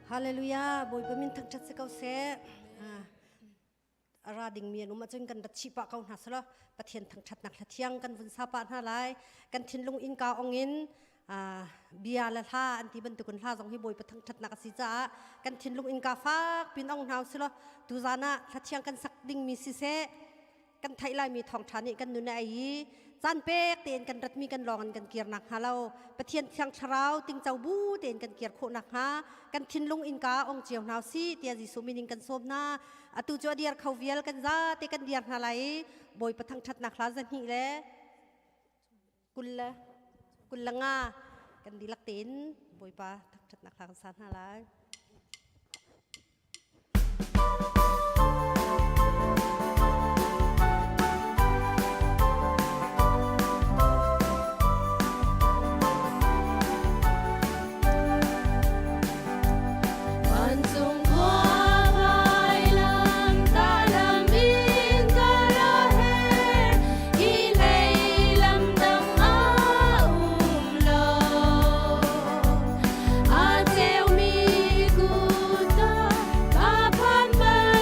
Hallelujah Bawipa min thangṭhat si ko seh. A ra dingmi an um ahcun kan rat chih pah ko hna selaw Pathian thangṭhatnak hla thiang kan vun sa pah hna lai. Kan thinlung innka ong in bia le hla an ti bantukin hla zong hi Bawipa thangṭhatnak a si caah kan thinlung innka fak pin ong hna usih law tuzan ah hla thiang kan sak dingmi siseh kan theih laimi thawngṭha nih kan nun a ei i caan pek tein kan ratmi kan lawng in kan kir nakhnga lo Pathian Thiang Thlarau tingco bu tein kan kir khawh nakhnga kan thinlung innka ong cio hna usih tiah Jesuh min in kan sawm hna. Atu cu a diar kho vial kan za te kan diar hna lai i Bawipa thangṭhatnak hla 200 le 20 le 25 kan dihlak tein Bawipa thangṭhatnak hla kan sa hna lai. Vancung khua vailam lam in ka ra her, hi hlei lam dang a um lo. A ceumi kutka ka phan bal.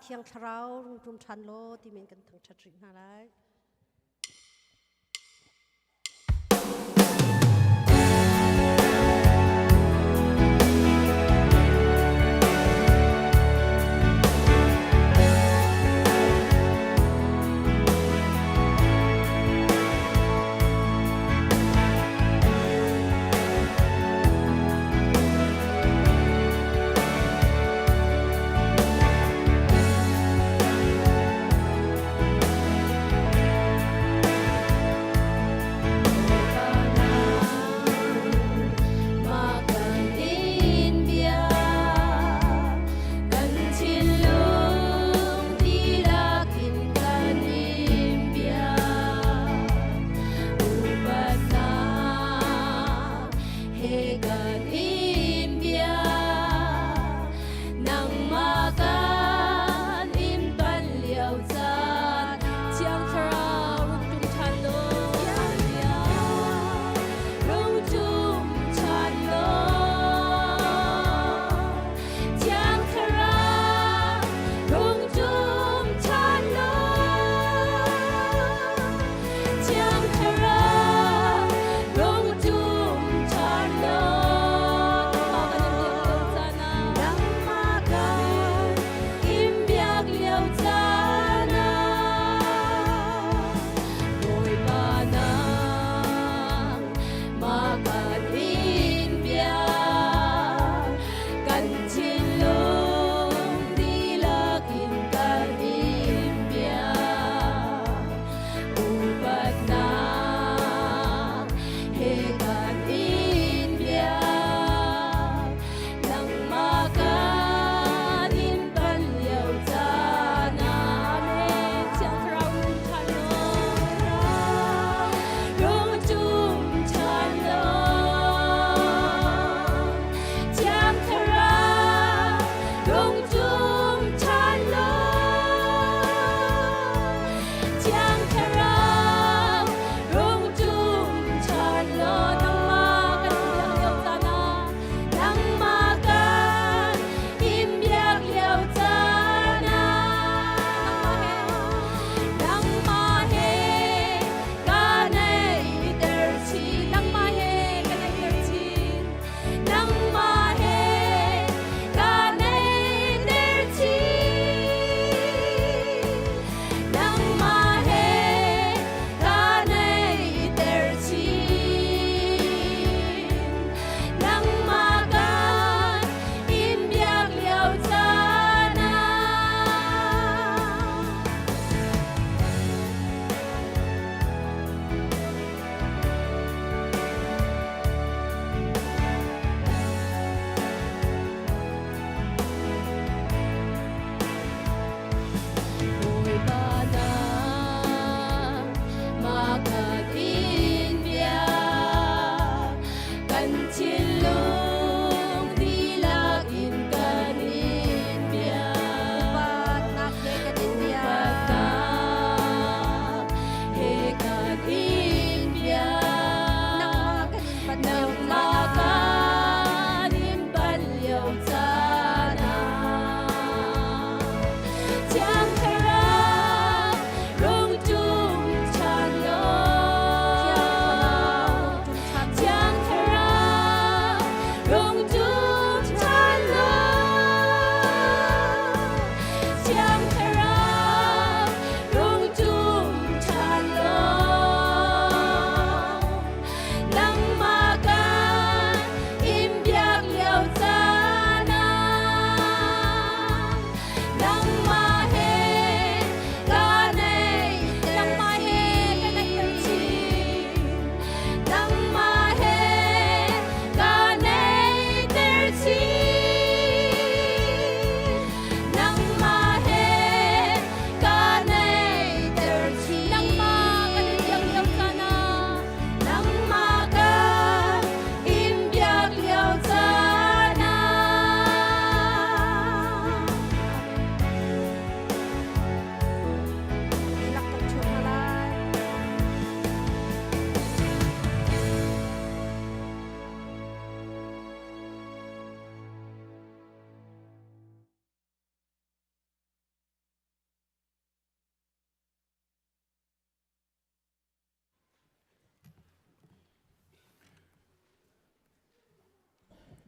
Thiang Thlarau rung ṭum ṭhan law timi kan thangṭhat rih hna lai.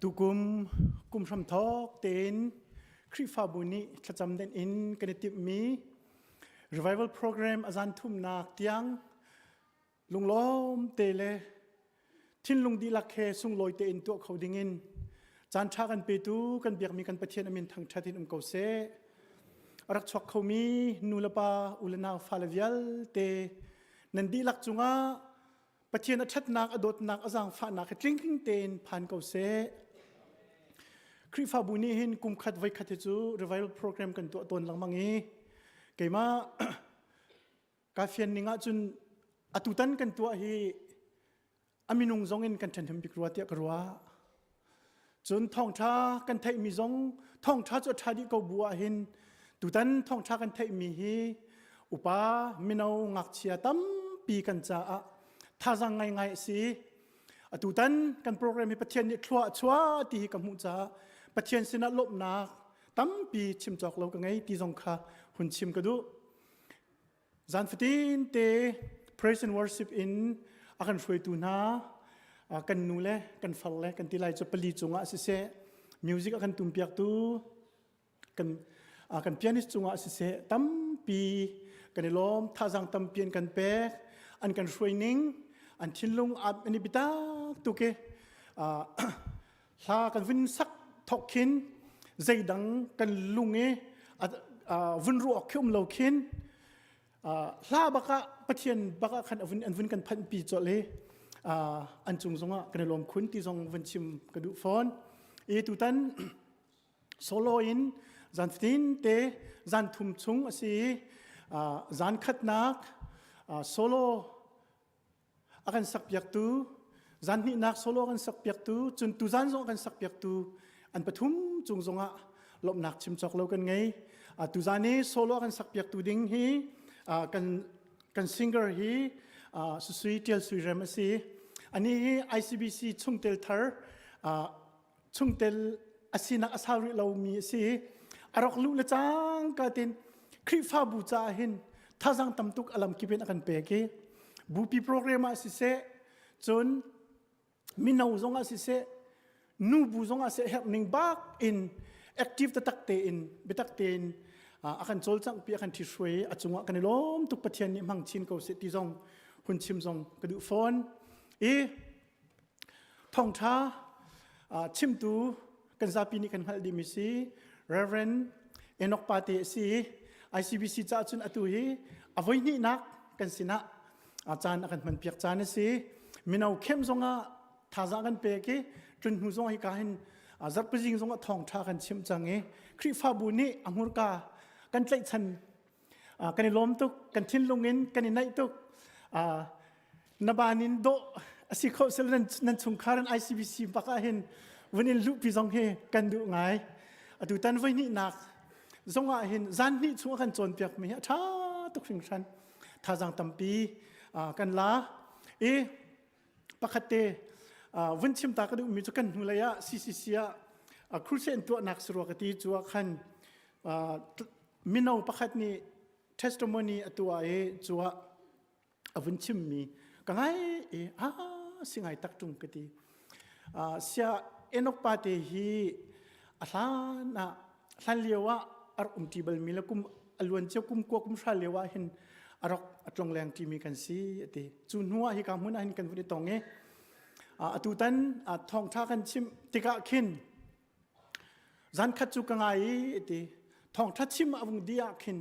Tukum kum hramthawk tein Khrihfabu nih thlacam den in kan i timhmi revival program a zan thumnak tiang lunglawm te le thinlung dihlak he sunglawi tein tuah kho dingin caan ṭha kan petu kan biakmi kan Pathian amin thangṭhat in um ko seh. A rak chuak khomi nu le pa u le nau fale vialte nan dihlak cungah Pathian a ṭhatnak, a dawtnak, a zaangfahnak hi tling tein phan ko seh. Khrihfabu nih hin kum khat voi khat hi cu revival program kan tuah tawn lengmang i keimah ka fian ning ahcun atutan kan tuah hi a minung zong in kan ṭhenhnem bik rua tiah ka ruah. Cun thawngṭha kan theihmi zong thawngṭha cu a ṭha dih ko bu ah hin tutan thawngṭha kan theihmi hi upa mino ngakchia tampi kan caah thazaang ngaingai a si. Atutan kan program hi Pathian nih thlua a chuah ti hi ka hmuh caah Pathian sinah lawmhnak tampi chim cawk lo ka ngei ti zong kha hun chim ka duh. Zan fatin te praise and worship in a kan hruaitu hna kan nu le kan far le kan ti lai cu pali cungah siseh music a kan tumpiaktu kan kan pianist cungah siseh tampi kan i lawm thazang tampi an kan pek an kan hruai ning an thinlung an i bitak tuk i hla kan vun sak thok khin zeidang kan lung i vun ruak khi um lo khin hla baka pathian baka khan avun an vun kan phanh pi chol i an cung zongah kan i lawm khun ti zong vun chim ka duh fawn i tutan solo in zan fatin te zan thum chung a si i zan khatnak solo a kan sakpiaktu zan hnihnak solo a kan sakpiaktu cun tuzan zong a kan sakpiaktu an pathum cung zongah lawmhnak chim cawk lo kan ngei tuzan i solo a kan sakpiaktu ding hi kan kan singer hi Susui Tial Sui Rem a si ani hi ICBC chungtel thar chungtel a sinak a sau rih lomi a si a rak luh le cangka tin Khrihfabu caah hin thazang tam tuk a lamkip in a kan pek i bupi program ah siseh cun mino zong ah siseh nubu zong ah seh herh ning bak in active taktak tein biatak tein a kan cawlcangh pi a kan ṭhithruai a cungah kan i lawm tuk Pathian nih hmang chin ko seh ti zong hun chim zong ka duh fawn i Thawngṭha chimtu kan zapi nih kan hngalh dihmi si Reverend Enoch Pate a si. ICBC caah cun atu hi a voihnihnak kan sinah caan a kan hmanpiak caan a si. Mino khem zongah thazaang kan pek i tlun hnu zong hika hin zarhpizing zongah thawngṭha kan chimh cang i Khrihfabu nih a hmurka kan tlaihchan kan i lawm tuk kan thinlung in kan i naih tuk na ban in dawh a si kho sel nan nan chungkhar an ICBC bak ah hin vun in luhpi zong hi kan duh ngai atu tan voi hnih nak zong ah hin zan hnih chung a kan cawnpiak mi hi a tha tuk hringhran thazang tampi kan la i pakhat te vun chim ta ka duh mi cu kan hnu lei ah CCC ah crusade tuahnak sarua ka ti cu ah khan mino pakhat nih testimony a tuah i cu ah a vun chimmi ka ngai i a si ngai tak ṭung ka ti sia Enoch pa te hi a hlan ah hlan lio ah a rak um ṭi balmi le kum a luan cio kum kua kum hra lio ah hin a rak a tlongleng ṭimi kan si a ti cu hnu ah hika hmun ah hin kan vun i tong i atu tan thawngṭha kan chim tikah khin Zankhat cu ka ngai i ti thawngṭha chim a vung dih ah khin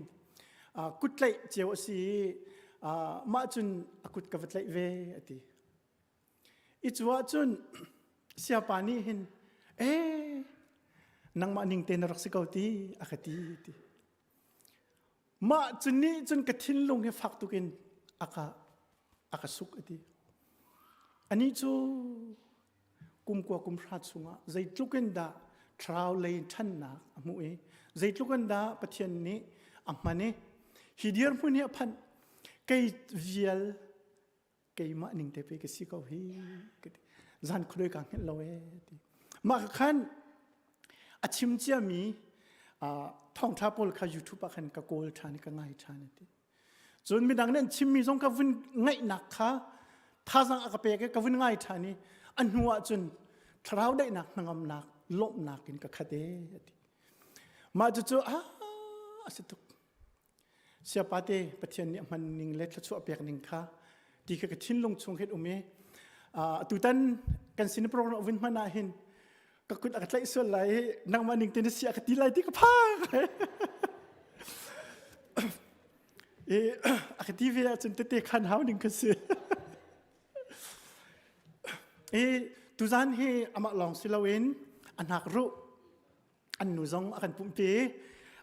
kut tlaih cio a si i mah cun a kut ka va tlaih ve a ti. I cu ahcun siapa nih hin ee nangmah ning te na rak si ko ti a ka ti ti. Mah cu nih cun ka thinlung hi fak tuk in a ka a ka suk a ti. Anih cu kum kua kum hra chungah zeitluk in dah thlarau lei ṭhannak a hmuh i zeitluk in dah Pathian nih a hman i hi dirhmun hi a phanh kei vial keimah ning te pe ka si ko hi ka ti zan khuadoi ka hngilh lo e ti mah ka khan a chim ciami thawngṭha pawl kha YouTube ah khan ka kawl ṭhan i ka ngai ṭhan ti cun midang nih an chimmi zong ka vun ngaihnak kha thazang a ka pek i ka vun ngai ṭhan i a hnu ah cun. Thlarau daihnak hnangamnak lawmhnak in ka khat e ati. Mah cucu a a si tuk. Siapa te Pathian nih a hman ning le thluachuah pek ning kha ti kha ka thinlung chung hin um i tutan kan sin program vun hman ah hin ka kut a ka tlaih sual lai i nangmah ning te na si a ka ti lai ti ka phang. I a ka ti ve ahcun tete khan hau ning ka si. I tuzan hi amah lawng si loin a hnak ruh an nu zong a kan pumhpi.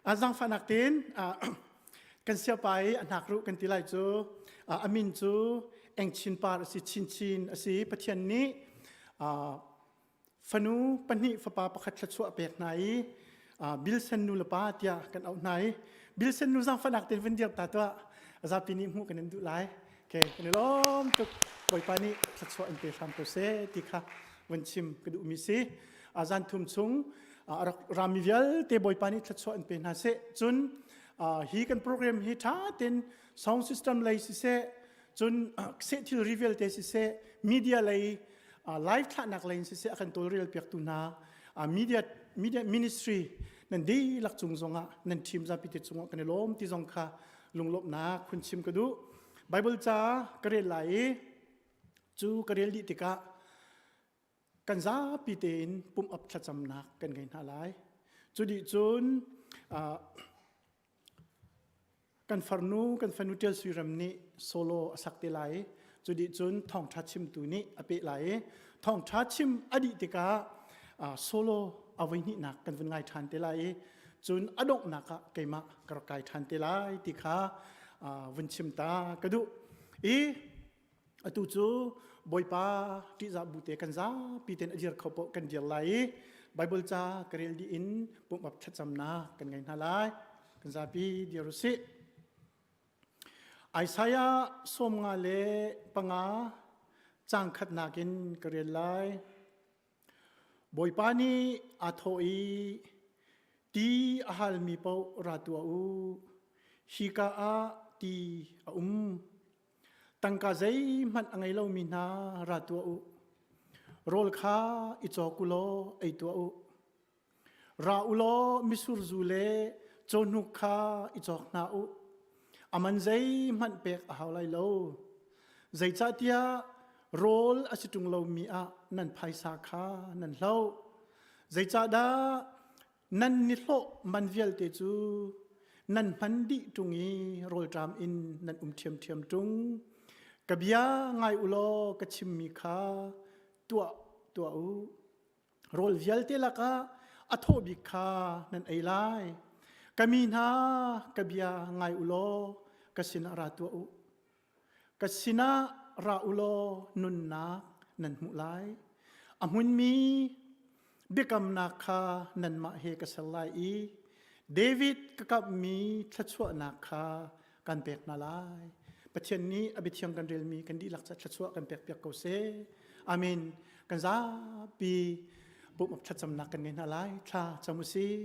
A zaangfahnak tein kan siapa i a hnak ruh kan ti lai cu a min cu Eng Chin Par a si Chin Chin a si Pathian nih Fanu pahnih fapa pakhat thluachuah pek hna i Bilsen nu le pa tiah kan auh hna i Bilsen nu zaangfahnak tein vun dir ta tuah zapi nih hmuh kan in duh lai. Okay, kan i lawm tuk. Bawipa nih thluachuah in pe hram ko seh ti kha vun chim ka duhmi si. Zan thum chung a rak rami vialte Bawipa nih thluachuah in pe hna seh. Cun hi kan program hi ṭha tein sound system lei siseh, cun seh thilri vialte siseh, media lei live thlahnak lei in siseh a kan tawlrel piaktu hna media media ministry nan dihlak cung zongah nan team zapi te cungah kan i lawm ti zong kha lunglawmhnak hun chim ka duh Bible ca ka rel lai i cu ka rel dih tikah kan zapi tein pumh up thlacamnak kan ngei hna lai cu dih cun Kan farnu, kan fanu Ṭial Sui Ram nih solo a sak te lai i cu dih cun thawngṭha chimtu nih a peh lai i thawngṭha chim a dih tikah solo a voihnihnak kan vun ngai ṭhan te lai i cun a donghnak ah keimah ka rak kai ṭhan te lai ti kha vun chim ta ka duh. I Atu cu Bawipa ṭihzah bu te kan zapi tein a dir kho paoh kan dir lai i Bible ca ka rel dih in pumhap thlacamnak kan ngei hna lai. Kan zapi dir u sih. Isaiah 55 caang khatnak in ka rel lai. Bawipa nih aa thawh i ti a halmi paoh ra tuah u. Hika ah ti a um. Tangka zeihmanh a ngei lomi hna ra tuah u. Rawl kha i cawk u law ei tuah u. Ra u law mitsur zu le cawhnuk kha i cawk hna u. A man zeihmanh pek a hau lai lo. Zeicahtiah rawl a si ṭung lomi ah nan phaisa kha nan hloh. Zeicahdah Nan nihlawh man vialte cu nan hman dih ṭung i rawlṭam in nan um ṭhiamṭhiam ṭung. Ka bia ngai u law ka chimmi kha tuah tuah u. Rawl vialte lakah a thaw bik kha nan ei lai. Ka mi hna, ka bia ngai u law ka sinah ra tuah u. Ka sinah ra u law nunnak nan hmuh lai. A hmunmi biakamnak kha nanmah he ka ser lai i David ka kamhmi thluachuahnak kha kan pek hna lai. Pathian nih a biathiang kan relmi kan dihlak ca thluachuah kan pekpiak ko seh. Amen. Kan zapi pumh thlacamnak kan ngei hna lai. Thla cam u sih.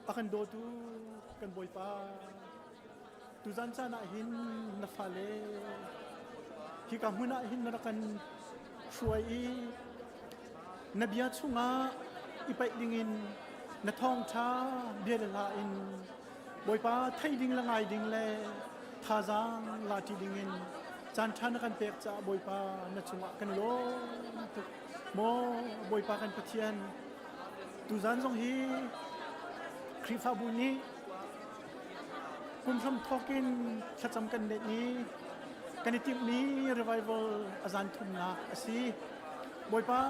A kan dawtu kan Bawipa, tuzan caan ah hin na fale hika hmun ah hin na rak kan hruai i na bia chungah i paih dingin na thawngṭha bia le hla in Bawipa thei ding le ngai ding le thazaang la ṭi dingin caan ṭha na kan pek caah Bawipa na cungah kan i lawm tuk. Maw Bawipa kan Pathian, tuzan zong hi Khrihfabu nih kum hram thawk in thlacam kan let i kan i timhmi revival a zan thumnak a si. Bawipa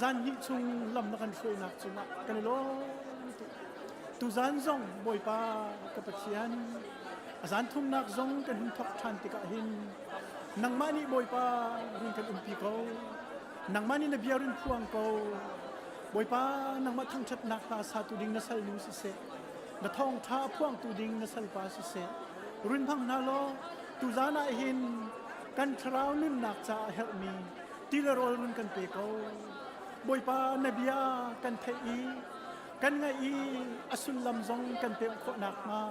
zan hnih chung lam na kan hruainak cungah kan i lawm tuk. Tuzan zong Bawipa ka Pathian a zan thumnak zong kan hun thawk ṭhan tikah hin Nangmah nih Bawipa run kan umpi ko. Nangmah nih na bia run phuang ko. Bawipa nangmah thangṭhatnak hla satu ding na salnu siseh, na thawngṭha phuangtu ding na salpa siseh, run hmang hna law tuzan ah hin kan thlarau nunnak caah herhmi ti le rawl run kan pe ko. Bawipa na bia kan theih i kan ngaih i a sullam zong kan pemh khawh nakhnga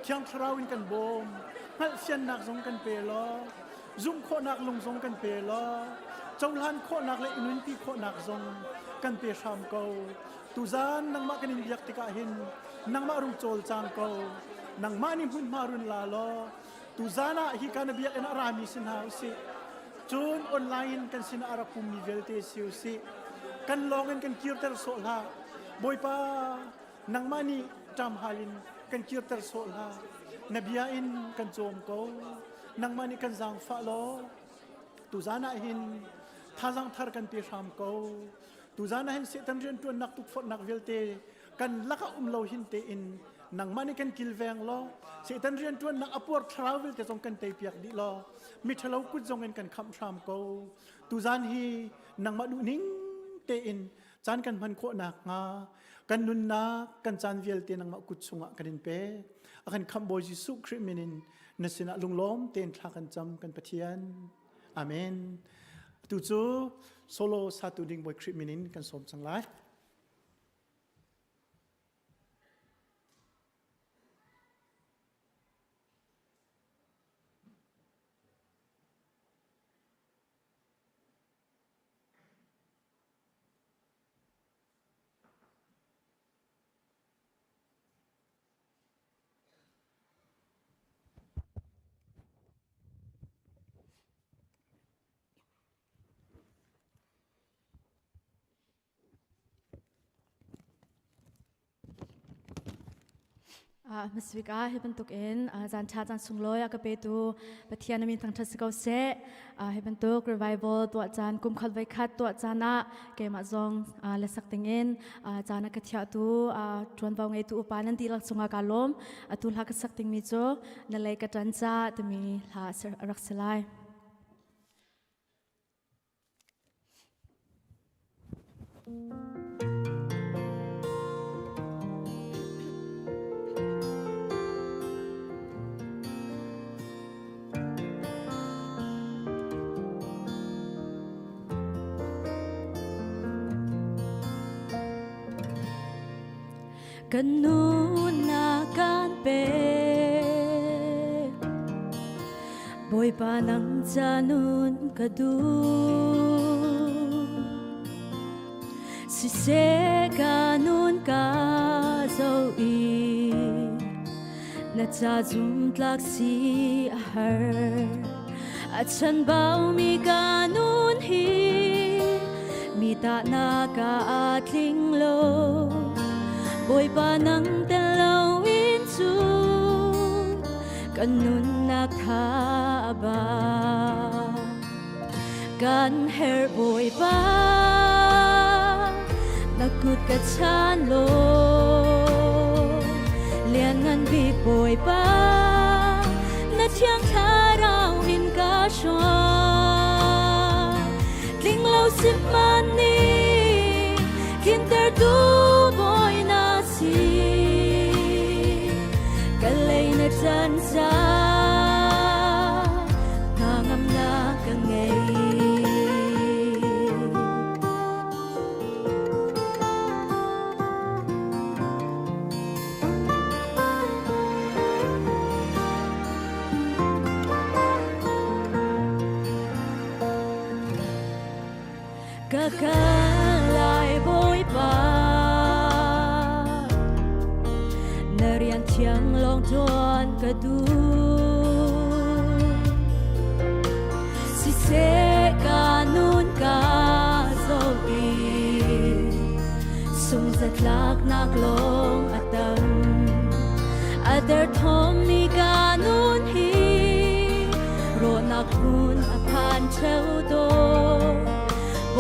Thiang Thlarau in kan bawm. Hngalhfiannak zong kan pe law. Zumh khawhnak lung zong kan pe law cohlan khawhnak le i nunpi khawhnak zong kan pe hram ko. Tuzan nangmah kan in biak tikah hin nangmah rung cawlcang ko. Nangmah nih hmunhma run la law tuzan ah hi ka na biakinn a rami si hna usih. Cun online in kan sinah a rak pummi vialte si usih. Kan lawng in kan kirter sawh hlah. Bawipa nangmah nih ṭamhal in kan kirter sawh hlah. Na bia in kan cawm ko. Nangmah nih kan zaangfah law tuzan ah hin thazaang thar kan pe hram ko. Tuzan ah hin Satan rianṭuannak tukforhnak vialte kan lakah um lo hin tein nangmah nih kan kilveng law Satan rianṭuannak a puar thlarau vialte zong kan teipiak dih law miṭhalo kut zong in kan khamh hram ko. Tuzan hi nangmah duhning tein caan kan hman khawh nakhnga kan nunnak kan caan vialte nangmah kut chungah kan in pek. A kan khamh Bawi Jesuh Khrih min in na sinah lunglawm tein thla kan cam kan Pathian. Amen. Atu cu solo satu ding Bawi Khrih min in kan sawm cang lai. Hmasabik ah hi bantuk in zan ṭha caan sunglawi a ka petu Pathian a min thangṭhat si ko seh. Hi bantuk revival tuah caan kum khat voi khat tuah caan ah keimah zong le sak dingin caan a ka thiahtu ṭuanvo ngeitu upa nan dihlak cungah kaa lawm. Atu hla ka sak dingmi cu na lei ka ṭan ca timi hla a rak si lai. Kan nunnak kan pek Bawipa nang ca nun ka duh Siseh ka nun ka zo i na ca zumtlak si a har a chanbau mi ka nun hi mi ta na ka a tling lo Bawipa nang tel lo in cu kan nunnak tha a ba kan her Bawipa na kut ka chan law lian ngan bik Bawipa na thiang thlarau in ka hruai tling lo sihman ni tlinter tu Bawi na si ka lei na chan ca hna ngamnak ka ngei. Ka kal lai Bawipa na rian thiang lawng ṭuan ka duh siseh ka nun ka zoh i sungzatlaknak lawng a tam a derthawmmi ka nun hi rawhnak hmun a phan ṭheo tawn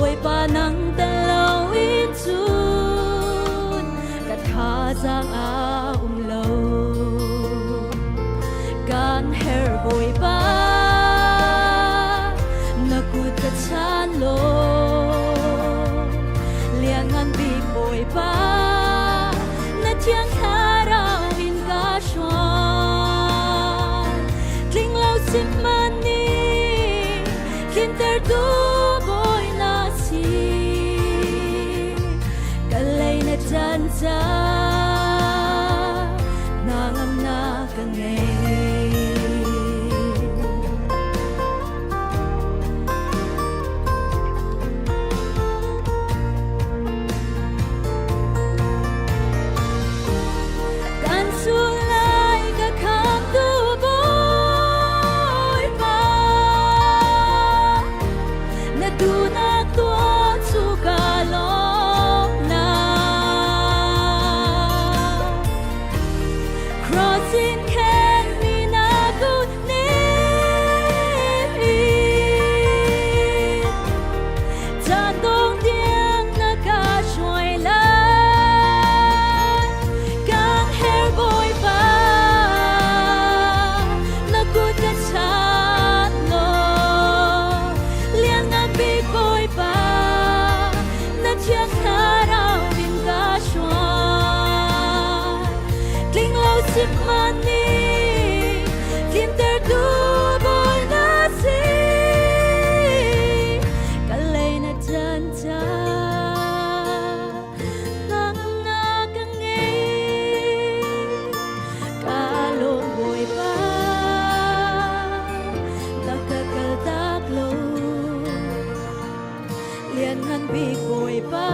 Bawipa nang tel loin cun ka thazaang a um lo kan herh Bawipa na kut ka chan law lianngan bik Bawipa na thiang thlarau in ka hruai tling lo sihmanh nih tlintertu Bawi na si ka lei na ṭan ca hna ngamnak ka ngei. Sihmani tlintertu Bawi na si. Ka lei na chan ca hnangamnak ka ngei. Ka lawm Bawipa, na ka kaltak lo. Lianngan bik Bawipa,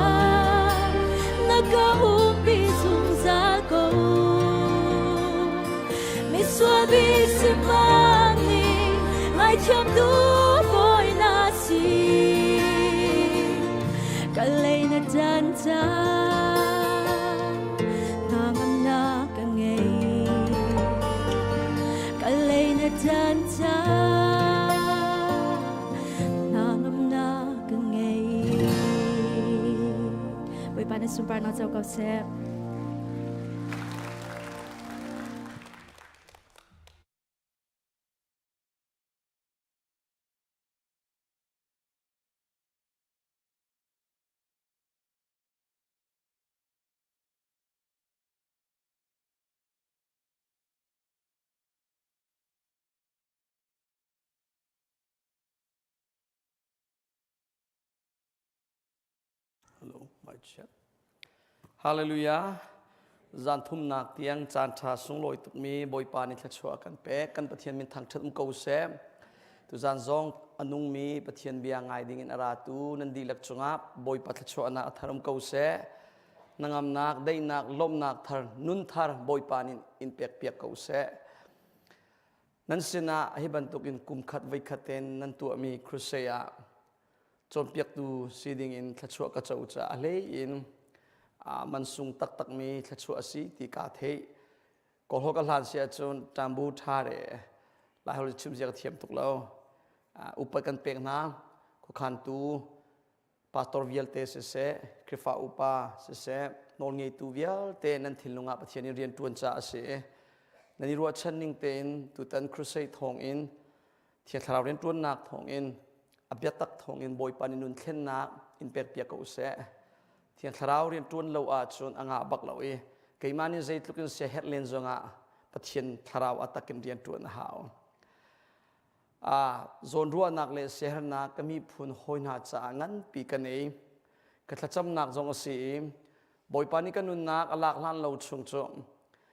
na ka umpi zungzal ko. Misual bik sihmani, ngaithiamtu Bawi na si. Ka lei na tan ca, hnangamnak ka ngei. Ka lei na tan ca, hnangamnak ka ngei. Bawipa na sunparnak co ko seh. Hello, my chat. Hallelujah. Zan thumnak tiang caan ṭha sunglawi tukmi Bawipa nih thluachuah kan pek. Kan Pathian min thangṭhat um ko seh. Tuzan zong a nungmi Pathian bia ngai ding in a ratu nan dihlak cungah Bawipa thluachuahnak a thar um ko seh. Hnangamnak, daihnak, lawmhnak thar, nun thar Bawipa nih in pek piak ko seh. Nan sinah hi bantukin kum khat voikhat ten nan tuahmi crusade ah cawnpiaktu si ding in thluachuah ka co caah a hlei in mansung taktakmi thluachuah a si ti kaa theih. Kawlhaw ka hlan si ahcun ṭambu ṭha re Laiholh chim zia ka thiam tuk lo. Upat kan pek hna. Khuakhantu pastor vialte siseh, Khrihfa upa siseh, nawlngeitu vialte nan thinlung ah Pathian in rian ṭuan caah a si. Nan i ruahchan ning tein tutan crusade thawng in Thiang Thlarau rianṭuannak thawngin a biatak thawngin Bawipa nih nun thlennak in pekpiak ko seh. Thiang Thlarau rianṭuan lo ahcun a ngah bak lo i keimah nih zeitluk in siaherh len zongah Pathian Thlarau a takin rianṭuan a hau. Ah, zawnruahnak le siaherhnak ka miphun hawi hna caah nganpi ka nei. Ka thlacamnak zong a si i Bawipa nih ka nunnak a lak hlan lo chung cu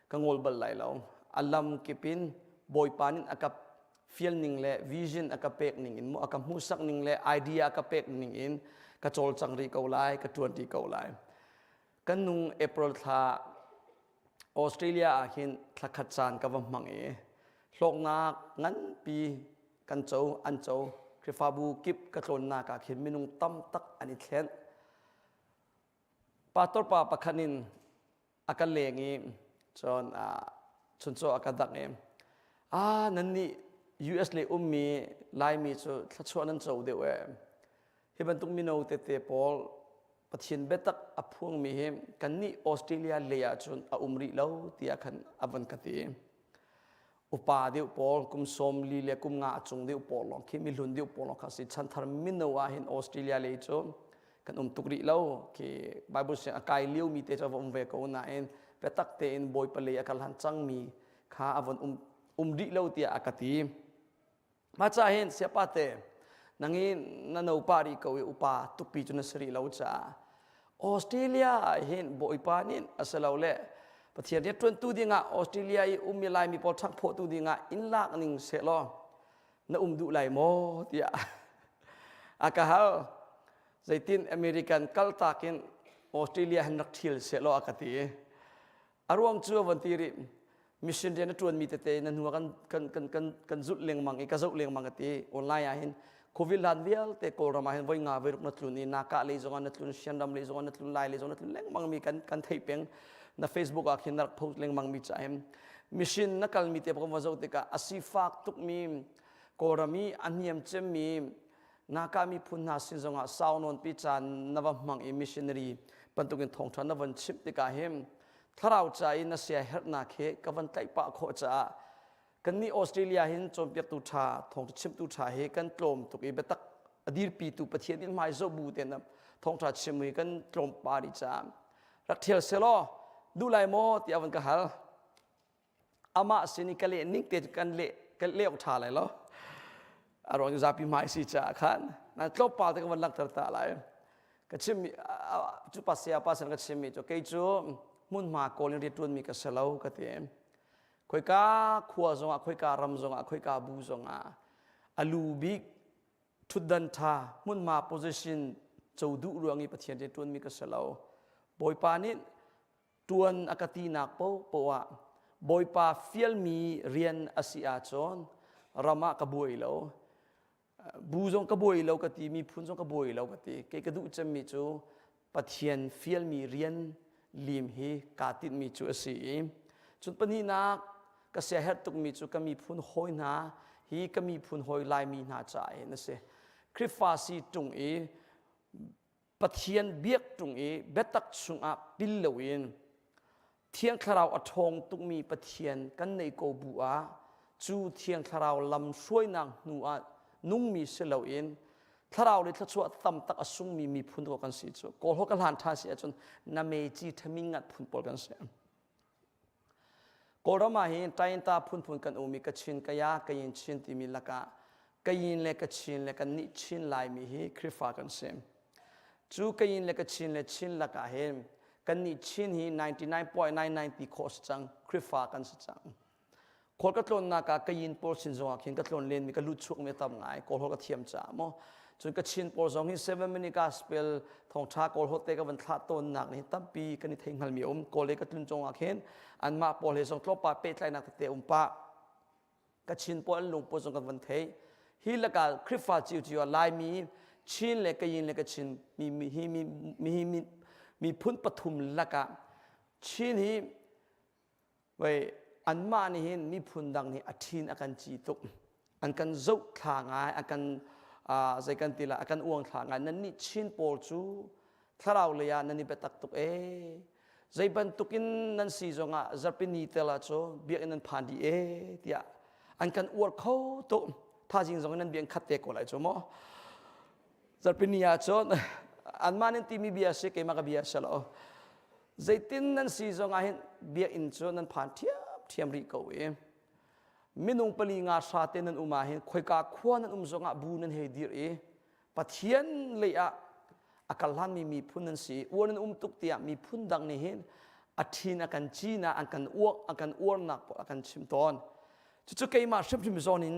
ka ngol bal lai lo. A lam kip in Bawipa nih a ka fial ning le vision a ka pek ning in mu a ka hmuhsak ning le idea a ka pek ning in ka cawlcang rih ko lai, ka ṭuan rih ko lai. Kan nung April thla Australia ah hin thla khat caan ka va hmang i hlawknak nganpi kan co an co Khrihfabu kip ka tlawnnak ah khin minung tam tak an i thlen. Pastor pa pakhat in a ka leng i cun chuncaw a ka dangh i ah nannih US lei ummi Laimi cu thluachuah nan co deuh ee. Hi bantuk mino tete pawl Pathian biatak a phuangmi hi kannih Australia lei ahcun a um rih lo tiah khan a van ka ti. Upa deuh pawl kum 40 le kum nga a cung deuh pawl lawng khi mihlun deuh pawl lawng kha si chanthar mino ah hin Australia lei cu kan um tuk rih lo khi Bible siang a kai lio mi te cu va um ve ko nain biatak tein Bawipa lei a kal han cangmi kha a von um um rih lo tiah a ka ti. Mah ca hin siapa te nang i na no pa rih ko i upa tukpi cu na si rih lo caah Australia ah hin Bawipa nih a si lo le Pathian rian ṭuantu dingah Australia i ummi Laimi pawl ṭhangphawhtu dingah in lak ning sehlaw na um duh lai maw tiah a ka hal. Zeitin American kaltak in Australia hin rak ṭhial sehlaw a ka ti. A ruang cu a von ti rih mission rian a ṭuanmi tete na hnu ah kan kan kan kan kan zulh lengmang i ka zoh lengmang a ti online ah hin covid hlan vialte kawlram ah hin voi nga voi ruk na tlun i naka lei zongah na tlun Shanram lei zongah na tlun Lai lei zongah na tlun lengmang mi kan kan theih peng na Facebook ah khin na rak post lengmang mi ca hin mission na kalmi te kan va zoh tikah a sifak tukmi kawlram i a niam cemmi Naka miphun hna sin zongah sau nawn pi caan na va hmang i missionary bantukin thawngṭha na von chimh tikah hin thlarau ca i na sia herhnak hi ka van tlaih pah khawh caah kannih Australia hin cawnpiaktu ṭha thawngṭha chimtu ṭha hi kan tlawm tuk i biatak a dirpitu Pathian in hmai zoh bu tein thawngṭha chim hi kan tlawm pa rih caah rak ṭhial selaw duh lai maw tiah van ka hal. Amah sin i ka leh ning te kan leh kan leh awk ṭha lai lo. A ruang cu zapi hmai si caah khan nan tlawmpal te ka van langhter ta lai. Ka chimmi cu pa saya pa sin ka chimmi cu kei cu hmunhma kawl in rianṭuanmi ka si lo ka ti. Khoika khua zongah, khoika ram zongah, khoika bu zongah a lu bik ṭhutdan ṭha hmunhma position co duh ruang i Pathian rianṭuanmi ka si lo. Bawipa nih ṭuan a ka tinak paohpaoh ah Bawipa fialmi rian a si ahcun ram ah ka buai lo. Bu zong ka buai lo ka ti, miphun zong ka buai lo ka ti. Kei ka duh cemmi cu Pathian fialmi rian lim hi kaa tinhmi cu a si i cun pahnihnak ka siaherh tukmi cu ka miphun hawi hna hi ka miphun hawi Laimi hna caah hin a si. Khrihfa si ṭung i Pathian biak ṭung i biatak chungah pil loin Thiang Thlarau a ṭhawng tukmi Pathian kan neih ko bu ah cu Thiang Thlarau lam hruainak hnu ah nungmi si loin Thlarau le thluachuah tam tak a sungmi miphun ko kan si cu. Kawl ho ka hlan ṭhan si ahcun na meci ṭhaming ngat phun pawl kan si. Kawlram ah hin Tainta phunphun kan um i Kachin, Kaya, Kayin, Chin timi lakah Kayin le Kachin le kannih Chin Laimi hi Khrihfa kan si. Cu Kayin le Kachin le Chin lakah hin kannih Chin hi 99.99 ti khawh si cang, Khrihfa kan si cang. Khual ka tlawnnak ah Kayin pawl sin zongah khin ka tlawn lenmi ka lut chuakmi a tam ngai Kawl holh ka thiam caah maw cun Kachin pawl zong hi 7 minute gospel thawngṭha Kawl holh te ka van thlah tawnnak nih tampi kan i thei hngalmi a um Kawl lei ka tlun zongah khin anmah pawl he zong tlawmpal pehtlaihnak tete um pah Kachin pawl an lungput zong kan van thei hi lakah Khrihfa cio ah Laimi Chin le Kayin le Kachin mi mi hi mi mi mi miphun pathum lakah Chin hi Wei anmah nih hin miphun dang nih a ṭhin a kan ci tuk. An kan zohthla ngai, a kan zei kan ti lai, a kan uangthla ngai. Nannih Chin pawl cu thlarau lei ah nan i biatak tuk ee. Zei bantukin nan si zongah zarhpini tel ah cu biakinn nan phan dih ee tiah an kan uar kho tuk. Thazing zong in nan biakinn khat te ko lai cu maw. Zarhpini ah cun anmah nih timi bia si keimah ka bia si lo. Zeitin nan si zong ah hin biakinn cu nan phan ṭhiamṭhiam rih ko i minung pali nga hra te nan um ah hin khoika khua nan um zongah bu nan hei dir i Pathian lei ah a kal hlanmi miphun nan si uar nan um tuk tiah miphun dang nih hin a ṭhin a kan cin ah an kan uak a kan uarnak pawl a kan chim tawn. Cucu keimah hrimhrim zawn in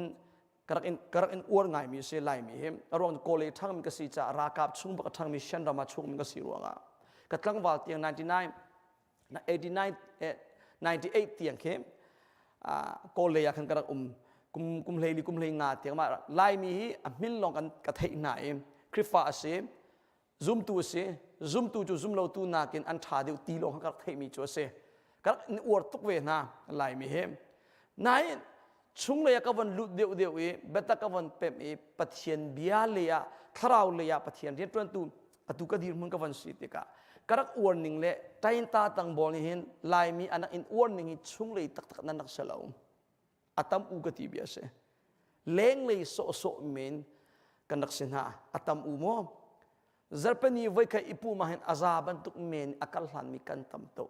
ka rak in ka rak in uar ngaimi a si Laimi hi a ruang Kawl lei ṭhangmi ka si caah ralkap chung bak a ṭhangmi Shan ram ah chungmi ka si ruangah ka tlangval tiang 99 89 98 tiang khi Kawl lei ah khan ka rak um kum kum hlei li kum hlei nga tiang mah Laimi hi a hmin lawng kan ka theih hna i Khrihfa a si Zumtu a si. Zumtu cu zumlotu nakin an ṭha deuh ti lawng ka rak theihmi cu a si. Ka rak in uar tuk ve hna Laimi hi. Nain chunglei ah ka von lut deuh deuh i biatak ka von pemh i Pathian bia lei ah thlarau lei ah Pathian rianṭuantu atu ka dirhmun ka von si tikah ka rak uar ning le ṭainta tangbawl nih hin Laimi an rak in uar ning hi chunglei taktak nan rak si lo. A tam u ka ti bia si. Lenglei sawhsawh men kan rak si hna. A tam u maw? Zarhpini voikhat i pum ah hin a za bantuk men a kal hlanmi kan tam tuk.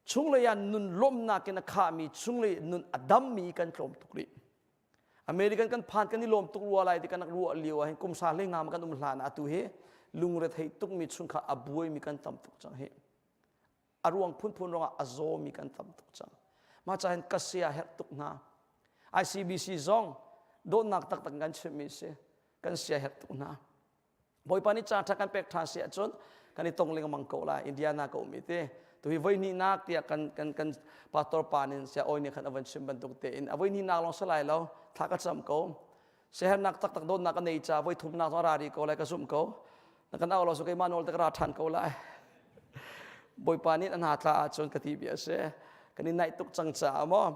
Chunglei ah nun lawmhnak in a khahmi, chunglei nun a dammi kan tlawm tuk rih. American kan phan kan i lawm tuk rua lai ti kan rak ruah lio ah hin kum sa hlei nga kan um hlan ah atu hi lungre thei tukmi chungkhar a buaimi kan tam tuk cang hi. A ruang phunphun ruangah a zawmi kan tam tuk cang. Mah ca hin ka sia herh tuk hna. ICBC zong dawtnak taktak kan chimmi si. Kan sia herh tuk hna. Bawipa nih caan ṭha kan pek ṭhan si ahcun kan i tong lengmang ko lai. Indiana ka um i ti. Tuhi voi hnihnak tiah kan kan kan pastor pa nin sia oi nih khan a van chim bantuk tein a voi hnihnak lawng si lai lo thla ka cam ko. Siaherhnak taktak dawtnak ka nei ca voi thumnak zong a ra rih ko lai ka zumh ko. Na kan au lo su keimah nawl te ka ra ṭhan ko lai. Bawipa nih a hna tla ahcun ka ti bia a si. Kan i naih tuk cang caah maw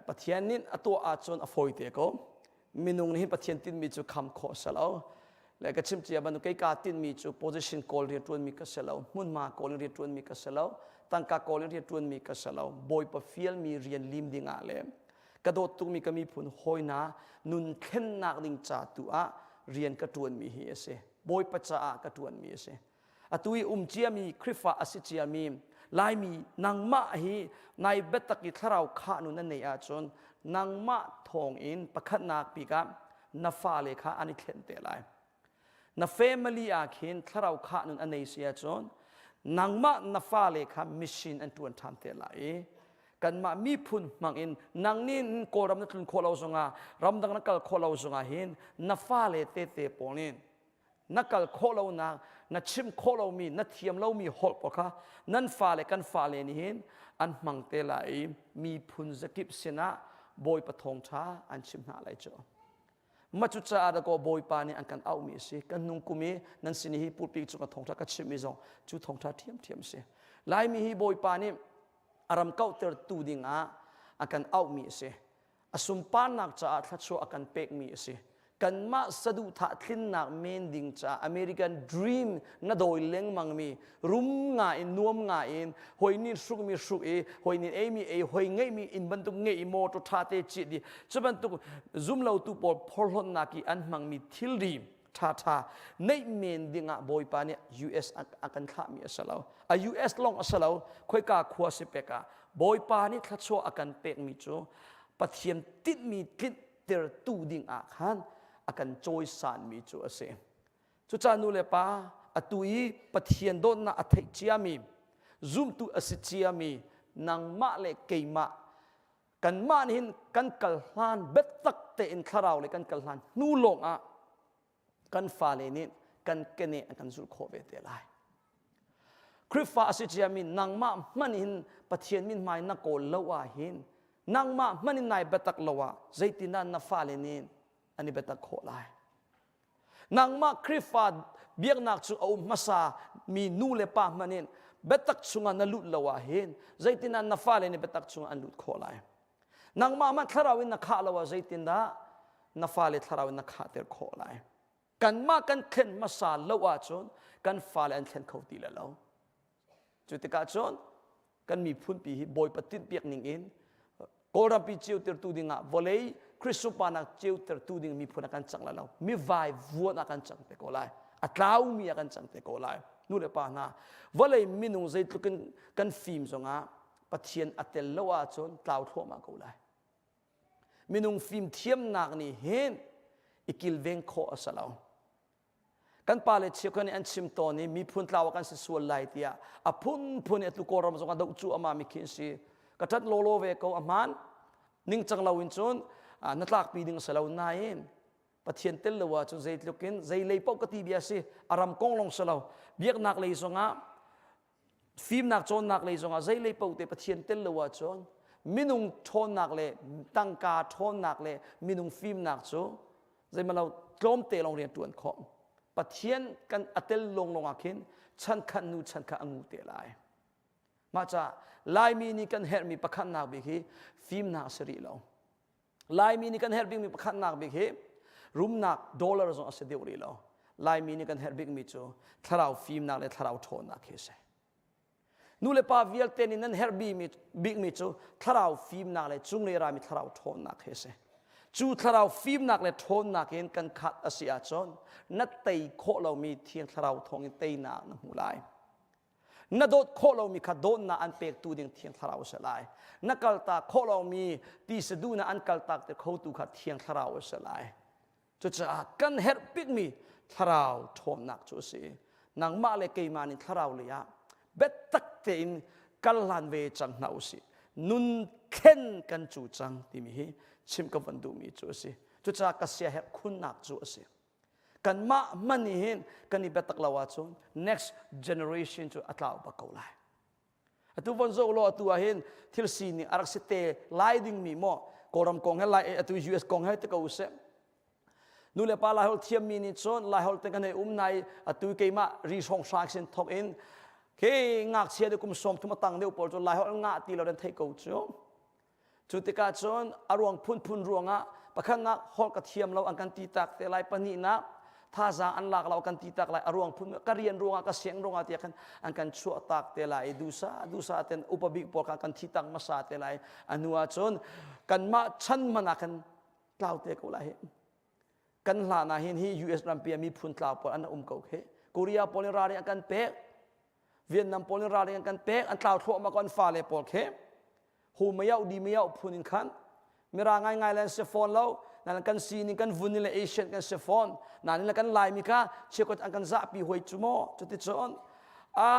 Pathian nih a tuah ahcun a fawi te ko. Minung nih hin Pathian tinhmi cu kham khawh a si lo. Le ka chim cia bantuk kei kaa tinhmi cu position kawl rian ṭuanmi ka si lo, hmunhma kawl in rian ṭuanmi ka si lo, tangka kawl in rian ṭuanmi ka si lo. Bawipa fialmi rian lim dingah le ka dawt tukmi ka miphun hawi hna nun thlennak ding ca tu ah rian ka ṭuanmi hi a si. Bawipa caah ka ṭuanmi a si. Atu i um ciami Khrihfa a si ciami. Laimi nangmah hi nai biatak i thlarau khah nu na neih ahcun nangmah thawngin pakhatnak bik ah na fale kha an i thlen te lai. Na family ah khin thlarau khah nun a nei si ahcun nangmah na fale kha mission an ṭuan ṭhan te lai i kanmah miphun hmang in nang nih Kawlram na tlun khawh lo zongah ramdang na kal khawh lo zongah hin na fale tete pawl nih na kal khawh lonak na chim khawh lomi na thiam lomi holh pawl kha nan fale kan fale nih hin an hmang te lai i miphun zakip sinah Bawipa thawngṭha an chim hna lai cu. Ma cucaah dakaw Bawipa nih an kan auhmi a si. Kan nung kum i nan sin hi pulpit cung a thawngṭha ka chimmi zong cu thawngṭha ṭhiamṭhiam a si. Laimi hi Bawipa nih a ram kauhtertu dingah a kan auhmi a si. A sunparnak caah thluachuah a kan pekmi a si. Kanmah saduhthah tlinnak men ding caah American dream na dawi lengmangmi rum nga in nuam nga in hoi nih hrukmi hruk i hoi nih eimi ei hoi ngeihmi inn bantuk ngeih i motor ṭha te cit i cu bantuk zumlotu pawl phorhlawtnak i an hmangmi thilri ṭhaṭha neih men dingah Bawipa nih US a kan thlahmi a si lo. A US lawng a si lo, khoika khua si pek ah Bawipa nih thluachuah a kan pekmi cu Pathian tinhmi tlinhtertu dingah khan a kan cawisanmi cu a si. Cucaah nu le pa atu i Pathian dawtnak a theih ciami, zumtu a si ciami nangmah le keimah kanmah nih hin kan kal hlan biatak tein thlarau le kan kal hlan hnu lawng ah kan fale nih kan keneh an kan zulh khawh ve te lai. Khrihfa a si ciami nangmah hmanh hin Pathian min hmai na kawl lo ah hin nangmah hmanh in nai biatak lo ah zeitindah na fale nih an i biatak khawh lai? Nangmah Khrihfa biaknak cu a um hmasa mi nu le pa hmanh in biatak chungah na lut lo ah hin zeitindah na fale nih biatak chungah an lut khawh lai? Nangmah hmanh thlarau in na khah lo ah zeitindah na fale thlarau in na khahter khawh lai? Kanmah kan thlen hmasa lo ahcun kan fale an thlen kho ti le lo. Cu tikah cun kan miphunpi hi Bawipa tinhpiak ning in Kawlrampi ceutertu dingah vawlei Khrihsupanak ceutertu ding miphun ah kan cang lai lo. Mi vaivuan ah kan cang te ko lai. A tlaumi ah kan cang te ko lai. Nu le pa hna, vawlei minung zeitluk in kan fim zongah Pathian a tel lo ahcun tlau thluahmah ko lai. Minung fimthiamnak nih hin i kilveng khawh a si lo. Kan pale cheukhat nih an chim tawn i miphun tlau ah kan si sual lai tiah a phunphun i atu Kawlram zong ah doh cu ama mi khi an si. Ka ṭat lawlaw ve ko a hmaan. Ningcang lo in cun na tlakpi ding a si lo nain Pathian tel lo ahcun zeitluk in zei lei paoh ka ti bia si a ram kong lawng si lo biaknak lei zongah fimnak cawnnak lei zongah zei lei paoh te Pathian tel lo ahcun minung ṭhawnnak le tangka ṭhawnnak le minung fimnak cu zeimalo tlawmte lawng rian ṭuan khawh. Pathian kan a tel lawnglawng ah khin chan khat nu chan khat a ngu te lai. Mah caah Laimi nih kan herhmi pakhatnak bik hi fimnak a si rih lo. Laimi nih kan herh bikmi pakhatnak bik hi rumnak dollar zong a si deuh rih lo. Laimi nih kan herh bikmi cu thlarau fimnak le thlarau ṭhawnnak hi a si. Nu le pa vialte nih nan herh bikmi cu thlarau fimnak le cunglei rami thlarau ṭhawnnak hi a si. Cu thlarau fimnak le ṭhawnnak in kan khat a si ahcun na tei khawh lomi Thiang Thlarau thawngin teinak na hmu lai. Na dawt khawh lomi kha dawtnak an pektu ding Thiang Thlarau a si lai. Na kaltak khawh lomi ti saduhnak an kaltak te khotu kha Thiang Thlarau a si lai. Cucaah kan herh bikmi thlarau ṭhawnnak cu a si. Nangmah le keimah nih thlarau lei ah biatak tein kal hlan ve cang hna usih. Nun thlen kan cu cang timi hi chim ka van duhmi cu a si. Cucaah ka siaherh khunnak cu a si. Kanmah hmanh nih hin kan i biatak lo ahcun next generation cu a tlau bak ko lai. Atu von zoh law atu ah hin thil sining a rak si te lai dingmi maw Kawlram kong he lai atu US kong he ti ko usih. Nu le pa Laiholh thiammi nih cun Laiholh te kan hei um nai atu keimah ri hrawng hrang sin thok in khi ngakchia deuh kum 30 a tang deuh pawl cu Laiholh ngah ti lo dan theih ko cu. Cu tikah cun a ruang phunphun ruangah pakhatnak holh ka thiam lo an kan ti tak te lai pahnihnak thazaang an lak lo kan ti tak lai a ruang phun ka rian ruangah ka siang ruangah tiah khan an kan chuah tak te lai i dusa dusa ten upa bik pawl kha kan thi tak hmasa te lai a hnu ah cun kanmah chan hmanh ah khan tlau te ko lai hi kan hlan ah hin hi US rampi ah miphun tlau pawl an um ko khi Korea pawl in ralring an kan pek. Vietnam pawl nih ralring an kan pek an tlau thluahmah ko an fale pawl khi hu mayau di mayau phun in khan mira ngai ngai le an si fawn lo nan kan sining kan vun le Asian kan si fawn nain le kan Laimi kha chiakot an kan zahpi hoi cu maw cuticun a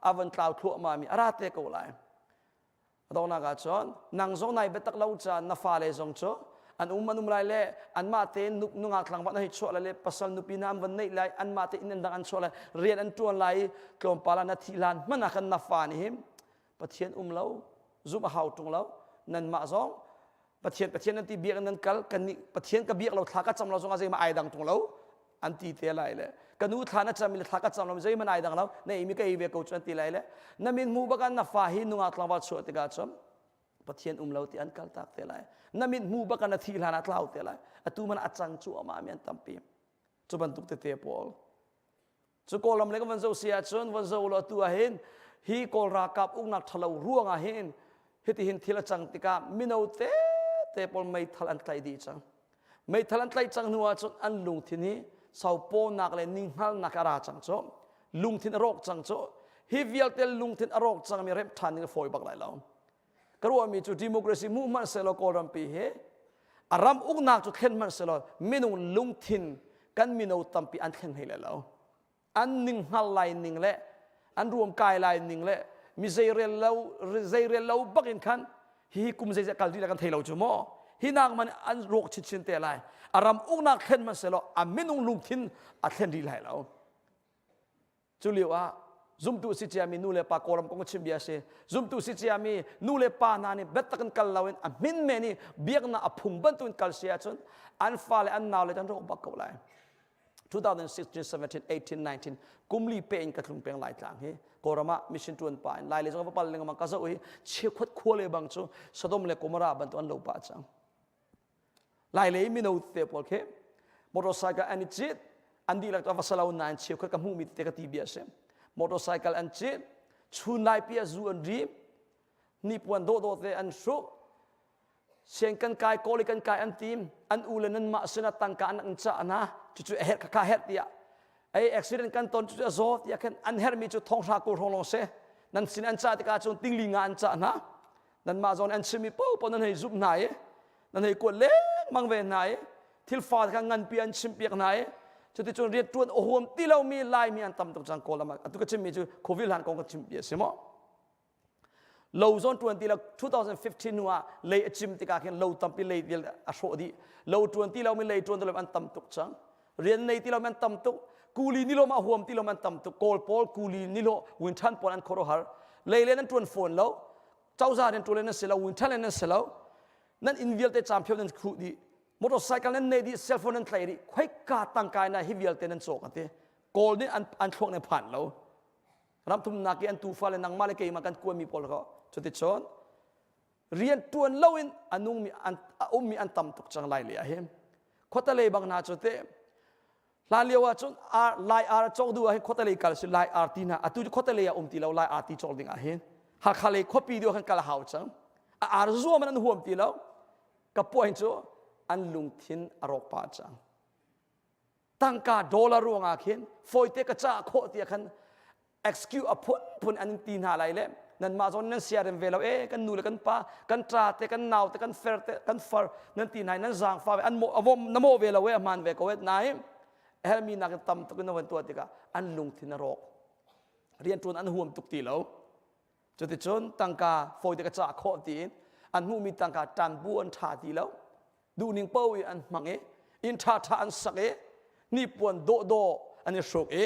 a von tlau thluahmah mi a ra te ko lai Donghnak ah cun nang zong nai biatak lo caan na fale zong cu an um an um lai le anmah tein nungak tlangval an hei chuah lai le pasal nupi hna an van neih lai anmah te inn an dang an chuah lai rian an ṭuan lai i tlawmpal ah na thih hlan hmanh ah khan na fa nih hin Pathian um lo zumh a hau ṭung lo nanmah zong Pathian Pathian nan ti biak in nan kal kan nih Pathian ka biak lo thla ka cam lo zongah zeihmah ai dang ṭung lo an ti te lai le ka nu thla na cam le thla ka cam lo zeihmanh ai dang lo na ei mi ka ei ve ko cu an ti lai le na min hmu bak na fa hi nungak tlangval chuah tikah cun Pathian um lo ti an kal tak te lai na mit hmu bak na thi hlan ah tlau te lai atu man a cang cu ama mi an tampi cu bantuk tete pawl cu kawlram le kan van zo si ahcun van zo lo tu ah hin hi kawl ralkap uknak thalo ruang ah hin hiti hin thil a cang tikah mino te te pawl meithal an tlaih dih cang Meithal an tlaih cang hnu ahcun an lungthin hi sopawnnak le ninghngalnak a ra cang cu. Lungthin a rawk cang cu. Hi vialte lungthin a rawk cangmi remh ṭhan ding a fawi bak lai lo. Ka ruahmi cu democracy hmuh hmanh sehlaw Kawlrampi hi a ram uknak cu thlen hmanh sehlaw minung lungthin kan mino tampi an thleng hlei lai lo. An ning hngal lai ning le an ruam kai lai ning le mi zeirel lo zeirel lo bak in khan hi kum zeizat kal rih la kan thei lo cu maw hi nak man an rawk chinchin te lai a ram uknak thlen man selaw a minung lungthin a thlen rih lai lo cu lio ah zumtu si ciami nu le pa kawlram kong chim bia si zumtu si ciami nu le pa hna nih biatak in kal loin a hmin men i biaknak a phung bantuin kal si ahcun an fale an nau le an rawk bak ko lai 2016, 17, 18, 19 kum li pe in ka tlung peng lai tlang hi Kawlram ah mission tuan pa in lai le zong va pal lengmang ka zoh hi cheukhat khua le bang cu Sodom le Gomorrah bantuk an lo pah cang lai lei mino te pawl khi motorcycle an i cit an dihlak va salo nain cheukhat ka hmuhmi te ka ti bia si motorcycle an cit chun lai pi ah zu an ri nipuan dawhdawh te an hruk sian kan kai kawl kan kai an tim an u le nan mah sinah tangka an an cah na cucu a herh kha herh tiah ei accident kan ton cucu a zaw tiah khan an herhmi cu thonghra kul hrawng lawng si nan sin an cah tikah cun tingli nga an cah hna nanmah zawn an chimmi paohpaoh nan hei zumh hna i nan hei kuat lengmang ve hna i thil fa kha nganpi an chimpiak hna i cuticun rian ṭuan a huam ti lomi laimi an tam tuk cang kawlam ah atu ka chimmi cu covid hlan kong ka chimpi a si maw Lo zawn ṭuan ti lo 2015 hnu ah lei a cim tikah khin lo tampi lei vial a hrawh dih. Lo ṭuan ti lomi lei ṭuan ti lomi an tam tuk cang. Rian nei ti lomi an tam tuk. Kuli nilawm a huam ti lomi an tam tuk. Kawl pawl kuli nihlawh winṭhan pawl an khuaruahhar. Lei le nan ṭuan fawn lo. Cozah rian ṭuan le nan si lo, winṭhan le nan si lo. Nan inn vialte caamphio nan khuh dih. Motorcycle nan nei dih, cell phone nan tlaih dih. Khoika tangka in hi vialte nan cawk a ti. Kawl nih an, an thluak nih phan lo. Ramthumnak i an tufa le nangmah le keimah kan kuami pawl kha cuticun rian ṭuan loin a nungmi an a ummi an tam tuk cang lai le ah hin khuatelei bang hna cu te hlan lio ah cun ar lai ar cawk duh ah hin khuatelei kal si lai ar ti hna atu cu khuatelei ah um ti lo lai ar ti cawk ding ah hin Hakha lei khuapi deuh khan kal a hau cang a ar zuam an huam ti lo ka puain cu an lungthin a rawk pah cang tangka dollar ruangah khin fawite ka cah khawh tiah khan excuse a phunphun an ti hna lai le nanmah zawn nan siarem ve lo e kan nu le kan pa kan ṭa te kan nau te kan fer te kan far nan ti hna nan zaangfa ve an mo avom na mo ve lo e hmaan ve ko e nain helmi nak in tam tuk in na van tuah tikah an lungthin a rawk rianṭuan an huam tuk ti lo Cuticun tangka fawite ka cah khawh tiin an hmuhmi tangka ṭanbu an ṭha ti lo. Duhning paoh in an hmang i inn ṭhaṭha an sak i hnipuan dawhdawh an i hruk i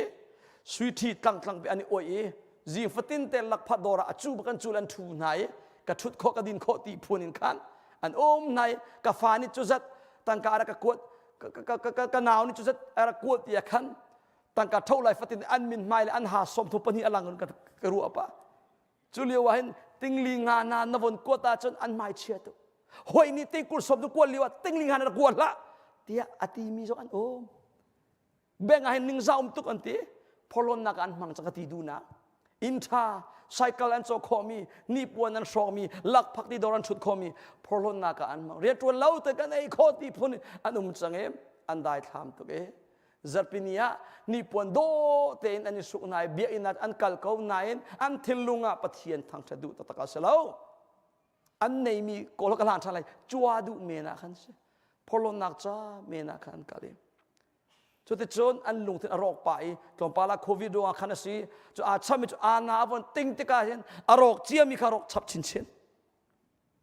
suiṭhi tlangtlang an i oih i zing fatin te lakphat dawr ah a cu bak an cul an ṭhu hna i ka ṭhut khawh ka din khawh ti phun in khan an um hna i ka fa nih cu zat tangka a rak ka kuat ka, ka, ka, ka nau nih cu zat a rak kuat ti ah khan tangka tho lai fatin an min hmai le an ha som thu pahnih alang in ka ka ruah pa cu lio ah hin tingli nga na na von kuat ahcun an hmai chia tu hoi nih tingkur som tu kuat lio ah tingli nga na kuat hlah tiah a ti mi zong an um beng ah hin ningza um tuk an ti phorhlonnak an hmang cang ka ti duhnak inn ṭha cycle an caw khawhmi hnipuan an hrawkmi lakphak ti dawr an ṭhut khawhmi phorhlonnak ah an hmang rianṭuan lo te kan ei khawh ti phun an um cang i an daithlam tuk i. Zarhpini ah hnipuan dawh tein an i suk hna i biakinn ah an kal ko nain an thinlung ah Pathian thangṭhat duh taktak a si lo. An neimi kawl ka hlan ṭhan lai cua duh men ah khan si. Phorhlawtnak ca men ah khan an kal i Cuticun an lungthin a rawk pah i tlawmpal ah COVID ruangah khan a si. Cu aa chami cu aa na a von ting tikah hin a rawk ciami kha rawk chap chinchin.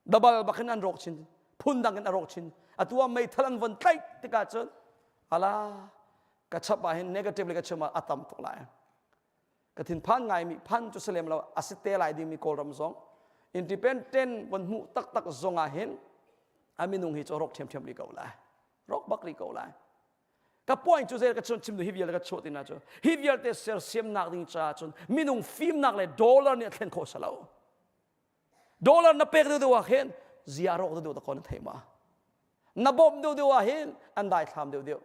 Dabal bak in an rawk chin. Phundang in a rawk chin. Atu ah meithal an von tlaih tikah cun ala ka chap ah hin negative le ka chim ah a tam tuk lai. Ka thinphan ngaimi phan cu si lem lo a si te lai dingmi Kawlram zong independent von hmuh taktak zong ah hin a minung hi cu rawk ṭhiamṭhiam rih ko lai. Rawk bak rih ko lai. Ka point cu zei ka chim hi vialte ka chuah tina cu hi vialte sersiamnak ding caah cun minung fimnak le dollar nih a thlen khawh si lo. Dollar na pek deuh deuh ah khin zia rawk deuh deuh ta ko na thei ma. Na bawmh deuh deuh ah hin an daithlam deuh deuh.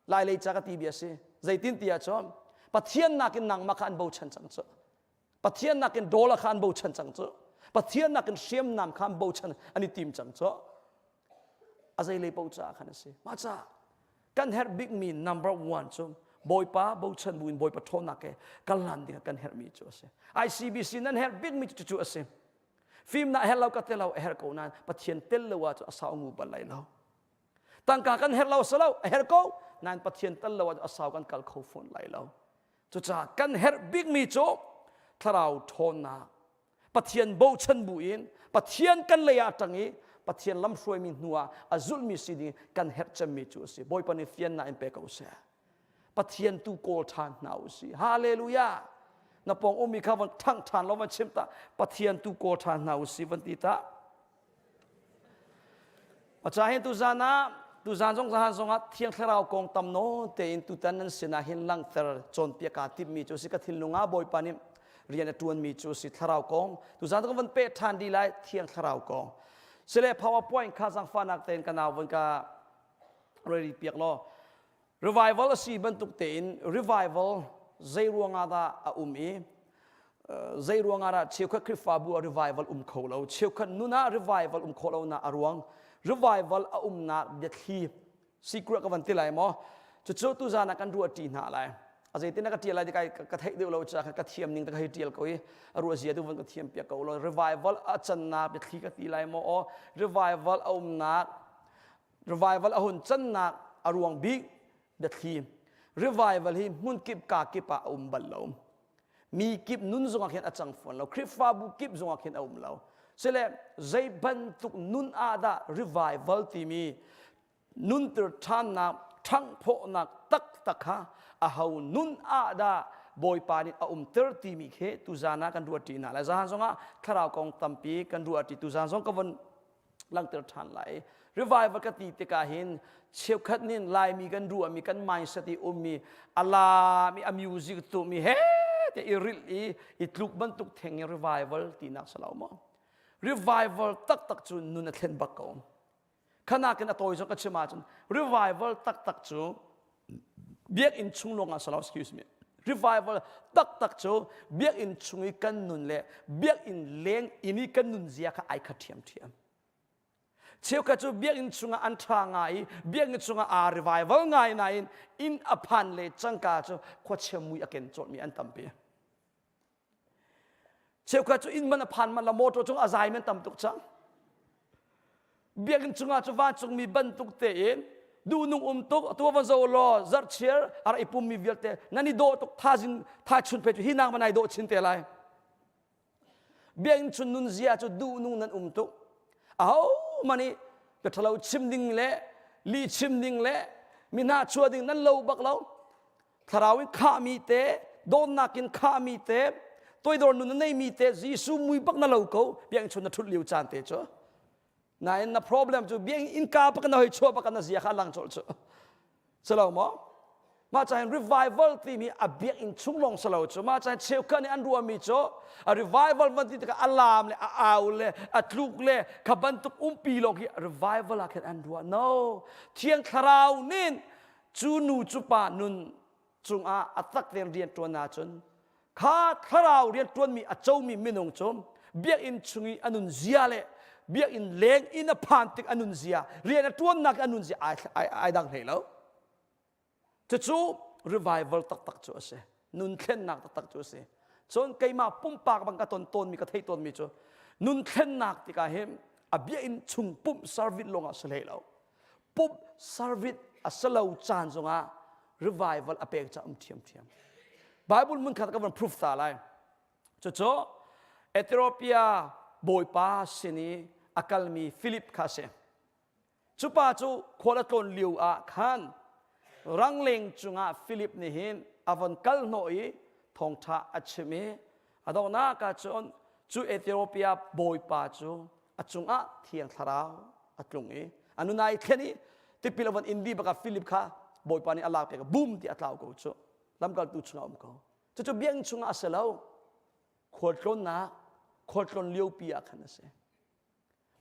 Lai lei ca ka ti bia si. Zeitin ti ah cun Pathian nakin nangmah kha an bochan cang cu. Pathian nakin dollar kha an bochan cang cu. Pathian nakin hriamnam kha an bochan an i tim cang cu. A zei lei paoh caah khan a si. Mah caah kan herh bikmi number one cu Bawipa bochan buin Bawipa ṭhawnnak he kal hlan ding ah kan herhmi cu a si. ICBC nan herh bikmi cu cucu a si. Fimnak herh lo ka tel lo a herh ko nain Pathian tel lo ah cu a sau ngu bal lai lo. Tangka kan herh lo si lo a herh ko nain Pathian tel lo ah a sau kan kal kho fawn lai lo. Cucaah kan herh bikmi cu thlarau ṭhawnnak Pathian bochan bu in Pathian kan lei ah ṭang i Pathian lamhruaimi hnu ah a zulhmi si ding kan herh cemmi cu a si. Bawipa nih fiannak in pe ko seh. Pathian tu kawl ṭhan hna u sih. Hallelujah! Na pawng ummi kha von ṭhangh ṭhan lo van chim ta. Pathian tu kawl ṭhan hna u sih van ti ta. Aca hin tuzan ah tuzan zong zahan zong ah Thiang Thlarau kong tam nawn tein tutan nan sinah hin langhter cawnpiak kaa timhmi cu si ka thinlung ah Bawipa nih rian a ṭuanmi cu si Thlarau kong tuzan kan van peh ṭhan dih lai Thiang Thlarau kong sile PowerPoint kha zaangfahnak tein ka nau von ka ready piak law Revival a si bantuk tein revival zei ruangah dah a um i zei ruangah dah cheukhat Khrihfabu ah revival um kho lo cheukhat nun ah revival um khawh lonak a ruang revival a umnak biathli secret ka van ti lai maw cucu tuzan ah kan ruah ṭi hna lai a zeitin ka ṭial lai ti ka theih deuh lo caah ka thiam ning ka hei ṭial ko i a ruah zia tu van ka thiam piak ko lo revival a cannak biathli ka ti lai maw aw revival a umnak Revival a hun cannak a ruang bik biathli. Revival hi hmun kip ka kip ah a um bal lo. Mi kip nun zongah khin a cang fawn lo. Khrihfabu kip zongah khin a um lo. Sile zei bantuk nun ah dah revival timi nuntir ṭhannak, ṭhanghphawhnak taktak kha a ho nun ah dah Bawipa nih a umter timi khi tuzan ah kan ruah ṭi hna lai. Zahan zongah thlarau kong tampi kan ruah ṭi. Tuzan zong ka von langhter ṭhan lai. Revival ka ti tikah hin cheukhat nih Laimi kan ruahmi kan mindset i ummi a laam i a music tuhmi he te i rilh i i tluk bantuk theng i revival tinak si lo maw? Revival taktak cu nun a thlen bak ko. Khanakin a tawi zong ka chim ahcun revival taktak cu biakinn chung lawng ah si lo excuse me revival taktak cu biakinn chung i kan nun le biakinn leng inn i kan nun zia kha ai khat ṭhiamṭhiam cheukhat cu biakinn chungah an ṭha ngai i biakinn chungah aa revival ngai nain inn a phan le cangka cu khuachia mui a ken cawlhmi an tampi Cheukhat cu inn man a phan man la motor cung a zai man tam tuk cang. Biakinn chungah cu vancungmi bantuk tein duhnung um tuk atu van zo law zarhchiar ara i pummi vialte nan i dawh tuk thazing thachun pe cu hi nang man ai dawh chin te lai. Biakinn chun nun zia cu duhnung nan um tuk. Aho mani ka thalo chim ding le li chim ding le mi hna chua ding nan lo bak lo. Thlarau in khahmi te, dawtnak in khahmi te, toidor nun a neimi te, Jesuh mui bak na lo ko, biakinn chun na ṭhut lio caan te cu. Nain na problem cu biakinn innka bak na hoi chuah bak na zia kha lang colh cu. Si lo maw? Mah cahin revival timi a biakinn chung lawng si lo cu. Mah cahin cheukhat nih an ruahmi cu a revival van ti tikah a laam le a au le a tluk le kha bantuk umpi lawng hi revival ah khin an ruah. No. Thiang Thlarau nih Cu nu cu pa nun cungah a tak tein rian ṭuan ahcun kha thlarau rian ṭuanmi a comi minung cu biakinn chung i a nun zia le biakinn leng in a phan tik a nun zia rian a ṭuannak a nun zia ai, ai, ai dang hlei lo. Cucu revival taktak cu a si. Nun thlennak taktak cu a si. Cun keimah pumpak bang ka ton tawnmi ka theih tawnmi cu nun thlennak tikah hin a bia in chung pumh service lawngah si hlei lo. Pumh service a si lo caan zongah revival a pek ca um ṭhiamṭhiam. Bible mun khat ka van proof ta lai. Cucu Ethiopia bawipa sin i a kalmi Philip kha a si. Cu pa cu khual a tlawn lio ah khan rangleng cungah Philip nih hin a von kal hnawh i thawngṭha a chim i a donghnak ah cun cu Ethiopia bawipa cu a cungah Thiang Thlarau a tlung i a nun ai thlen i tipil a von in dih bakah Philip kha bawipa nih a lakpiak bum ti a tlau ko cu lamkaltu chungah um ko cucu biakinn chungah a si lo khualtlawnnak khualtlawn liopi ah khan a si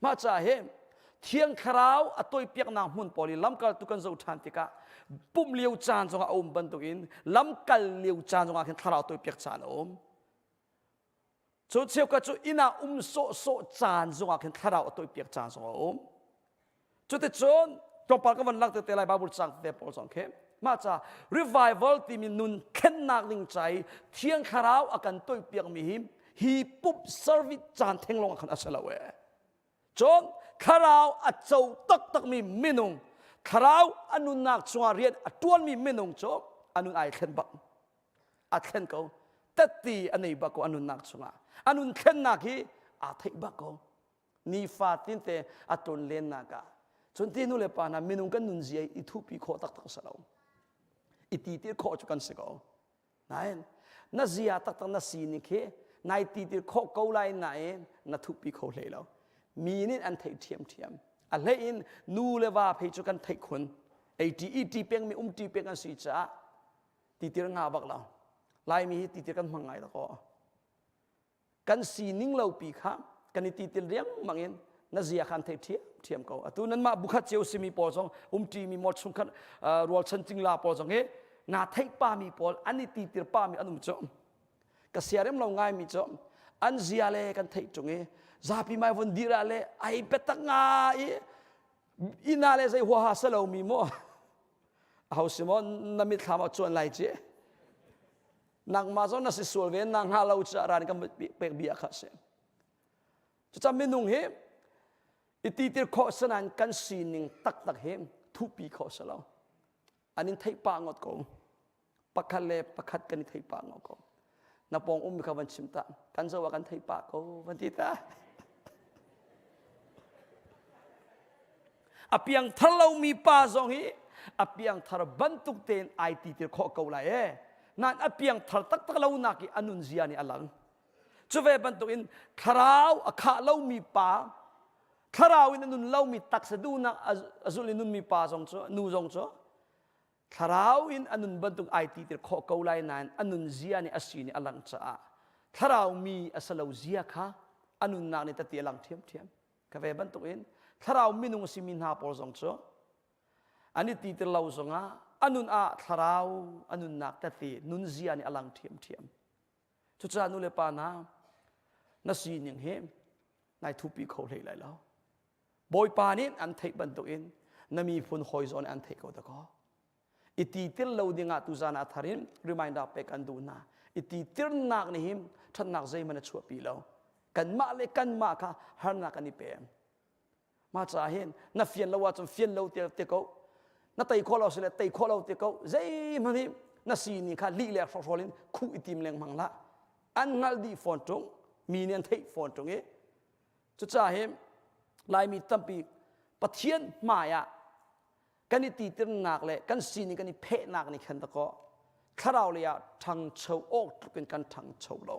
Mah caah hi Thiang Thlarau a toipiaknak hmun pawl i lamkaltu kan zoh ṭhan tikah pumh lio caan zongah a um bantukin lamkal lio caan zongah khin thlarau toipiak caan a um. Cu cheukhat cu inn ah um sawhsawh caan zongah khin thlarau a toipiak caan zong a um. Cuticun tlawmpal ka van langhter te lai Bible cang te pawl zong khi mah ca revival timi nun thlennak ding ca i Thiang Thlarau a kan toipiakmi hi hi pup service caan theng lawng ah khan a si lo ee. Cun thlarau a co taktakmi minung thlarau a nunnak chungah rian a ṭuanmi minung cu a nun ai thlen bak a thlen ko tatti a nei bak ko a nunnak chungah a nun thlennak hi aa theih bak ko nifatin te a tlon lennak ah cun ti nu le pa hna minung kan nun zia i thupi khawh taktak si lo i ti tir khawh cu kan si ko nain na zia taktak na sining khi nai ti tir khawh ko lai nain na thupi kho hlei lo mi nih an theih ṭhiamṭhiam a hlei in nu le va phei cu kan theih khun ATET peng mi um ti peng an si caah titir nga bak lo laimi hi titir kan hmang ngai dakaw kan sining lo pi kha kan i titil riangmang in na zia khan thei ṭhiam ṭhiam ko atu nanmah bukhat cio simi pawl zong umṭi mi maw chungkhat rualchan cingla pawl zong hi nga theih pa mi pawl an i titir pa mi an um cu ka siarem lo ngai mi cu an zia le kan theih ṭung i zapi mai von dir ah le ai biatak nga i ina le zei huaha salo mi maw aho si maw na mitthlam ah cuan lai ci nangmah zong na si sual ve na hnga lo caah ran kan pek bia kha si cucam minung hi i titir khawh sanan kan sining taktak hi thupi khawh si lo an in theih pah ngot ko pakhat le pakhat kan i theih pah ngot ko na pawng um kha van chim ta kan zo ah kan theih pah ko van ti ta A piangthar lomi pa zong hi a piangthar bantuk tein ai titir khawh ko lai ee. Nain a piangthar taktak lo nak i a nunzia nih a lang. Cu ve bantukin thlarau a khah lomi pa, thlarau in a nun lomi taksa duhnak a zulh i nunmi pa zong cu nu zong cu thlarau in a nun bantuk ai titir khawh ko lai nain a nunzia nih a si nih a lang caah thlarau mi a si lo zia kha a nunnak nih tati a lang ṭhiamṭhiam. Ka ve bantukin thlarau minung a simi hna pawl zong cu an i titir lo zongah a nun ah thlarau a nunnak tete nunzia nih a lang ṭhiamṭhiam. Cucaah nu le pa hna na sining hi nai thupi kho hlei lai lo. Bawipa nih an theih bantukin na miphun hawi zawn an theih ko dakaw. I titir lo dingah tuzan ah thar in reminder pek an duh hna. I titirnak nih hin ṭhatnak zeihmanh a chuahpi lo. Kanmah le kanmah kha harnak kan i pe. Mah caah hin na fian lo ahcun fian lo te, te ko. Na tei khawh lo si le tei khawh lo te ko. Zeihmanh hi na sining kha lih le hrawkhrol in khuh i tim lengmang hlah. An hngalh dih fawn ṭung. Mi nih an theih fawn ṭung i cucaah hin Laimi tampi Pathian hmai ah kan i titirnak le kan sining kan i phehnak nih khan dakaw thlarau lei ah ṭhangcho awk tluk in kan ṭhangcho lo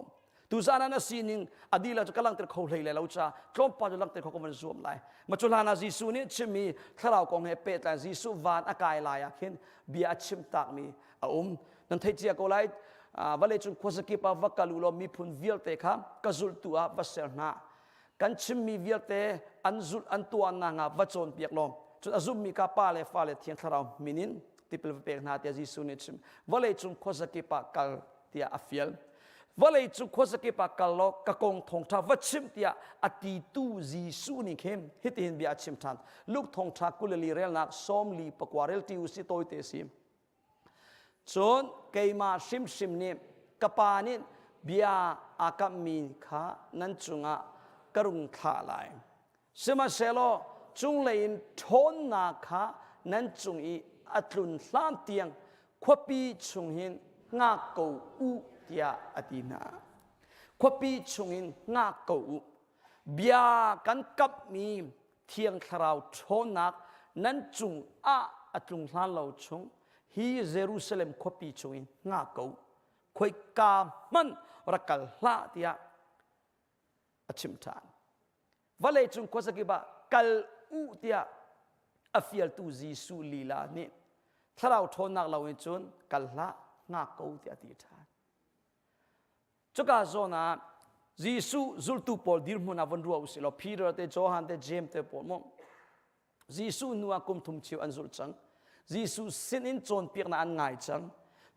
tuzan ah na sining a dihlak cu ka langhter kho hlei lai lo ca tlawmpal cu langhter kho ka van zuam lai ma cu hlan ah Jesuh nih chimmi thlarau kong he pehtlai Jesuh van a kai lai ah khin bia a chim takmi a um nan theih cia ko lai vawlei cung khuazakip ah va kal u law miphun vialte kha ka zulhtu ah va ser hna kan chimmi vialte an zulh an tuah nakhnga va cawnpiak law cun a zummi kha pa le fa le thiang thlarau min in tipil va pek hna tiah Jesuh nih a chim vawlei cung khuazakip ah kal tiah a fial vawlei cung khuazakip ah kal law ka kong thawngṭha va chim tiah a titu Jesuh nih khin hitihin bia a chim ṭhan Luke thawngṭha 24 relnak 44 rel ti u si tawite si. Cun keimah hrimhrim nih ka Pa nih bia aa kamhmi kha nan cungah ka rung thlah lai. Sihmanhsehlaw cunglei in ṭhawnnak kha nan cung i a tlun hlan tiang khuapi chung hin hngak ko u tiah a ti hna. Khuapi chungin hngak ko u. Bia kan kamhmi Thiang Thlarau ṭhawnnak nan cungah a tlung hlan lo chung hi Jerusalem khuapi chungin hngak ko. Khoika hmanh rak kal hlah tiah a chimh ṭhan. Vawlei cung khuazakip ah kal u tiah a fialtu Jesuh lila nih thlarau ṭhawnnak lo in cun kal hlah hngak ko tiah a ti ṭhan. Cuka zawn ah Jesuh zultu pawl dirhmun ah von ruah usih law Peter te Johan te James te pawl mu Jesuh hnu ah kum thum cheu an zulh cang. Jesuh sin in cawnpiaknak an ngai cang.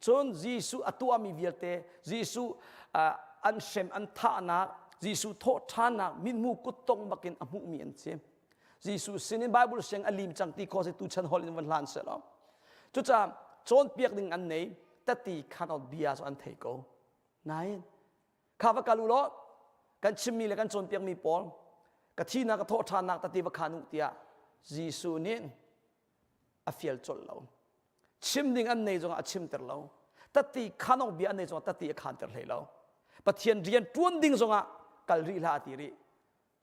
Cun Jesuh a tuahmi vialte, Jesuh an hrem an thahnak, Jesuh thawhṭhannak mithmu kuttong bakin a hmuhmi an si. Jesuh sin in Bible siang a lim cang ti kho si tu chan hol in van hlan selaw. Cucaah cawnpiak ding an nei, tati khan bia cu an thei ko. Nain kha va kal u law kan chimmi le kan cawnpiakmi pawl ka thihnak ka thawhṭhannak tati va khan u tiah Jesuh nih a fial colh lo. Chim ding an nei zongah a chimter lo. Tati khanok bia an nei zongah tati a khanter hlei lo. Pathian rian ṭuan ding zongah kal rih hlah a ti rih.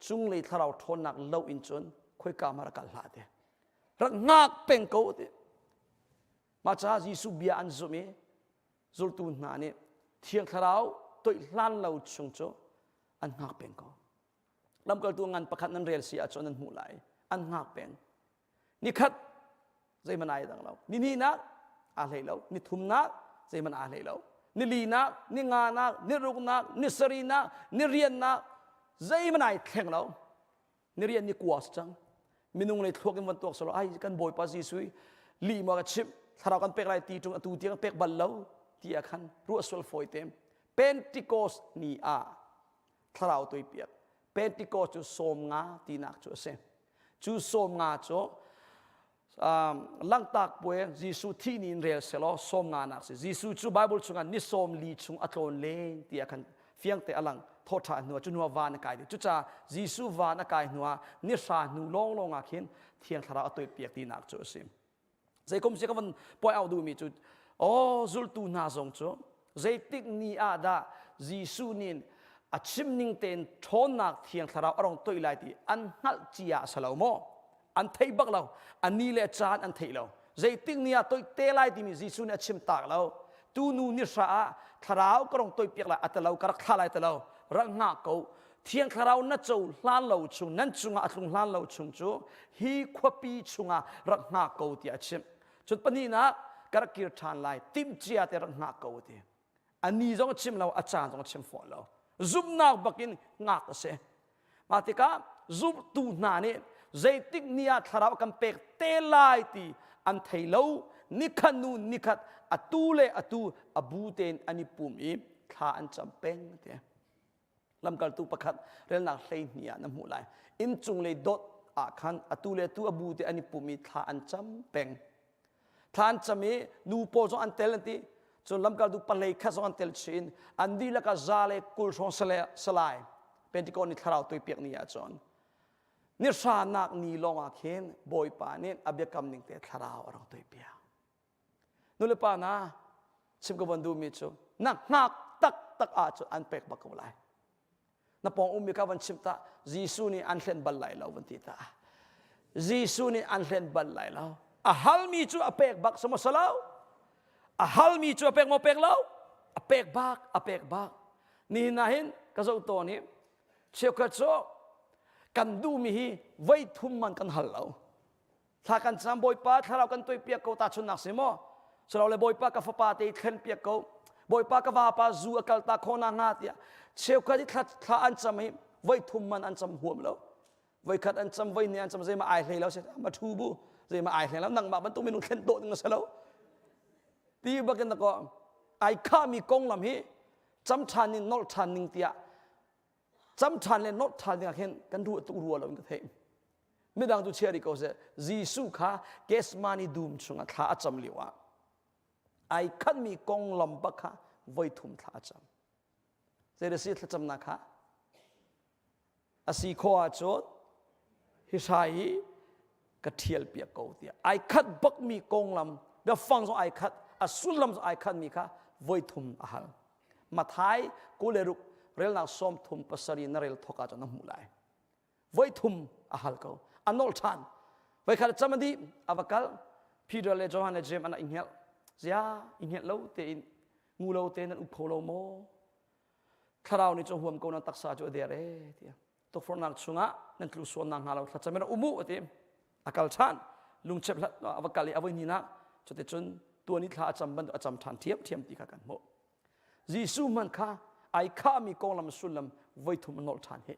Cunglei thlarau ṭhawnnak lo in cun khoika ma rak kal hlah ti. Rak ngak peng ko ti. Mah caah Jesuh bia an zumh i zultu hna nih Thiang Thlarau toih hlan lo chung cu an hngak peng ko. Lamkaltu ngan pakhat nan rel si ahcun nan hmuh lai. An hngak peng. Nikhat zeihmanh ai dang lo. Ni hnihnak aa hlei lo. Ni thumnak zeihmanh aa hlei lo. Ni linak, ni nganak, ni ruknak, ni sarihnak, ni riannak zeihmanh ai thleng lo. Ni rian ni kua si cang. Minung lei thluak in van tuak solo ai kan Bawipa Jesuh lih maw ka chimh thlarau kan pek lai ti tung atu tiang pek bal lo ti ah khan ruah sual fawi te Pentecost ni ah thlarau toipiak Pentecost cu 50 tinak cu a si cu 50 cu langtak puai Jesuh thih ni in rel selaw 50 nak si Jesuh cu Bible chungah ni 40 chung a tlawn len ti ah khan fiangte a lang thawhṭhan hnu ah cu hnu ah van a kai dih cucaah Jesuh van a kai hnu ah ni hra hnu lawnglawng ah khin Thiang Thlarau a toipiak tinak cu a si zeikom si ka van point out duhmi cu aw zultu hna zong cu zeitik ni ah dah Jesuh nih a chim ning tein ṭhawnnak Thiang Thlarau a rong toih lai ti an hngalh cia a si lo maw an thei bak lo a ni le caan an thei lo zeitik ni ah toih te lai timi Jesuh nih a chim tak lo tu nu ni hra ah thlarau ka rong toih piak lai a talo ka rak thla lai talo rak ngah ko Thiang Thlarau na co hlan lo chung nan cungah a tlung hlan lo chung cu hi khuapi chungah rak hngak ko tiah a chimh cun pahnihnak ka rak kir ṭhan lai timhcia te rak hngak ko ti a ni zong a chim lo a caan zong a chim fawn lo zumhnak bakin ngak a si mah tikah zumtu hna nih zeitik ni ah thlarau kan pek te lai ti an thei lo nikhat nu nikhat atu le atu a bu tein an i pum i thla an cam peng ti lamkaltu pakhat relnak 12 ah na hmuh lai inncung lei dot ah khan atu le atu a bu te an i pum i thla an cam peng thla an cam i nu pawl zong an tel an ti cun lamkaltu pahlei khat zong an tel chin an dihlak ah 120 hrawng salai Pentecost ni thlarau tuipiak ni ah cun ni hranak ni lawng ah khin Bawipa nih a biakam ning te thlarau a rak tuipiak Nulepa hna chim ka von duhmi cu na hngak taktak ahcun an pek bak ko lai. Na pawng ummi kha van chim ta Jesuh nih an hlen bal lai lo van ti ta. Jesuh nih an hlen bal lai lo. A halmi cu a pek bak sama salo. A halmi cu a pek maw pek lo? A pek bak, a pek bak. Nihin ah hin ka zoh tawn hi cheukhat cu kan duhmi hi voi thum man kan hal lo. Thla kan cam Bawipa thlarau kan tuaipiak ko tahchunnak si maw? Silo le Bawipa ka fapa te thlen piak ko. Bawipa ka vapa zu a kal ta khawh na hnga tiah cheukhat i thla, thla an cam hi voi thum man an cam huam lo. Voi khat an cam voi ni an cam zeima ai hlei lo si ma thu bu zeima ai hlei lo nangmah bantuk minung thlen dawh ding a si lo. Ti bakin na ko ai khami konglam hi cam ṭhan in nolh ṭhan ning tiah cam ṭhan le nolh ṭhan ding ah khin kan ruah tuk rua lo in ka theih. Midang cu chia rih ko seh. Jesuh kha Gethsemane dum chungah thla a cam lio ah. Ai khatmi konglam bak kha voi thum thla a cam. Zei si thlacamnak kha? A si khawh ahcun hi hrai hi ka ṭhial piak ko tiah ai khat bakmi konglam biafang zong ai khat a sullam zong ai khatmi kha voi thum a hal. Mathai 26 relnak 37 na rel thawk ahcun na hmuh lai. Voi thum a hal ko. A nolh ṭhan. Voi khat cam a dih a va kal. Peter le Johan le James an i hngelh. Zia i hngelh lo tein ngu lo tein nan um kho lo maw? Thlarau nih cu huam ko nan taksa cu a der e tiah. Tukforhnak chungah nan tlu sual nak hnga lo thlacam in um u a ti. A kal ṭhan. Lungchep hlat a va kal i a voi hnihnak cuticun tuan i thla a cam bantuk a cam ṭhan ṭhiamṭhiam ti kha kan hmuh. Jesuh hmanh kha ai khahmi konglam sullam voi thum a nolh ṭhan hi.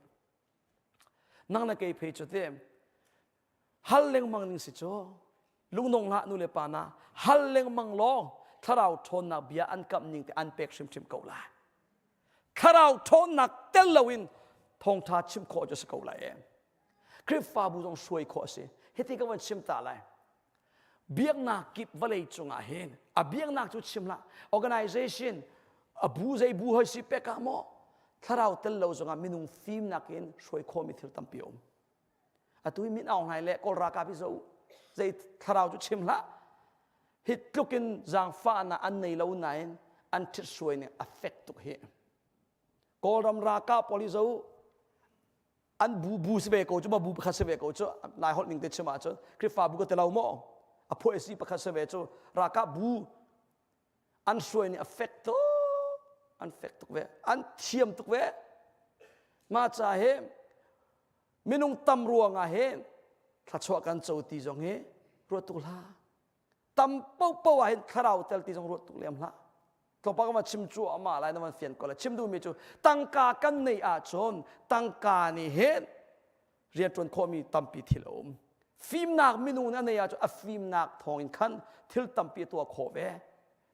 Nang na kei phei cu te hal lengmang ning si cu lungnong hlah nu le pa na hal lengmang law thlarau ṭhawnnak bia an kamh ning te an pek hrimhrim ko lai. Thlarau ṭhawnnak tel loin thawngṭha chim khawh cu si ko lai e. Khrihfabu zong hruai khawh a si. Hiti ka van chim ta lai. Biaknak kip vawlei cungah hin a biaknak cu chim hlah. Organization a bu zei bu hoi si pek ah maw thlarau tel lo zongah minung fimnak in hruai khawhmi thil tampi a um. Atu hi min aung hlai le Kawl ralkap hi zo zei thlarau cu chim hlah. Hi tluk in zaangfahnak an nei lo nain an ṭhit hruai ning a fek tuk hi. Kawlram ralkap pawl hi zo an bu bu si ve ko cu ma bu pakhat si ve ko cu lai holh ning te chim ahcun Khrihfabu ka ti lo maw a phuah si pakhat si ve cu ralkap bu an hruai nih a fek tuk an fek tuk ve an thiam tuk ve mah ca hi minung tam ruangah hi thluachuah kan co ti zong hi ruat tuk hlah tam popo ah hin thlarau tel ti zong ruat tuk lem hlah tlawmpal kan chim cu amah lai na van fian ko lai chim duhmi cu tangka kan neih ahcun tangka nih hin rianṭuan khawhmi tampi thil a um fimnak minung nih a neih ahcun a fimnak thawngin khan thil tampi a tuah khawh ve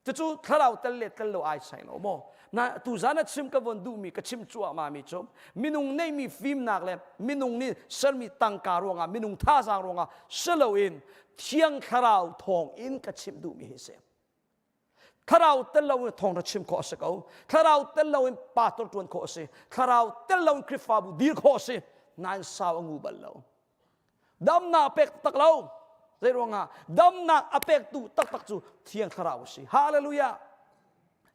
cucu thlarau tel le tel lo ai sai lo maw na tuzan a chim ka von duhmi ka chim cuahmah mi cu minung neihmi fimnak le minung nih sermi tangka ruangah minung thazaang ruangah si loin thiang thlarau thawng in ka chimh duhmi hi si Thlarau tel loin thawngṭha chim khawh a si ko. Thlarau tel loin pastor ṭuan khawh a si. Thlarau tel loin Khrihfabu dir khawh a si. Nain sau a ngu bal lo. Damnak a pek tak lo. Zei ruangah damnak a pektu taktak cu Thiang Thlarau a si. Hallelujah.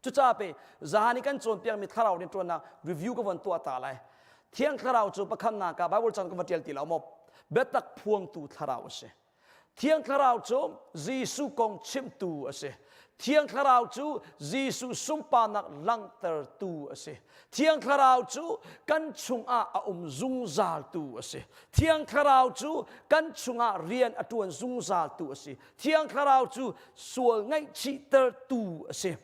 Cucaah pe zahan i kan cawnpiakmi thlarau rianṭuannak review ka von tuah ta lai. Thiang Thlarau cu pakhatnak ah Bible cang ka va ṭial ti lo maw? Biatak phuangtu thlarau a si. Thiang Thlarau cu Jesuh kong chimtu a si. Thiang Thlarau cu Jesuh sunparnak langhtertu a si. Thiang Thlarau cu kan chungah a um zungzaltu a si. Thiang Thlarau cu kan chungah rian a ṭuan zungzaltu a si. Thiang Thlarau cu sual ngaihchihtertu a si.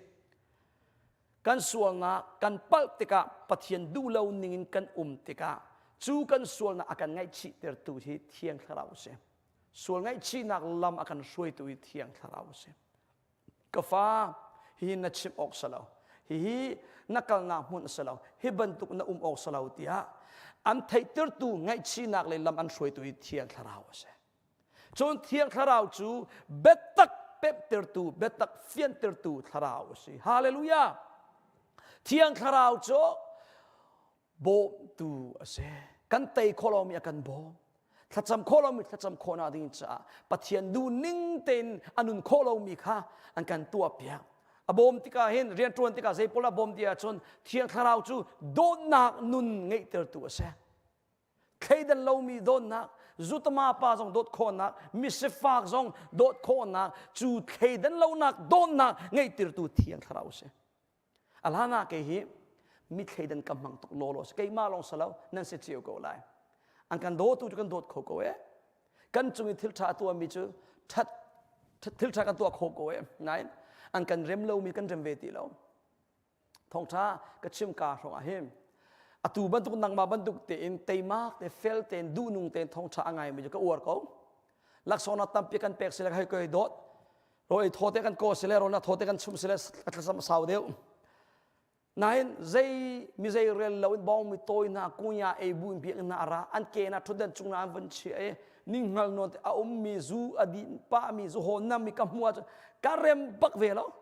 Kan sualnak kan palh tikah Pathian duh lo ningin kan um tikah cu kan sualnak a kan ngaihchihtertu hi Thiang Thlarau a si. Sual ngaihchihnak lam a kan hruaitu hi Thiang Thlarau a si. Ka fa, hihi na chimh awk si lo. Hihi na kalnak hmun a si lo. Hi bantuk na um awk si lo tiah an theihtertu ngaihchihnak le lam an hruaitu hi Thiang Thlarau a si. Cun Thiang Thlarau cu biatak pemhtertu, biatak fiantertu Thlarau a si. Hallelujah! Thiang Thlarau cu bawmtu a si. Kan tei khawh lomi a kan bawm. Thlacam khawh lomi thlacam khawhnak ding caah Pathian duh ning tein a nun khawh lomi kha an kan tuahpiak. A bawm tikah hin rianṭuan tikah zei pawl a bawm ti ahcun Thiang Thlarau cu dawtnak nun ngeihtertu a si. Thleidan lomi dawtnak, zutama pa zong dawt khawhnak, misifak zong dawt khawhnak, cu thleidan lonak dawtnak ngeihtirtu Thiang Thlarau a si. A hlan ah kei hi mi thleidan ka hmang tuk law law si. Keimah lawng si lo, nan si cio ko lai. An kan dawtu cu kan dawt kho ko e. Kan cung i thil ṭha a tuahmi cu ṭhat thil ṭha kan tuah kho ko e. Nain an kan rem lomi kan rem ve ti lo. Thawngṭha ka chim ka hrawng ah hin atu bantuk nangmah bantuk tein teimak te fel tein duhnung tein thawngṭha a ngaimi cu ka uar ko. Laksawngnak tampi kan pek sile hei koi dawt rawl ei thaw te kan kaw sile rawl na thaw te kan chum sile a thlacam a sau deuh. Nain zei mi zei rel lo in bawng mi tawi hna kunya ei bu in biak hna ara an ke na thutdan cung na an van chia e ning hngal non te a um mi zu a din pa mi zu hawn nam mi ka hmu ah ka rem bak ve lo.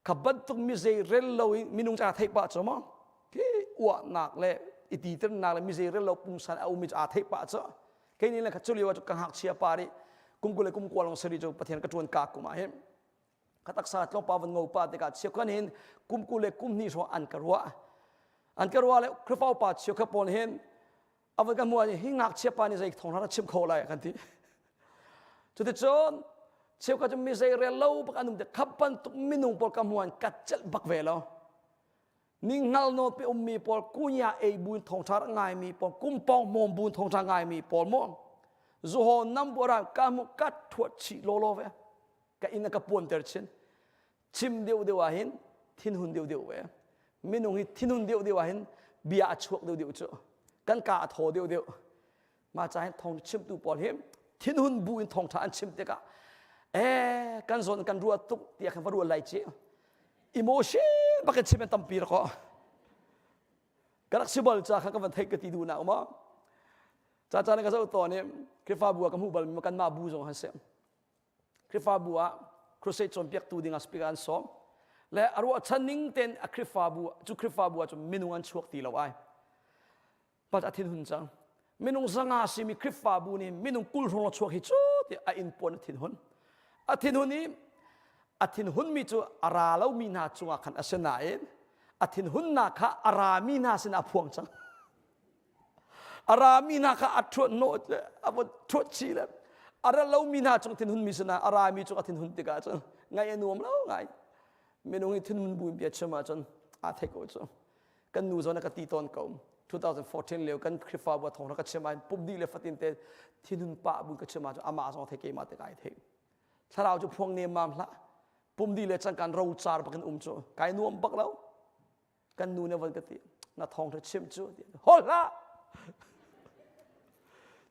Kha bantuk mi zei rel lo in minung ca theih pah cu maw? Khi uahnak le i titirnak le mi zei rel lo pungsan a ummi cu aa theih pah cu. Kei nih le kha cu lio ah cu ka ngakchia pa nih kum 20 le kum 20 long sari cu Pathian ka ṭuan ka kum ah hin ka taksa tlawmpa van ngo pa tikah chiakhan hin kum 20 le kum hnih hrawng an ka ruah. An ka ruah le Khrihfa upa chiakha pawl hin a van kan hmuh ah hi ngakchia pa nih zei thawng hna chim kho lai kan ti. Cuticun cheukhat cu mi zei rel lo bak an um te khap bantuk minung pawl ka hmuan ka celh bak ve lo. Ninghngal nawl pe ummi pawl kunya ei buin thawngṭha rak ngaimi pawl kumpawng hmawm buin thawngṭha ngaimi pawl mu zuhaw nam bu ra ka mu ka thuat chih law law ve ka inn a ka puanter chin chim deuh deuh ah hin thinhun deuh deuh ve minung hi thinhun deuh deuh ah hin bia a chuak deuh deuh cu kan ka a thaw deuh deuh mah ca hin thawng chimtu pawl hi thinhun bu in thawngṭha an chim tikah eh kan zawn kan ruat tuk tiah khan va ruat lai ci emotion bak in chim an tampi rak ka rak si bal ca kha ka van theih ka ti duh nak ma ca ca ka zoh tawn i Khrihfabu ah ka hmuh bal mi kanmah bu zong han si Khrihfabu ah crusade cawnpiaktu ding ah speaker an sawm le a ruahchan ning ten a Khrihfabu cu Khrihfabu ah cun minung an chuak ti lo ai Pat a thinhun cang. Minung 500 simi Khrihfabu nih minung 20 hrawng a chuak hi cu ti a inn puan a thinhun. A thinhun i a thinhunmi cu a ra lomi hna cungah khan a si nain a thinhunnak kha a rami hna sinah a phuang cang. A rami hna kha a ṭhuat hnawh le a von ṭhuat chih le a ra lomi hna cung thinhunmi sinah a rami cung a thinhun tikah cun ngaih a nuam lo ngai. Minung hi thinhun buin bia chim ahcun aa theih ko cu. Kan nu zawn a ka ti tawn ko. 2014 lio kan Khrihfabu a thawng ka chim ah pum dih le fatin te thinhun pah bu ka chim ah amah zong thei keimah te kai thei. Thlarau cu phuang nem mam hlah. Pum dih le cangkan ro car bakin um cu kai nuam bak lo. Kan nu ne van ka ti na thawng tha chim cu hol hlah.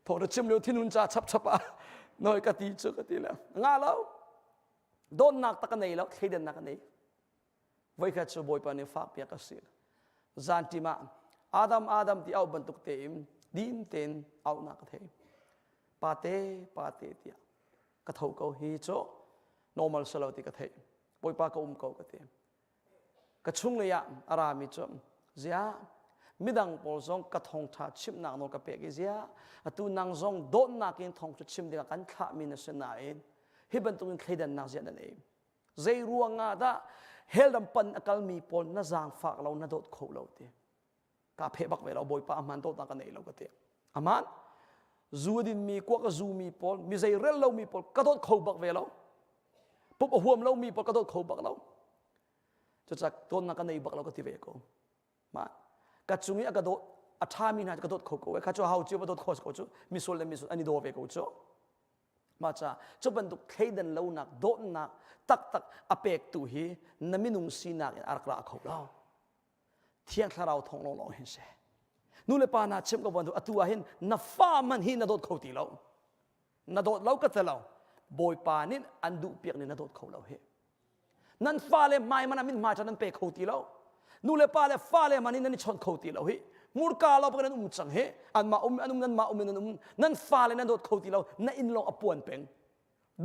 Thawng tha chim lio thinhun cha chap chap ah noi ka ti cu ka ti le nga lo. Dawtnak tak ka nei lo thleidannak ka nei. Voikhat cu Bawipa nih fakpiak a si. Zanṭim ah Adam Adam ti auh bantuk tein dim tein auhnak ka thei. Pate pate tiah ka tho ko hi cu normal si lo ti ka theih. Bawipa ka um ko ka ti. Ka chunglei ah a rami cu ziah midang pawl zong ka thawngṭha chimhnak nawl ka pek i ziah atu nang zong dawtnak in thawngṭha chim dingah kan thlahmi na si nain hi bantukin thleidannak ziah na nei. Zei ruangah dah hell ram pan a kalmi pawl na zaangfak lo na dawt kho lo ti ka pheh bak ve lo bawipa ahman dawtnak ka nei lo ka ti aman zu a dinmi kuak a zumi pawl mi zei rel lomi pawl ka dawt kho bak ve lo pup a huam lomi pawl ka dawt kho bak lo cucak dawtnak ka nei bak lo ka ti ve ko ma ka cung i a ka dawt a ṭhami hna ka dawt kho ko kha cu hau cio va dawt kho ko cu misual le misual an i daw ve ko cu Mah ca cu bantuk thleidan lonak dawtnak taktak a pektu hi na minung sinak in a rak ra kho lo. Thiang Thlarau thawng lawnglawng hin si. Nu le pa na chimh ko bantuk atu ah hin na fa man hi na dawt kho ti lo. Na dawt lo ka ti lo. Bawipa nih an duh piak nih na dawt kho lo hi. Nan fale hmai man ah mithmai ṭha nan pe kho ti lo. Nu le pa le fale man in nan i chawnh kho ti lo hi. Murka lo bak nan um cang hi. Anmah um an um nanmah um in nan um. Nan fale nan dawt kho ti lo. Na inn lawng a puan peng.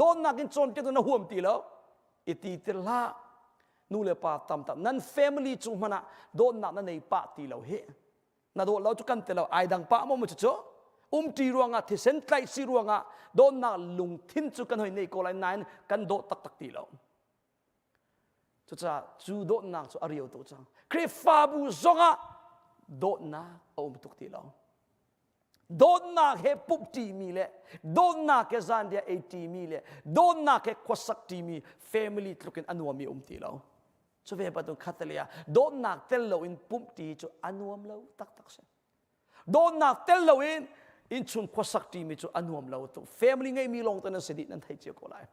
Dawtnak in cawnpiak na huam ti lo. I ti tir hlah. Nu le pa tam tam nan family cung hmanh ah dawtnak na nei pah ti lo hi. Na dawt lo cu kan ti lo. Ai dang pah maw mu cu cu. Umṭi ruangah thisen tlaih si ruangah dawtnak lungthin cu kan hoi nei ko lai nain kan dawt taktak ti lo. Cucaah cu dawtnak cu a rio tuk cang. Khrihfabu zongah dawtnak a um tuk ti lo. Dawtnak he pumhṭimi le dawtnak he zanriah ei ṭimi le dawtnak he khuasak ṭimi family tluk in a nuami um ti lo. Cu ve bantuk khattelei ah dawtnak tel loin pumhṭi cu a nuam lo taktak si. Dawtnak tel loin innchung khuasak ṭimi cu a nuam lo tuk. Family ngeimi lawng te nan si dih nan thei cio ko lai.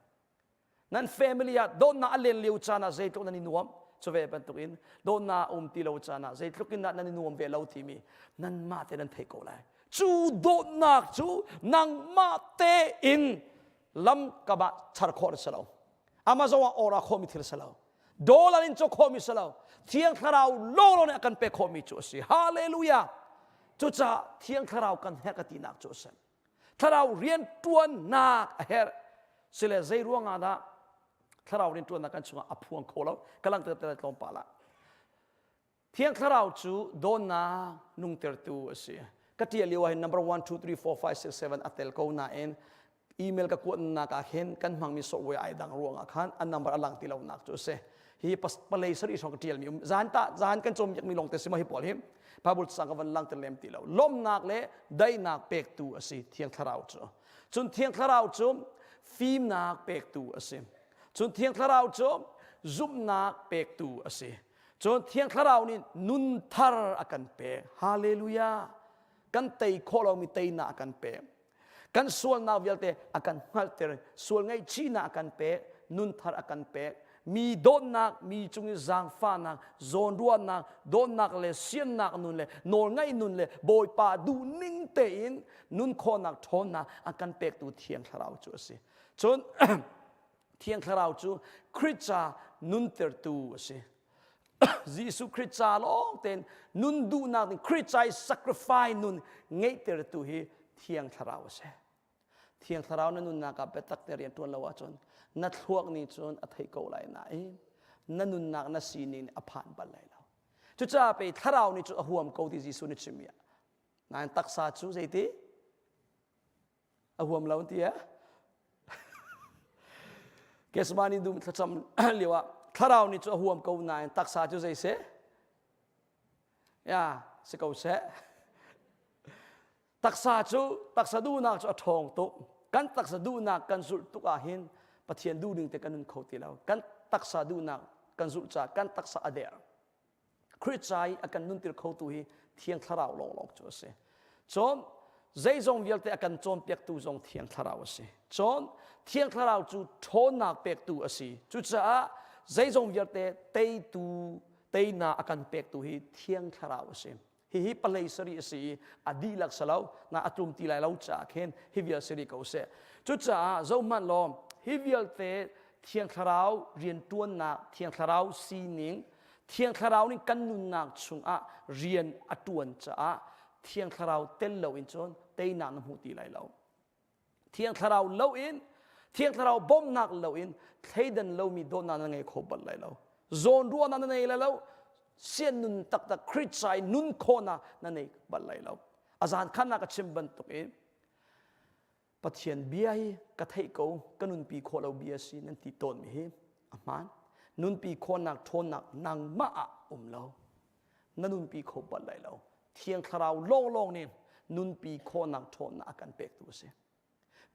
Nan family ah dawtnak a len lio caan ah zeitluk nan i nuam cu ve bantukin dawtnak a um ti lo caan ah zeitluk in dah nan i nuam ve lo timi nanmah te nan thei ko lai. Cu dawtnak cu nangmah tein lam kam ah char khawh na si lo. Amazon ah order khawhmi thil si lo. Dollar in cawk khawhmi si lo. Thiang Thlarau lawnglawng nih a kan pek khawhmi cu a si. Hallelujah! Cucaah Thiang Thlarau kan herh ka tinak cu a si. Thlarau rianṭuannak a herh. Sile zei ruangah dah? Thlarau rianṭuannak kan chungah a phuang kho lo. Ka langhter te lai tlawmpal ah. Thiang Thlarau cu dawtnak nungtertu a si. Ka ṭial lio ahhin number 1, 2, 3, 4, 5, 6, 7 a tel ko nain email ka kuatnak ah khin kan hmangmi software ai dang ruangah khan a number a lang ti lonak cu a si. Hi palei sarih hrawng ka ṭialmi um zan ta zan kan cawnpiakmi lawng te si maw hi pawl hi Bible cang ka van langter lem ti lo. Lawmhnak le daihnak pektu a si Thiang Thlarau cu. Cun Thiang Thlarau cu fimnak pektu a si. Cun Thiang Thlarau cu zumhnak pektu a si. Cun Thiang Thlarau nih nun thar a kan pek. Hallelujah! Kan tei khawh lomi teinak a kan pek. Kan sualnak vialte a kan hngalhter. Sual ngaihchihnak a kan pek. Nun thar a kan pek. Mi dawtnak, mi cung i zaangfahnak, zawnruahnak, dawtnak le siannak nun le nawlngaih nun le Bawipa duhning tein nun khawhnak ṭhawnnak a kan pektu Thiang Thlarau cu a si. Cun Thiang Thlarau cu Khrih ca nuntertu a si. Jesuh Khrih ca lawng tein nun duhnak ding Khrih ca i sacrifice nun ngeihtertu hi Thiang Thlarau a si. Thiang Thlarau na nunnak ah biatak te rian ṭuan lo ahcun na thluak nih cun a theih ko lai nain na nunnak na sining nih a phan bal lai lo. Cucaah pei Thlarau nih cun a huam ko ti Jesuh nih chimmi ah. Nain taksa cu zeiti? A huam lo ti eh? Kesmani dum thlacam lio ah thlarau nih cu a huam ko nain taksa cu zei seh? Ya, si ko seh. Taksa cu taksa duhnak cu a ṭhawng tuk. Kan taksa duhnak kan zulh tuk ah hin Pathian duhning te kan nun kho ti lo. Kan taksa duhnak kan zulh caah kan taksa a der. Khrih ca i a kan nuntir khotu hi Thiang Thlarau lawnglawng cu a si. Cun zeizong vialte a kan cawnpiaktu zong Thiang Thlarau a si. Cun Thiang Thlarau cu ṭhawnnak pektu a si. Cucaah zeizong vialte teitu teinak a kan pektu hi Thiang Thlarau a si. Hihi palei sarih a si i a dihlak si lo, na a tlum ti lai lo caah khin hi vial si rih ko seh. Cucaah zohhmanh law hi vialte Thiang Thlarau rianṭuannak, Thiang Thlarau sining, Thiang Thlarau nih kan nunnak chungah rian a ṭuan caah Thiang Thlarau tel loin cun teinak na hmu ti lai lo. Thiang Thlarau loin Thiang Thlarau bawmhnak loin thleidan lomi dawtnak na ngei kho bal lai lo. Zawnruahnak na nei lai lo. Sian nun taktak Khrih i nun khawhnak na nei bal lai lo. A zan khan ka chim bantuk in Pathian bia hi ka theih ko ka nunpi khawh lo bia si nan ti tawnmi hi a hmaan. Nunpi khawhnak ṭhawnnak nangmah ah um lo. Na nunpi kho bal lai lo. Thiang Thlarau lawnglawng nih nunpi khawhnak ṭhawnnak a kan pektu a si.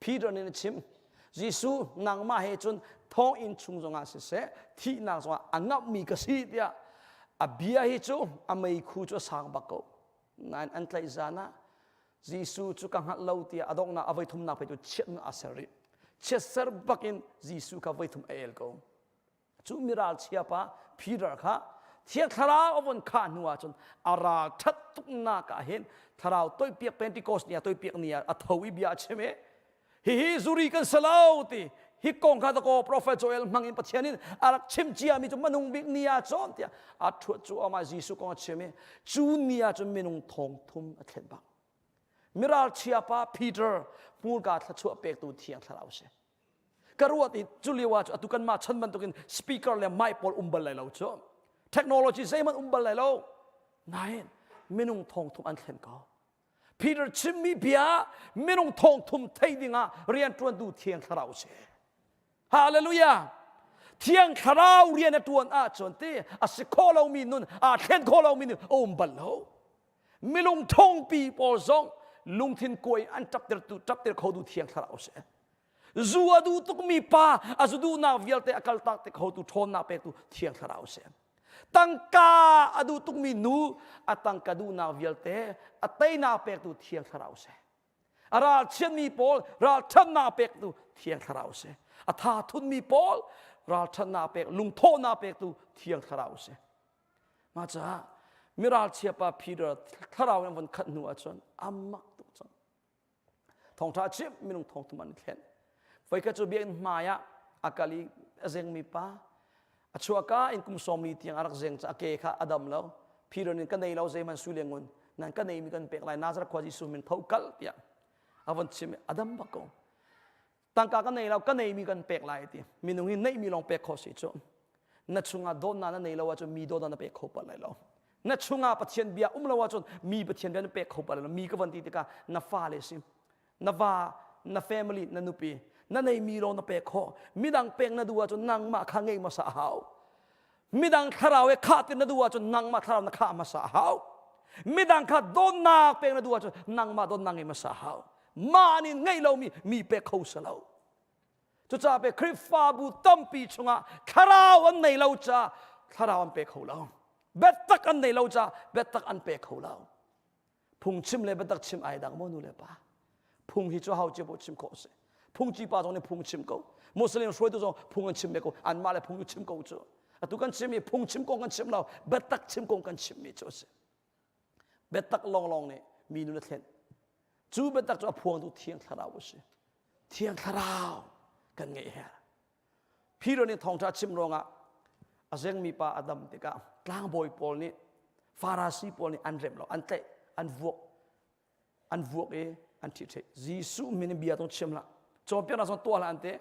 Peter nih a chim, Jesuh nangmah he cun thonginn chung zongah siseh, thihnak zongah a ngamhmi ka si tiah a bia hi cu a meikhu cu a sang bak ko. Nain an tlaih zan ah Jesuh cu ka hngalh lo tiah a donghnak a voithumnak pei cu chiatnak a ser rih. Chiatser bakin Jesuh kha voithum a el ko. Cu miralchia pa Peter kha Thiang Thlarau a von khah hnu ahcun a ral ṭhat tuknak ah hin Thlarau toipiak Pentecost ni ah toipiak ni ah a tho i bia a chim i hihi zuri kan si lo ti hi kong kha dakaw prophet Joel hmang in Pathian in a rak chim ciami cu manung bik ni ah cun tiah a ṭhuat cu amah Jesuh kong a chim i cu ni ah cun minung thong thum a thlen bak miralchia pa Peter hmurka thluachuah pektu Thiang Thlarau si ka ruat i cu lio ah cu atu kanmah chan bantukin speaker le mic pawl um bal lai lo cu technology zeihmanh um bal lai lo nain minung thong thum an thlen ko Peter chimmi bia minung thong thum thei dingah rianṭuantu Thiang Thlarau si Hallelujah Thiang Thlarau rian a ṭuan ahcun ti a si kho lomi nun aa thlen kho lomi nun a um bal lo milung thongpi pawl zong lungthin kuai an ṭapter tu ṭapter kho tu Thiang Thlarau si Zu a duh tukmi pa a zu duhnak vialte a kaltak te khotu ṭhawnnak pektu Thiang Thlarau si. Tangka a duh tukmi nu a tangka duhnak vialte a teinak pektu Thiang Thlarau si. A ralchiatmi pawl ralṭhatnak pektu Thiang Thlarau si. A tha thunmi pawl ralṭhatnak pek lungthawhnak pektu Thiang Thlarau si. Mah caah miralchia pa Peter thlarau in von khat hnu ahcun a mak tuk cang. Thawngṭha chim minung thawngthum an i thlen. Voikhat cu biakinn hmai ah a kal i a zengmi pa a chuahka in kum sawmli tiang a rak zeng ca a ke kha a dam lo. Peter nih ka nei lo zeihmanh sui le ngun nan ka neimi kan pek lai Nazareth khua Jesuh min tho kal tiah a von chim i a dam bak ko. Tangka ka nei lo, ka neimi kan pek lai ti. Minung hi neihmi lawng pek khawh si cu. Na chungah dawtnak na nei lo ahcun mi dawtnak na pek kho bal lai lo. Na chungah Pathian bia um lo ahcun mi Pathian bia na pek kho bal lai lo. Mi ka van ti tikah na fale si, na va, na family, na nupi, na neimi lawng na pek khawh. Midang pek na duh ahcun nangmah kha ngeih hmasa a hau. Midang thlarau he khah ti na duh ahcun nangmah thlarau na khah hmasa a hau. Midang kha dawtnak pek na duh ahcun nangmah dawtnak ngeih hmasa a hau. Mah nih ngeih lomi mi pek kho si lo. Cucaah pe Khrihfabu tampi chungah thlarau an nei lo caah thlarau an pe kho lo. Biatak an nei lo caah biatak an pe kho lo. Phungchim le biatak chim ai dang maw nu le pa? Phung hi cu hau cio paoh chim khawh a si. Phungci pa zong nih phung chim ko. Muslim hruaitu zong phung an chim ve ko. Anmah le phung cu chim ko cu. Atu kan chim i phungchim kong kan chim lo, biatak chim kong kan chimmi cu a si. Biatak lawnglawng nih mi nun a thlen. Cu biatak cu a phuangtu Thiang Thlarau a si. Thiang Thlarau kan ngeih her. Peter nih thawngṭha chim ruangah a zengmi pa a dam tikah tlangbawi pawl nih Farasi pawl nih an remh lo, an tlaih, an vuak, an vuak i an ṭhihṭheih. Jesuh min in bia zong chim hlah, cawnpiaknak zong tuah hlah an ti.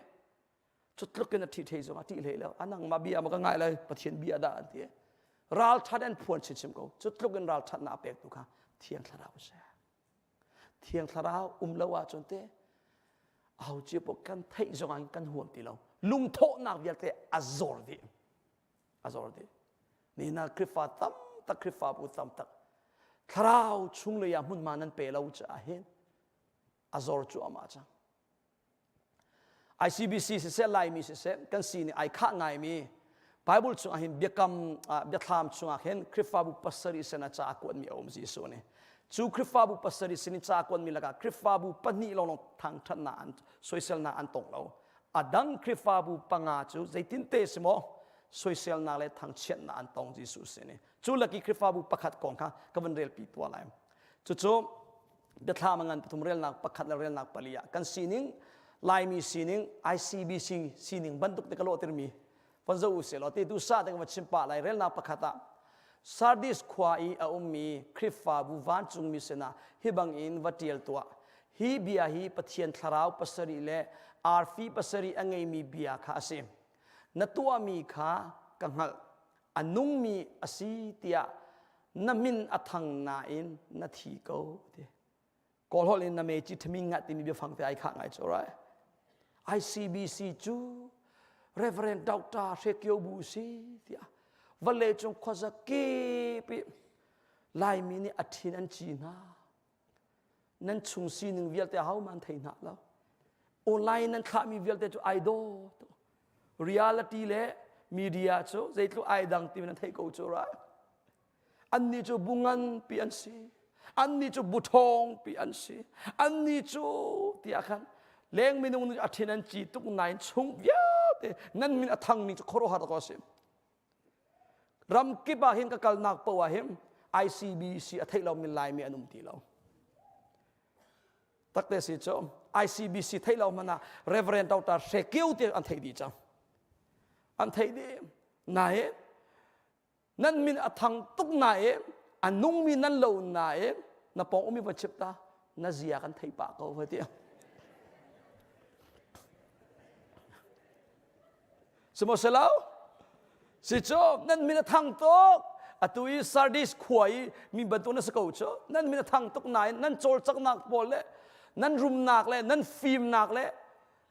Cu tluk in a ṭhihṭheih zong a ṭih hlei lo. A nangmah bia ma ka ngai lai, Pathian bia dah an ti. Ralṭhat an phuan chinchin ko. Cu tluk in ralṭhatnak a pektu kha Thiang Thlarau a si. Thiang Thlarau um lo ahcun te aho cio paoh kan theih zong ah kan huam ti lo. Lungthawhnak vialte a zor dih. A zor dih. Nina Khrihfa tam tak Khrihfabu tam tak thlarau chunglei ah hmunhma nan pe lo caah hin a zor cuahmah cang. ICBC siseh Laimi siseh kan sining ai khah ngaimi Bible chungah hin biakam biathlam chungah hin Khrihfabu pasarih sin ah ca a kuatmi a um Jesuh nih. Cu Khrihfabu pasarih sin in ca a kuatmi lakah Khrihfabu pahnih lawnglawng thangṭhatnak an soiselnak an tong lo. A dang Khrihfabu panga cu zeitinte si maw soiselnak le thangchiatnak an tong Jesuh sin i. Cu laki Khrihfabu pakhat kong kha ka van relpi tuah lai. Cucu biathlam a ngan pathum relnak pakhat le relnak pali ah kan sining Laimi sining ICBC sining bantuk te ka lawhtermi von zoh u sih law ti tu sa te ka va chim pah lai relnak pakhat ah Sardis khua i a ummi Khrihfabu vancungmi sinah hi bangin va ṭial tuah hi bia hi Pathian thlarau pasarih le arfi pasarih a ngeimi bia kha a si na tuahmi kha ka hngalh a nungmi a si tiah na min a thang nain na thi ko ti kawl holh in na me chi thaming nga timi biafang te ai khah ngai chu right ICBC cu Reverend Dr. Hre Kio Bu si tiah vale cung khuaza kip i Laimi nih a thin an ci hna nan chung sining vialte ahohmanh thei hna lo online nan thlahmi vialte cu ai daw reality le media cu zeitluk ai dang ti nan theih ko cu ra annih cu bu nganpi an si annih cu bu ṭhawngpi an si annih cu tiah khan leng minung nih a thin an ci tuk nain chung vialte nan min a thangmi cu khuaruahhar ko a si Ramkip ah hin ka kalnak paoh ah hin ICBC a theih lomi Laimi an um ti lo. Takte si cu ICBC theih lo hmanh ah Reverend Dr. Hre Kio te an theih dih cang. An theih dih. Nain nan min a thang tuk nain a nungmi nan lo nain na pawng umi va chip ta na zia kan theih pah ko va ti. Sihmanhsehlaw si cu nan min a thang tuk atu i Sardis khua i mi bantuk na si ko cu nan min a thang tuk nain nan cawlcanghnak pawl le nan rumnak le nan fimnak le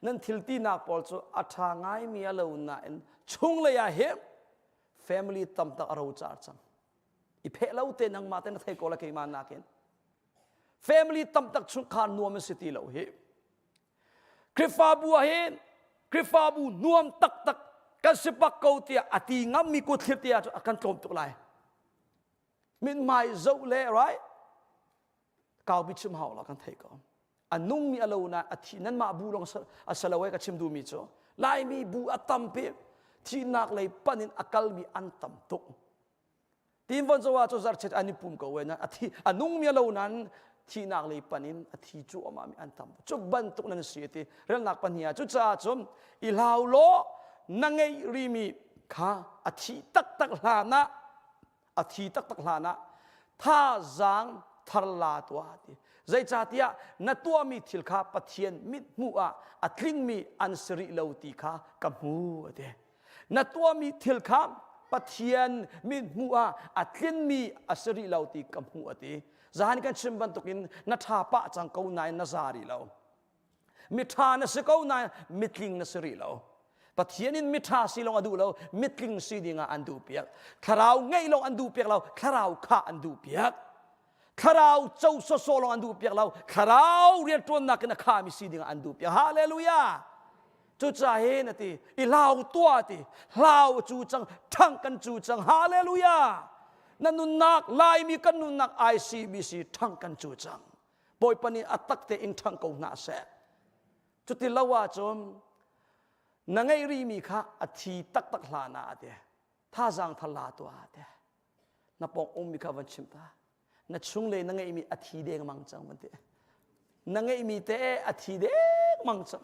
nan thiltinak pawl cu a ṭha ngaimi a lo nain chunglei ah hin family tam tak a rocar cang i pheh lo te nangmah te na thei ko la keimah nakin family tam tak chungkhar nuam an si ti lo hi Khrihfabu ah hin Khrihfabu nuam taktak kan si bak ko tiah a ti ngammi kut thlir ti ahcun a kan tlawm tuk lai. Mithmai zoh le right kaupi chim hau la kan thei ko. A nungmi a lo na a thi nanmah bu lawng a si lo e ka chim duhmi cu Laimi bu a tampi thihnak lei pan in a kalmi an tam tuk. Tin von zoa cu zarchet an i pum ko we nan a thi a nung mi lo nan thihnak lei pan in a thi cu ama mi an tam cu bantuk nan si ti relnak pahnih ah cucaah cun i hlau law na ngeih rimi kha a thi taktak hlan ah a thi taktak hlan ah thazaang thar la tuah ti. Zeicahtiah na tuahmi thil kha Pathian mithmuh ah a tlingmi an si rih lo ti kha ka hmu a ti. Na tuahmi thil kha Pathian mithmuh ah a tlinmi a si rih lo ti ka hmuh a ti. Zahan kan chim bantukin na ṭha pah cang ko nain na za rih lo. Miṭha na si ko nain mitling na si rih lo. Pathian in miṭha si lawng a duh lo, mitling si dingah an duhpiak. Thlarau ngeih lawng an duhpiak lo, thlarau kha an duhpiak. Thlarau co sawsawh lawng an duhpiak lo, thlarau rianṭuannak in a khami si dingah an duhpiak. Hallelujah! Cucaah hin a ti, i hlau tuah ti, hlau cu cang, ṭhang kan cu cang. Hallelujah! Na nunnak, Laimi kan nunnak ICBC ṭhang kan cu cang. Bawipa nih a tak tein ṭhang ko hna seh. Cuti lo ahcun na ngeih rihmi kha a thi taktak hlan ah a ti. Thazaang thar la tuah a ti. Na pawng ummi kha van chim ta. Na chungle na ngeihmi a thi dengmang cang van ti. Na ngeihmi te a thi dengmang cang.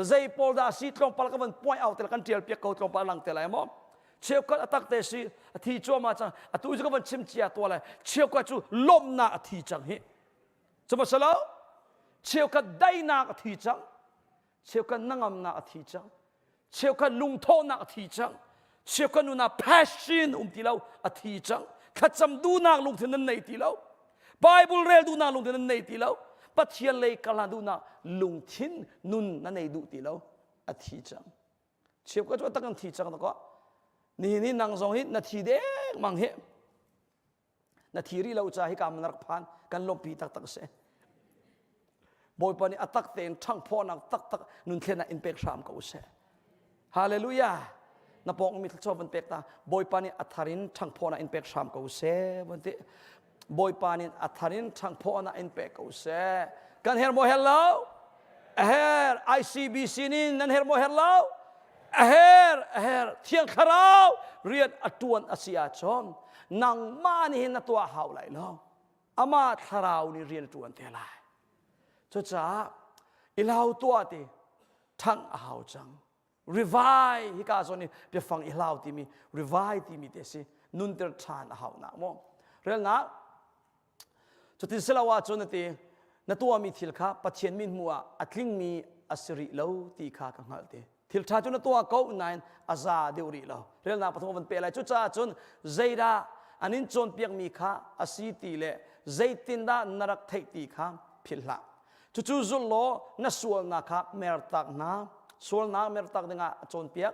Zei pawl dah si tlawmpal ka van point out te kan tial piak ko tlawmpal lang te lai maw? Cheukhat a tak te si a thi cuahmah cang. Atu cu ka van chim cia tua lai. Cheukhat cu lawmhnak a thi cang hi. Cu ma lo? Cheukhat daihnak a thi cang. Cheukhat nangamnak a thi cang. Cheukhat lungthawhnak a thi cang. Cheukhat nunah passion um ti lo a thi cang. Thlacam duhnak lungthin nan nei ti lo. Bible rel duhnak lungthin nan nei ti lo. Pathian lei kal duhnak lungthin nun na nei duh ti lo a thi cang. Cheukhat cu tak an thi cang ko. Nihin hi nang zong hi na thi deng mang hi. Na thi rih lo ca hi ka man rak phan kan lawmhpi taktak si. Bawipa nih a tak tein ṭhanghphawhnak taktak nun thlennak in pek hram ko seh. Hallelujah. Na pawng mi thluachuah van pek ta. Bawipa nih a thar in ṭhanghphawhnak in pek hram ko seh. Van ti. Bawipa nih a thar in ṭhanghphawhnak in pek ko seh. Kan her maw her lo? A her. ICBC nin nan her maw her lo? A her, a her. Thiang Thlarau rian a ṭuan a si ahcun nangmah nih hin na tuah hau lai lo. Amah Thlarau nih rian a ṭuan te lai. Cucaah i hlau tuah ti ṭhangh a hau cang. Revive hika zawn i biafang i hlau timi revive timi te si nunter ṭhan a haunak maw. Relnak Cutin si lo ahcun a ti, na tuahmi thil kha Pathian mithmuh ah a tlingmi a si rih lo ti kha ka hngalh ti. Thil ṭha cu na tuah ko nain a za deuh rih lo. Relnak pathum van peh lai. Cucaah cun zeidah an in cawnpiakmi kha a si ti le zeitindah na rak theih ti kha philh hlah. Cucu zul law na sualnak kha mertak hna. Sualnak mertak dingah a cawnpiak.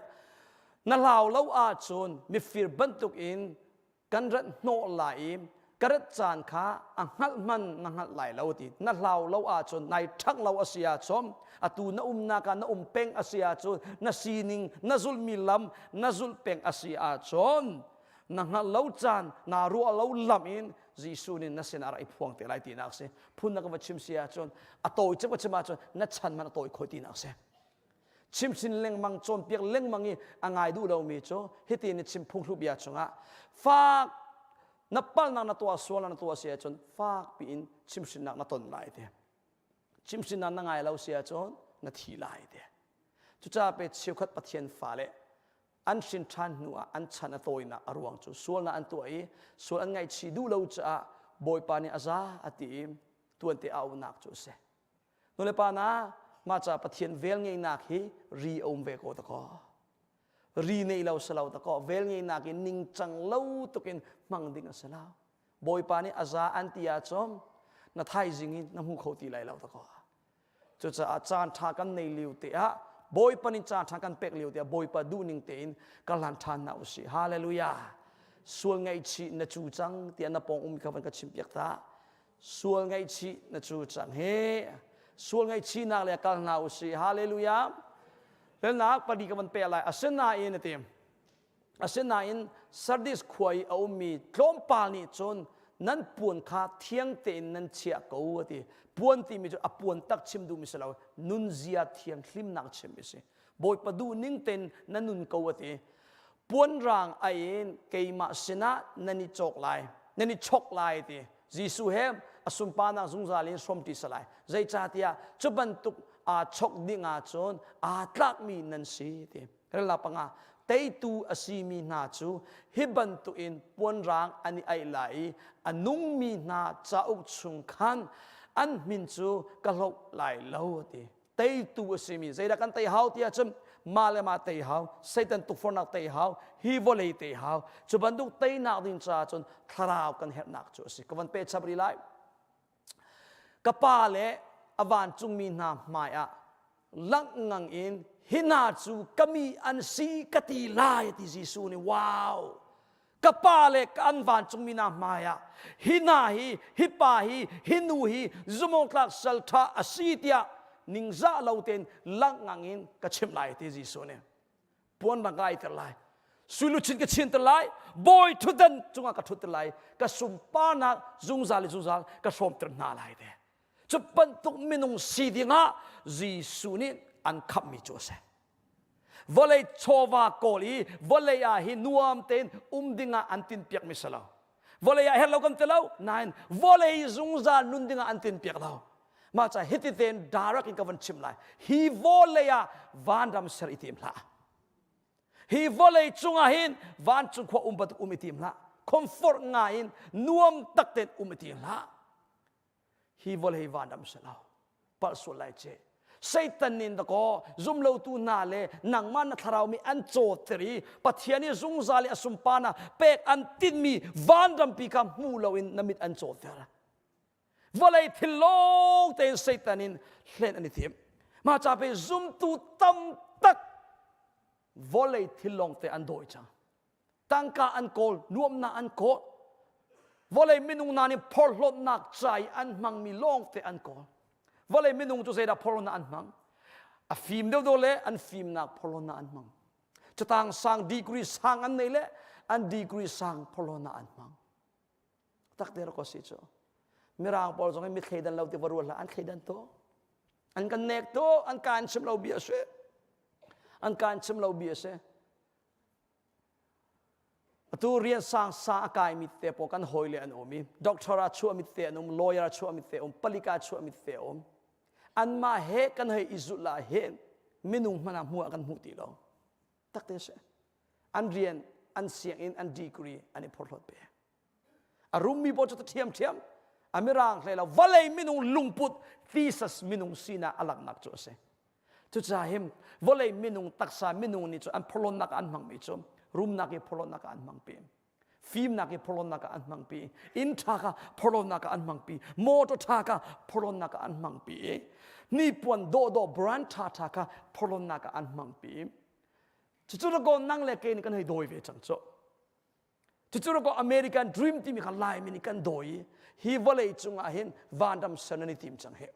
Na hlau lo ahcun mifir bantukin kan rat hnawh lai i ka rat caan kha a hngalh hman na hngalh lai lo ti na hlau lo ahcun nai ṭhangh lo a si ahcun atu na umnak ah na um peng a si ahcun na sining na zulhmi lam na zulh peng a si ahcun na hngalh lo caan naa ruah lo lam in Jesuh nih na sinah rak i phuang te lai tinak a si phun na ka va chim si ahcun a tawi cem ka chim ahcun na chan man a tawi khoi tinak a si chimchin lengmang cawnpiak lengmang i a ngai duh lomi cu hiti ni chim phunghlu bia chungah fak na palnak na tuah sual na tuah si ahcun fak piin chimhrinnak na ton lai ti chimhrinnak na ngai lo si ahcun na thi lai ti cucaah pe cheukhat Pathian fale an hrin ṭhan hnu ah an chan a tawinak a ruang cu sualnak an tuah i sual an ngaihchih duh lo caah Bawipa nih a za a ti i tuante a auhnak cu a si Nulepa na mah ca Pathian vel ngeihnak hi ri a um ve ko dakaw. Ri nei lo si lo dakaw vel ngeihnak in ningcang lo tukin hmang ding a si lo. Bawipa nih a za an ti ahcun na thaizing in na hmu kho ti lai lo dakaw. Cucaah caan ṭha kan nei lio te ah Bawipa nih caan ṭha kan pek lio te ah Bawipa duhning tein kan hlan ṭhan hna usih. Hallelujah. Sual ngaihchih na cu cang tiah na pawng um kha van ka chimpiak ta. Sual ngaihchih na cu cang hi. Sual ngaihchihnak le kal hna usih. Hallelujah. Felnak pali ka van pe lai. Asinain a ti. Asinain Sardis khua i a ummi tlawmpal nih cun nan puan kha thiang tein nan chiah ko a ti. Puan timi cu a puan tak chim duhmi si lo, nunzia thianghlimnak chimmi si. Bawipa duh ning tein na nun ko a ti. Puan rang ai in keimah sinah nan i cawk lai, nan i chok lai ti. Jesuh he a sunparnak zungzal in hrawmṭi si lai. Zeicahtiah cu bantuk aa chok ding ahcun aa tlakmi nan si ti. Rel panga. Teitu a simi hna cu hi bantukin puanrang an i aih lai i a nungmi hna cauk chung khan an min cu ka hloh lai lo a ti. Teitu a simi zeidah kan tei hau ti ahcun mah le mah tei hau, Satan tukforhnak tei hau, hi vawlei tei hau. Cu bantuk teinak ding caah cun thlarau kan herhnak cu a si. Ka van peh chap rih lai. Ka pa le a vancungmi hna hmaiah langngang in hi hna cu ka mi an si ka ti lai ti Jesuh nih wow ka pa le ka an vancungmi hna hmaiah hi hna hi hi pa hi hi nu hi zumawngtlak sal ṭha a si tiah ningzah lo tein langngang in ka chimh lai ti Jesuh nih puan bang ka aiter lai suiluchin ka chinter lai bawi ṭhutdan cungah ka ṭhutter lai ka sunparnak zungzal le zungzal ka hrawmter hna lai te cu bantuk minung si dingah Jesuh nih an khamhmi cu a si vawlei chawva kawl i vawlei ah hi nuam tein um dingah an tinpiakmi si lo vawlei ah herh lo kan ti lo nain vawlei zungzal nun dingah an tinpiak lo mah ca hiti tein direct in ka van chim lai hi vawlei ah vanram ser i tim hlah hi vawlei cungah hin vancung khua um bantuk um i tim hlah comfort ngai in nuam tak tein um i tim hlah hi vawlei vanram si lo palh sual lai ce Satan nin dakaw zumlotu hna le nangmah na thlarau mi an cawter i Pathian i zungzal i a sunparnak pek an tinhmi vanrampi kha hmu loin na mit an cawter vawlei thil lawng tein Satan in hlen an i tim mah ca pe zumtu tam tak vawlei thil lawng te an dawi cang tangka an kawl nuamnak an kawl vawlei minung hna nih phorhlawtnak ca i an hmangmi lawngte an kawl vawlei minung cu zeidah phorhlawtnak an hmang a fim deuhdeuh le an fimnak phorhlawtnak an hmang catang sang degree sang an nei le an degree sang phorhlawtnak an hmang takte rak si cu mirang pawl zong in mi thleidan lo ti va rual hlah an thleidan to an kan nek to an kaan chim lo bia si an kaan chim lo bia si Atu rian sang sa a kaimi te pawl kan hawile an um i doctor a chuahmi te an um, lawyer a chuahmi te um, palika a chuahmi te um. Anmah he kan hei i zulh ah hin minung hmanh ah hmuh ah kan hmuh ti lo. Takte si. An rian, an sianginn, an degree an i phorhlawt pe. A rummi pawl cu ṭhiamṭhiam, a mirang hlei lo, vawlei minung lungput thesis minung sinak a langhnak cu a si. Cucaah hin vawlei minung taksa minung nih cu an phorhlawnnak ah an hmangmi cu rumnak i phorhlawnnak ah an hmangpi fimnak i phorhlawnnak ah an hmangpi inn ṭha kha phorhlawnnak ah an hmangpi motor ṭha kha phorhlawnnak ah an hmangpi hnipuan dawhdawh brand ṭha ṭha kha phorhlawnnak ah an hmangpi cucu rakaw nang le kei nih kan hei dawi ve cang cu cucu rakaw American dream timi kha Laimi nih kan dawi i hi vawlei cungah hin vanram ser nan i tim cang hi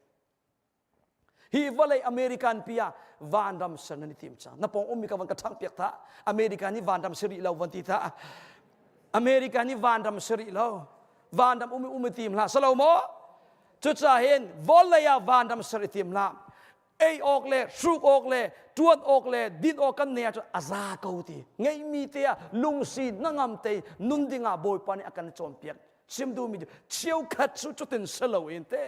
Hi vawlei American pi ah vanram ser nan i tim cang. Na pawng ummi ka van ka ṭhang piak ta. American hi vanram si rih lo van ti ta. American hi vanram si rih lo. Vanram um um i tim hlah. Salo maw? Cucaah hin vawlei ah vanram ser i tim hlah. Ei awk le hruk awk le ṭuan awk le din awk kan nei ahcun a za ko ti. Ngeihmi te ah lungsi hnangam te nun ding ah Bawipa nih a kan cawnpiak. Chim duhmi cu cheukhat cu cutin si loin te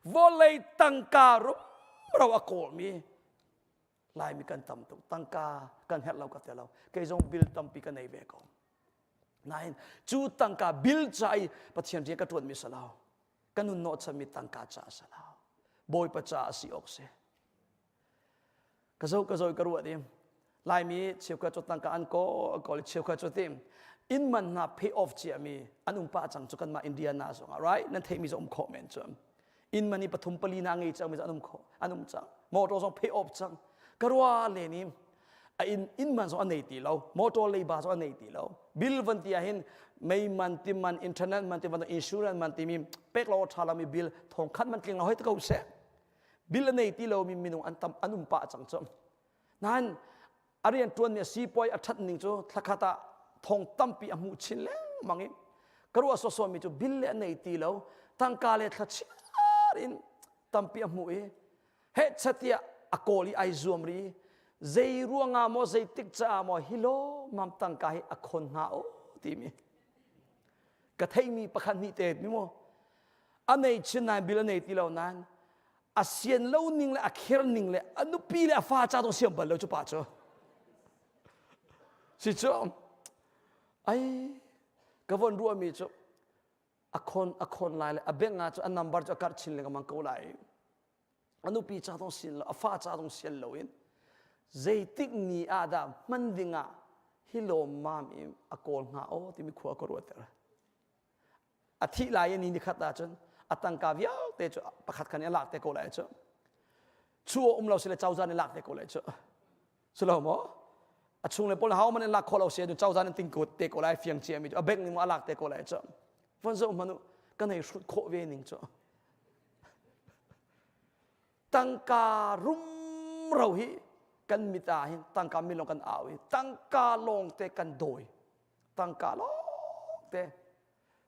vawlei tangka rumro a kawlmi Laimi kan tam tuk tangka kan herh lo ka ti lo kei zong bill tampi ka nei ve ko nain cu tangka bill ca i Pathian rian ka ṭuanmi si lo ka nun hnawhchanmi tangka ca a si lo Bawipa ca a si awk si ka zo ka zo ka ruat i Laimi cheukhat cu tangka an kawl kawl cheukhat cu tim inn man hna pay off ciami an um pah cang cu kanmah Indiana zongah right nan theihmi zong um khawh men cu inn man i pathum pali na ngei cangmi an um khawh an um cang motor zong pay off cang ka rua len i a inn inn man zong a nei ti lo motor leiba zong a nei ti lo bill van ti ahhin mei man ti man internet man ti man insurance man timi pek lo tha lomi bill thong khat man tling lo hoi te ko seh bill a nei ti lomi minung an tam an um pah cang cu Nain a rian ṭuanmi a siipuai a ṭhat ning cu thlakhat ah thong tampi a hmuh chin lengmang i ka ruah sawsawmi cu bill le a nei ti lo tangka le thlachiar in tampi a hmuh i hehchat tiah a kawl i ai zuam ri zei ruangah maw zeitik caah maw hi lawmmam tangka hi a khon hnga o timi ka theimi pakhat hnih te mi maw a nei chin nain bill a nei ti lo nain a sian lo ning le a kher ning le a nupi le a fa ca zong siam bal lo cu pa cu. Si cu ai ka von ruahmi cu a khon a khon lai le a beng ah cu a number cu a karh chin lengmang ko lai. A nupi ca zong sian lo, a fa ca zong sian loin zeitik ni ah dah hman ding ah hi lawmmam i a kawl hnga aw timi khua ka ruahter. A thih lai i ni nikhat ahcun a tangka vialte cu pakhat khan i a lak te ko lai cu. Chu um lo sile cozah nih lak te ko lai cu. Si lo maw? A chung le pawl hau man in lak khawh lo si cu cozah nih ting ko te ko lai fiang cia mi cu a bank nih maw a lak te ko lai cu. Von zoh hmanh u kan hei hrut khawh ve ning cu. Tangka rumro hi kan mit ah hin tangka min lawng kan au i tangka lawng te kan dawi. Tangka lawng te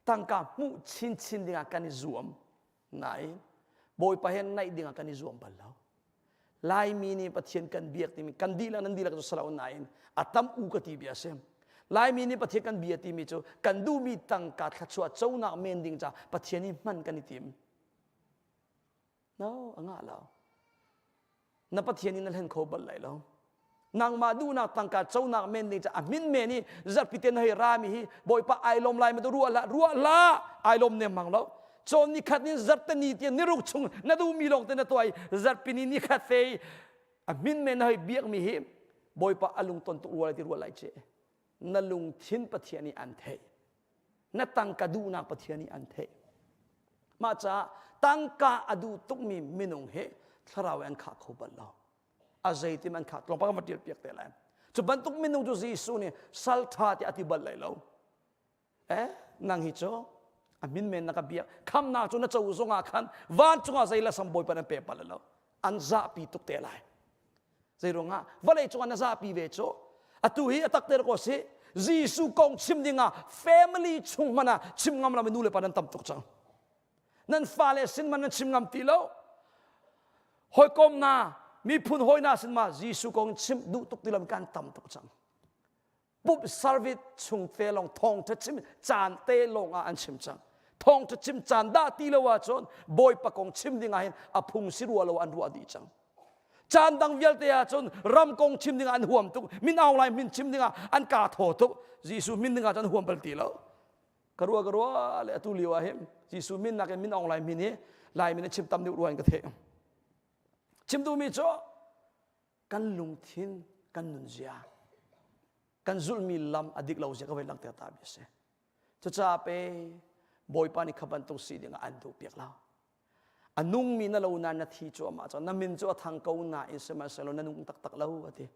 tangka hmuh chinchin dingah kan i zuam. Nain Bawipa he naih dingah kan i zuam bal lo. Laimi nih Pathian kan biak timi kan dihlak nan dihlak cu si lo nain a tam u ka ti bia a si. Laimi nih Pathian kan bia timi cu kan duhmi tangka thluachuah conak men ding ca Pathian hi hman kan i tim. No, a ngah lo. Na Pathian in na hlen kho bal lai lo. Nangmah duhnak tangka conak men ding ca a min men i zarhpi te na hei rami hi Bawipa ai lawm lai ma tu ruah hlah ruah hlah ai lawm nem mang lo. Cawn ni khat in zarhte ni tiang ni ruk chung na duhmi lawng te na tuah i zarhpi ni ni khat te a min men na hei biakmi hi Bawipa a lungton tuk rua lai ti ruah lai ce. Na lungthin Pathian nih an theih. Na tangka duhnak Pathian nih an theih. Mah caah tangka a duh tukmi minung hi thlarau in an khah kho bal lo. A zeitim an khah tlawmpal kan va ṭial piak te lai. Cu bantuk minung cu Jesuh nih sal ṭha tiah a ti bal lai lo. Eh, nang hi cu a min men na ka biak. Khamnak cu na co zongah khan vancung ah zei le sam Bawipa nan pe bal lo. An zahpi tuk te lai. Zeiruangah vawlei cungah na zahpi ve cu atu hi a tak te ko si Jesuh kong chim dingah family chung hmanh ah chim ngam lo mi nu le pa nan tam tuk cang. Nan fale sin man nan chim ngam ti lo. Hawikom na miphun hawi na sin ma Jesuh kong chim duh tuk ti lo mi kan tam tuk cang. Pumh service chung te lawng thawngtha chim caan te lawng ah an chim cang. Thawngtha chim caan dah ti lo ahcun Bawipa kong chim ding ah hin a phung si rua lo an ruah dih cang. Caan dang vialte ahcun ram kong chim ding ah an huam tuk, min Aung Hlaing min chim ding ah an kaa thaw tuk, Jesuh min ding ah cun an huam bal ti lo. Ka rua ka rua le atu lio ah hin Jesuh min nakin min Aung Hlaing min hi Lai min a chim tam deuh rua in ka theih. Chim duhmi cu kan lungthin kan nunzia kan zulhmi lam a dik lo zia ka voi langhter ta mi a si cucaah pe bawipa nih kha bantuk si ding ah an duh piak lo a nungmi na lo na na thi cuahmah cang na min cu a thang ko nain sihmanhsehlaw na nung taktak lo a ti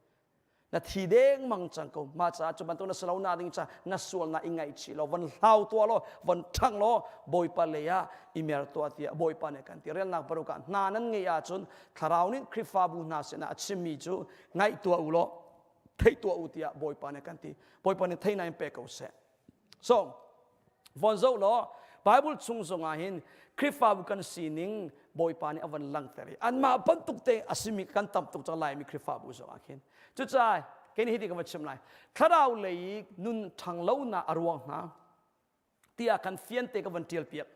na thi dengmang cang ko mah caah cu bantuk na si lo na ding ca na sual na i ngaihchih lo von hlau tuah law von ṭhang law bawipa lei ah i mer tuah tiah bawipa nih kan ti relnak paruk ah hna nan ngeih ahcun thlarau nih Khrihfabu hna sinah a chimmi cu ngaih tuah u law theih tuah u tiah Bawipa nih kan ti. Bawipa nih theihnak in pe ko seh. So, von zoh law Bible chung zongah hin Khrihfabu kan sining Bawipa nih a von langhter i anmah bantuk te a simi kan tam tuk cang laimi Khrihfabu zongah khin. Cucaah kei nih hiti ka va chim lai. Thlarau lei nun ṭhang lonak a ruang hna tiah kan fiante ka van ṭial piak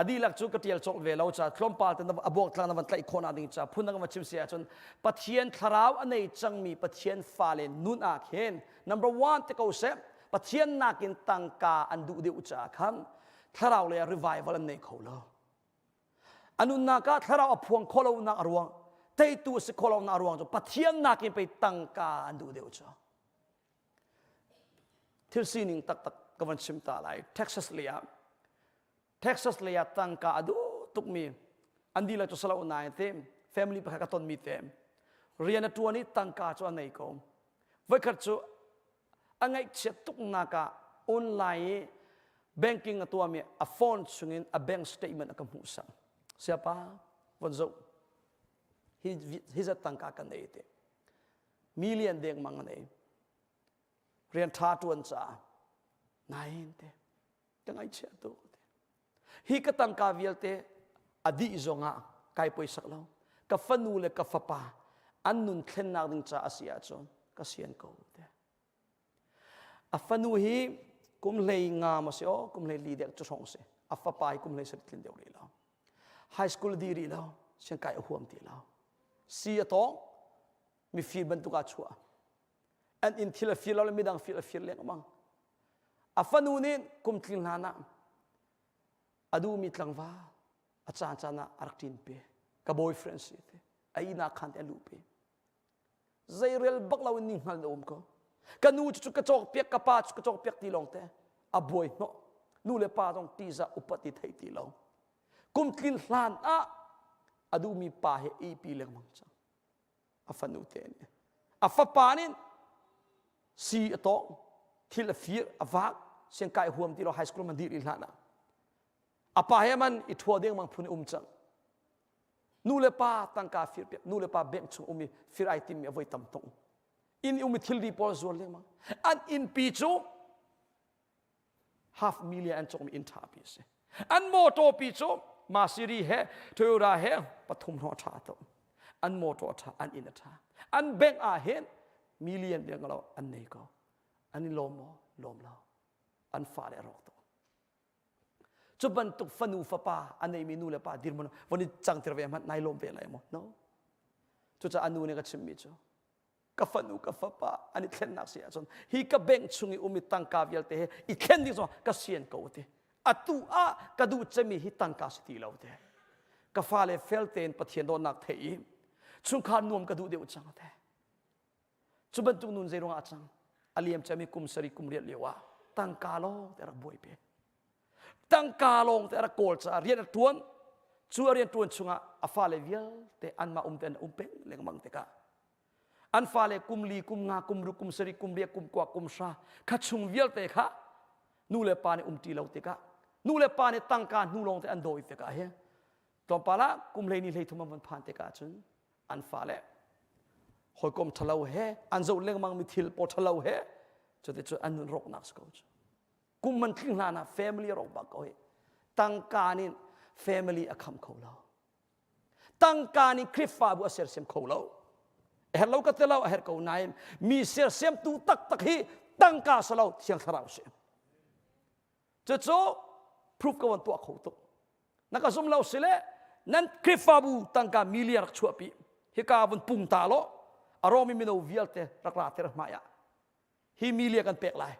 a dihlak cu ka ṭial cawk ve lo ca tlawmpal te a buak na van tlaih khawh nak ding ca phun dang van chim si ahcun Pathian thlarau a nei cangmi Pathian fale nun ah khin number one te ko seh Pathian nakin tangka an duh deuh caah khan thlarau lei ah revival an nei kho lo a nunnak ah thlarau a phuang kho lo nak a ruang teitu a si kho lo nak a ruang cu Pathian nakin pei tangka an duh deuh cu Thil sining taktak ka van chim ta lai. Texas lei ah Texas lei ah tangka a duh tukmi an dihlak cu salo nain te family pakhat ka tonmi te rian a ṭuan i tangka cu a nei ko. Voikhat cu a ngaihchiat tuknak ah online i banking a tuahmi a phone chungin a bank statement a ka hmuhsak. Siapa von zoh hi hi zat tangka kan nei te. Million dengmang a nei. Rian ṭha ṭuan caah nain te ka ngaihchia tuk te. Hi ka tangka vialte a dih zongah kai poisak lo. Ka fanu le ka fapa an nun thlennak ding caah a si ahcun ka sian ko te. A fanu hi kum hlei nga ma si aw kum hlei li dek cu hrawng si. A fapa hi kum hlei sarih tlin deuh rih lo. High school di rih lo, siangkai a huam ti lo. Si a tawng, mifir bantuk ah chuah. An inn thil a fir lo le midang fir a fir lengmang. A fanu nih kum tling hlan ah a duhmi tlangval a caan caan ah a rak ṭin pe. Ka boyfriend si te. A ihnak khan te a luh pe. Zeirel bak lo in ni hngal na um ko. Ka nu cu ka cawk piak, ka pa cu ka cawk piak ti lawng te. A buai hnawh. Nu le pa zong tizah upat ti theih ti lo. Kum tlin hlan ah a duhmi pa he ipi lengmang cang. A fanu te nih. A fapa nih si a tawng, thil a fir, a vak, siangkai huam ti lo high school man dih rih hlan ah. A pa he man i thua dengmang phun um cang. Nu le pa tangka fir piak, nu le pa bank chung um i fir ai timmi a voi tam tung. Inn um i thilri pawl zuar lengmang. An innpi cu half million an cawkmi inn ṭha pi a si. An motor pi cu Masiri he Toyota he pathum hrawng a ṭha to. An motor a ṭha, an inn a ṭha. An bank ah hin million deng lo an nei ko. An i lawm maw? Lawm lo. An fale a rawk to. Cu bantuk fanu fapa a neimi nu le pa dirhmun von i cangtir ve hmanh nai lawm ve lai maw? No. Cucaah a nu nih ka chimmi cu ka fanu ka fapa an i thlennak si ahcun hi ka bank chung i um i tangka vialte he i thlen ding zong ka sian ko ti atu ah ka duh cemi hi tangka si ti lo te ka fale fel tein Pathian dawtnak thei i chungkhar nuam ka duh deuh cang te cu bantuk nun zei ruangah a cang a liam cemi kum sari kum riat lio ah tangka lawng te rak buai pe tangka lawng te rak kawl caah rian a tuan cu a rian tuan chungah a fale vialte anmah um te an um peng lengmang tikah an fale kum li kum nga kum ruk kum sarih kum riat kum kua kum hra kha chung vialte kha nu le pa nih um ti lo tikah nu le pa nih tangka hnu lawng te an dawi tikah hi tlawmpal ah kum hlei ni hlei thum an van phan tikah cun an fale hawikom ṭhalo he an zoh lengmang mi thil paw ṭhalo he cuticun an nun rawknak si ko cu kum man tling hlan ah family a rawk bak ko hi tangka nih family a kham kho lo tangka nih Khrihfabu a sersiam kho lo a herh lo ka ti lo a herh ko nain mi sersiamtu taktak hi tangka si lo thiang thlarau si cucu proof ka van tuah kho tuk na ka zum lo si le nan Khrihfabu tangka million rak chuahpi hika vun pung ta lo a rawmi mino vialte rak ra ter hmai ah hi milia kan pek lai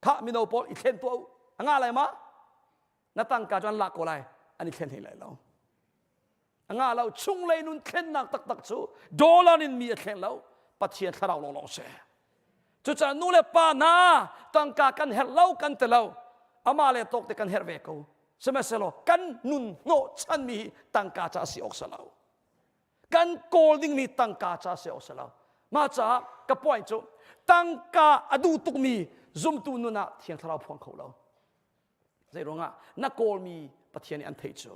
kha mino pawl i thlen tuah u a nga lai ma na tangka cu an lak ko lai an i thlen hlei lai lo a nga lo chunglei nun thlennak taktak cu dollar in mi a thleng lo pathian thlarau lawnglawng si cucaah nu le pa hna tangka kan herh lo kan ti lo amah le tawk te kan herh ve ko sihmanhsehlaw kan nun hnawh chanmi hi tangka ca si awk si lo kan kawl dingmi tangka ca si awk si lo mah caah ka point cu tangka a duh tukmi zumtu nun ah thiang thlarau phuang kho lo zei ruangah na kawlmi pathian nih an theih cu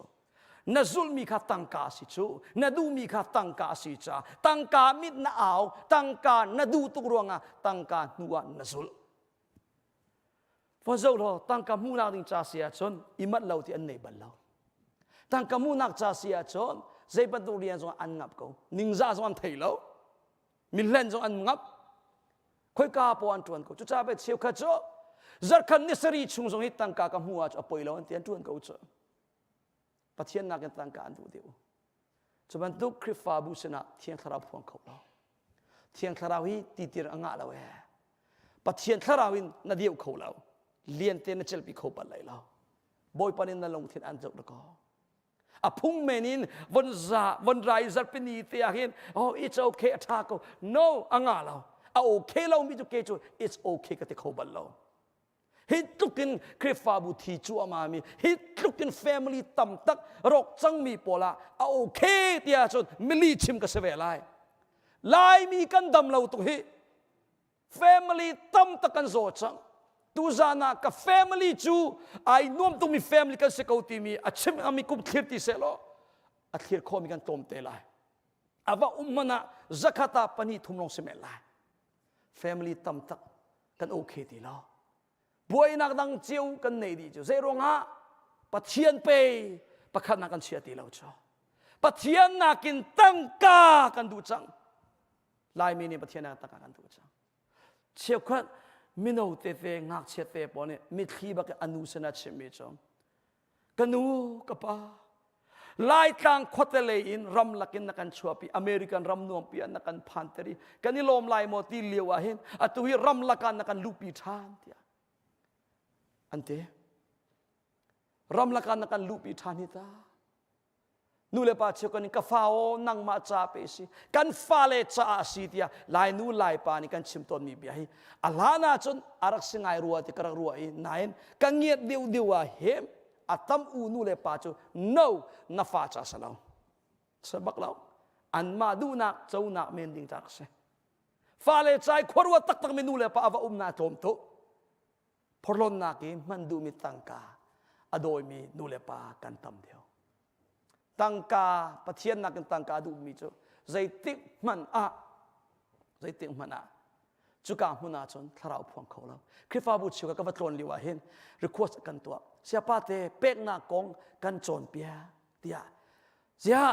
na zulhmi kha tangka a si cu na duhmi kha tangka a si ca tangka mit na au tangka na duh tuk ruangah tangka hnu ah na zulh Fa zoh law tangka hmuhnak ding ca si ahcun i manh lo ti an nei bal lo. Tangka hmuhnak ca si ahcun zei bantuk rian zong an ngap ko. Ningzah zong an thei lo. Mihlen zong an ngap. Khoika paoh an ṭuan ko. Cucaah pei cheukhat cu zarkhat ni sarih chung zong hi tangka ka hmuh ahcun a poi lo an ti an ṭuan ko cu. Pathian nakin tangka an duh deuh. Cu bantuk Khrihfabu sinah Thiang Thlarau phuang kho lo. Thiang Thlarau hi titir a ngah lo ee. Pathian Thlarau in na deu kho lo. Lian te na celpi kho bal lai lo. Bawipa nih na lungthin an zoh ko. A phung men in von za von rai zarpini te ah hin oh it's okay a tha ko. No a ngah lo. A okay lo mi cu ke cu it's okay ka ti kho bal lo. Hi tluk in Khrihfabu thi cuahmah mi, hi tluk in family tam tak rawk cangmi pawl ah a okay tiah cun mili chim ka si ve lai. Laimi kan dam lo tuk hi. Family tam tak kan zaw cang. Tuzan ah ka family cu ai nuam tukmi family kan si ko timi a chim ami kum thlir ti seh law a thlir khawmi kan tlawm te lai. A va um hmanh ah zakhat ah pahnih thum lawng si men lai. Family tam tak kan okay ti lo buainak dang cio kan nei dih cu zei ruangah pathian pe pakhatnak kan chia ti lo cu pathian nakin tangka kan duh cang laimi nih pathian nakin tangka kan duh cang cheukhat mino tete ngakchia te pawl nih mitthli bak anu sinah chimmi cu ka nu ka pa. Laitlang khuate lei in ramlak in na kan chuahpi American ram nuampi ah na kan phanter i kan i lawm lai maw ti lio ah hin atu hi ramlak ah na kan luhpi ṭhan tiah an ti. Ramlak ah na kan luhpi ṭhan hi ta. Nu le pa cheukhat nih ka fa aw nangmah ca pe si kan fale caah si tiah Lai nu Lai pa nih kan chim tawnmi bia hi a hlan ahcun a rak si ngai rua ti ka rak ruah i nain ka ngiat deuh deuh ah hem a tam u nu le pa cu no na fa ca si lo sa bak lo anmah duhnak conak men ding ca si fale cai khuaruat taktak mi nu le pa a va um na tlawm tuk phorhlonnak i hman duhmi tangka a dawimi nu le pa kan tam deuh tangka pathian nakin tangka a duhmi cu zeitik hmanh ah zeitik hmanh ah cuka hmun ah cun thlarau phuang kho lo Khrihfabu chiu ka va tlawn lio ah hin request kan tuah siapa te peknak kong kan cawnpiak tiah ziah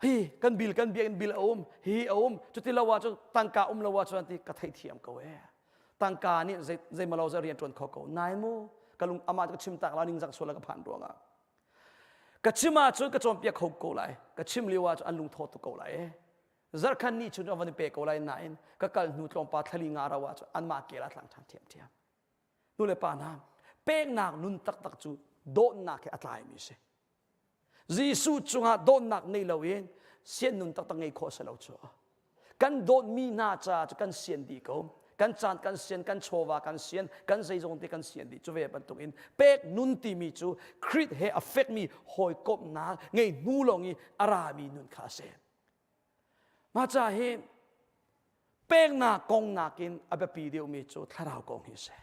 hi kan bil kan biakinn bil a um hi a um cuti lo ah cun tangka um lo ah cun ti ka theithiam ko e tangka nih zei zeimalo zei rian ṭuan kho ko nai mu ka lung amah ka chim tak la ning zak sual ka phan ruangah ka chim ahcun ka cawnpiak kho ko lai ka chim lio ah cun an lungtho tuk ko lai e zarkhan ni chun van i pe ko lai nain ka kal hnu tlawmpa thlali nga ro ah cun anmah kel a tlang ṭhan ṭhiamṭhiam nu le pa hna peknak nun taktak cu dawtnak he a tlaimi si Jesuh cungah dawtnak nei loin sian nun taktak ngei khawh si lo cu kan dawtmi hna caah cu kan sian dih ko kan caan kan sian kan chawva kan sian kan zeizong te kan sian dih cu ve bantukin pek nun timi cu Khrih he a fekmi hawikomhnak ngei hnu lawng i a rami nun kha a si Mah ca hi peknak kong nakin a biapi deuhmi cu thlarau kong hi a si.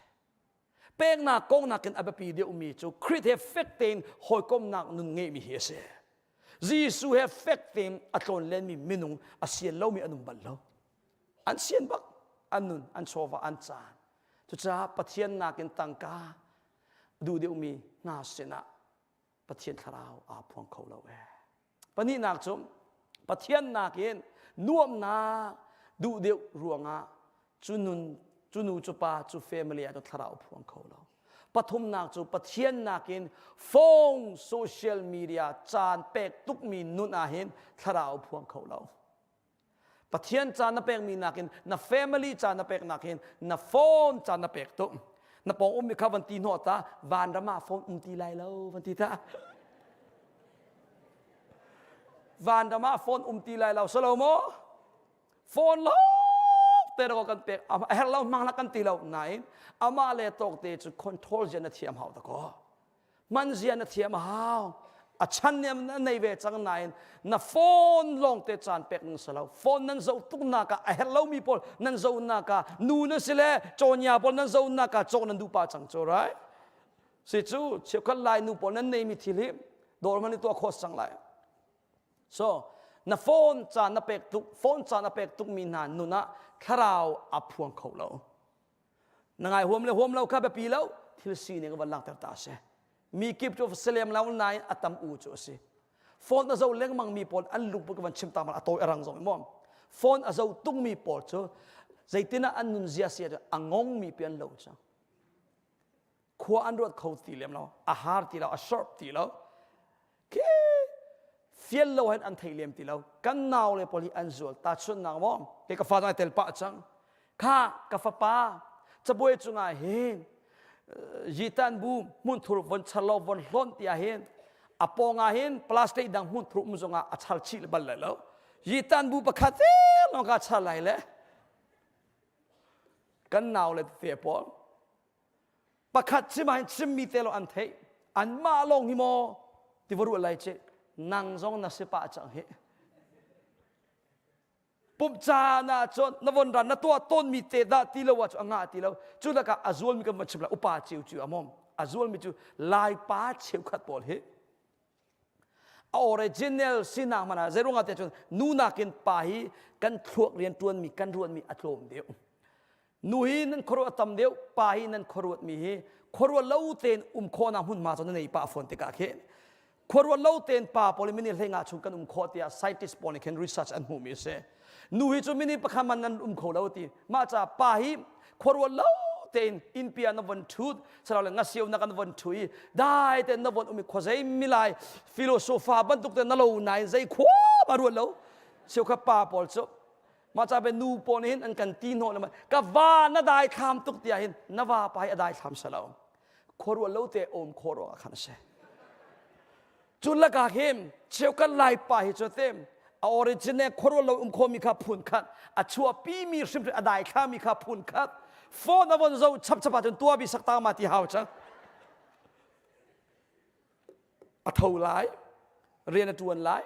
Peknak kong nakin a biapi deuhmi cu Khrih he fek tein hawikomhnak nun ngeihmi hi a si. Jesuh he fek tein a tlawnlenmi minung a sian lomi an um bal lo. An sian bak, an nun, an chawva, an caan. Cucaah Pathian nakin tangka duh deuhmi hna sinah Pathian thlarau aa phuang kho lo ee. Pahnihnak cu Pathian nakin nuamhnak duh deuh ruangah cu nun cu nu cu pa cu family ah cu thlarau phuang kho lo. Pathumnak cu Pathian nakin phone social media caan pek tukmi nun ahhin thlarau phuang kho lo. Pathian ca na pekmi nakin na family ca na pek nakin na phone ca na pek tuk. Na pawng ummi kha van ti hnawh ta vanram ah phone um ti lai lo van ti ta. Vanram ah phone um ti lai lo salo maw? Phone lawng te ro kan pek a her lo hmang la kan ti lo nain amah le tawk te cu control zia na thiam hau ta ko. Man zia na thiam a hau. A chan nih a nei ve cang nain na phone lawng te caan pek ning si lo. Phone nan zoh tuk nak ah a herh lomi pawl nan zoh nak ah nu nan si le cawnya pawl nan zoh nak ah cawk nan duh pah cang cu right? Si cu cheukhat lai nu pawl nan neimi thil hi dawr man i tuah khawh cang lai. So na phone caan na pek tuk phone caan a pek tukmi hna nun ah thlarau a phuang kho lo. Na ngai huam le huam lo kha biapi lo thil sining van langhter ta a si. Mi kip cu selem lo nain a tam u cu a si. Phone a zo lengmang mi pawl an lungput ka van chim ta a tawi a rang zong maw. Phone a zo tung mi pawl cu zeitin ah an nun zia si a ngong mi pi an lo cang. Khua an ruat kho ti lem lo, a har ti lo, a sharp ti lo. Khi fial lo hen an thei lem ti lo kan nau le pawl hi an zual ta chunnak maw ke ka fa ai tel pah cang kha ka fapa cabuai cungah hin yitan bu hmunthur von char lo von hlon ti ah hin a pawng ah hin plastic dang hmunthur um zongah a char chih bal lai lo yitan bu pakhat te lawng ka char lai le kan nau le te pawl Pakhat chim ah hin chimmi te lo an theih. Anmah lawng hi maw ti va ruah lai ci nang zong na si pah cang hi. Pumh caan ah cun na von ran na tuah tawnmi te dah ti lo ah cu a ngah ti lo. Cu lakah a zualmi kan van chim lai upa ceu cu a mom. A zualmi cu Laipa cheukhat pawl hi a original sinak hmanh ah zeiruangah tiah cun nu nakin pa hi kan thluak rian ṭuanmi kan ruatmi a tlawm deuh nu hi nan khuaruah a tam deuh pa hi nan khuaruatmi hi khuaruat lo tein um khawhnak hmunhma cu na nei pah fawn tikah khin khuaruat lo tein pa pawl mini hleinga chung kan um khawh tiah scientist pawl nih khin research an hmuhmi a si nu hi cu mini pakhat man nan um kho lo ti mah ca pa hi khuaruat lo tein innpi ah na von ṭhut silo le ngasio na kan von ṭhu i dai tein na von um i khuazei milai philosopher bantuk te na lo nain zei khua ma ruat lo cheukhat pa pawl cu mah ca pe nu pawl nih hin an kan ti hnawh le ka va na dai thlam tuk tiah hin na va pa hi a dai thlam salo khuaruah lo te om khawh ruangah khan a si cu lakah hin cheukhat laipa hi cu te a origin ne khuaruah lo um khomi kha phun khat a chuahpi mi hrimhrim a daithla mi kha phun khat phone a von zo chap chap ahcun tua bi sakta ma ti hau cang a tho lai rian a ṭuan lai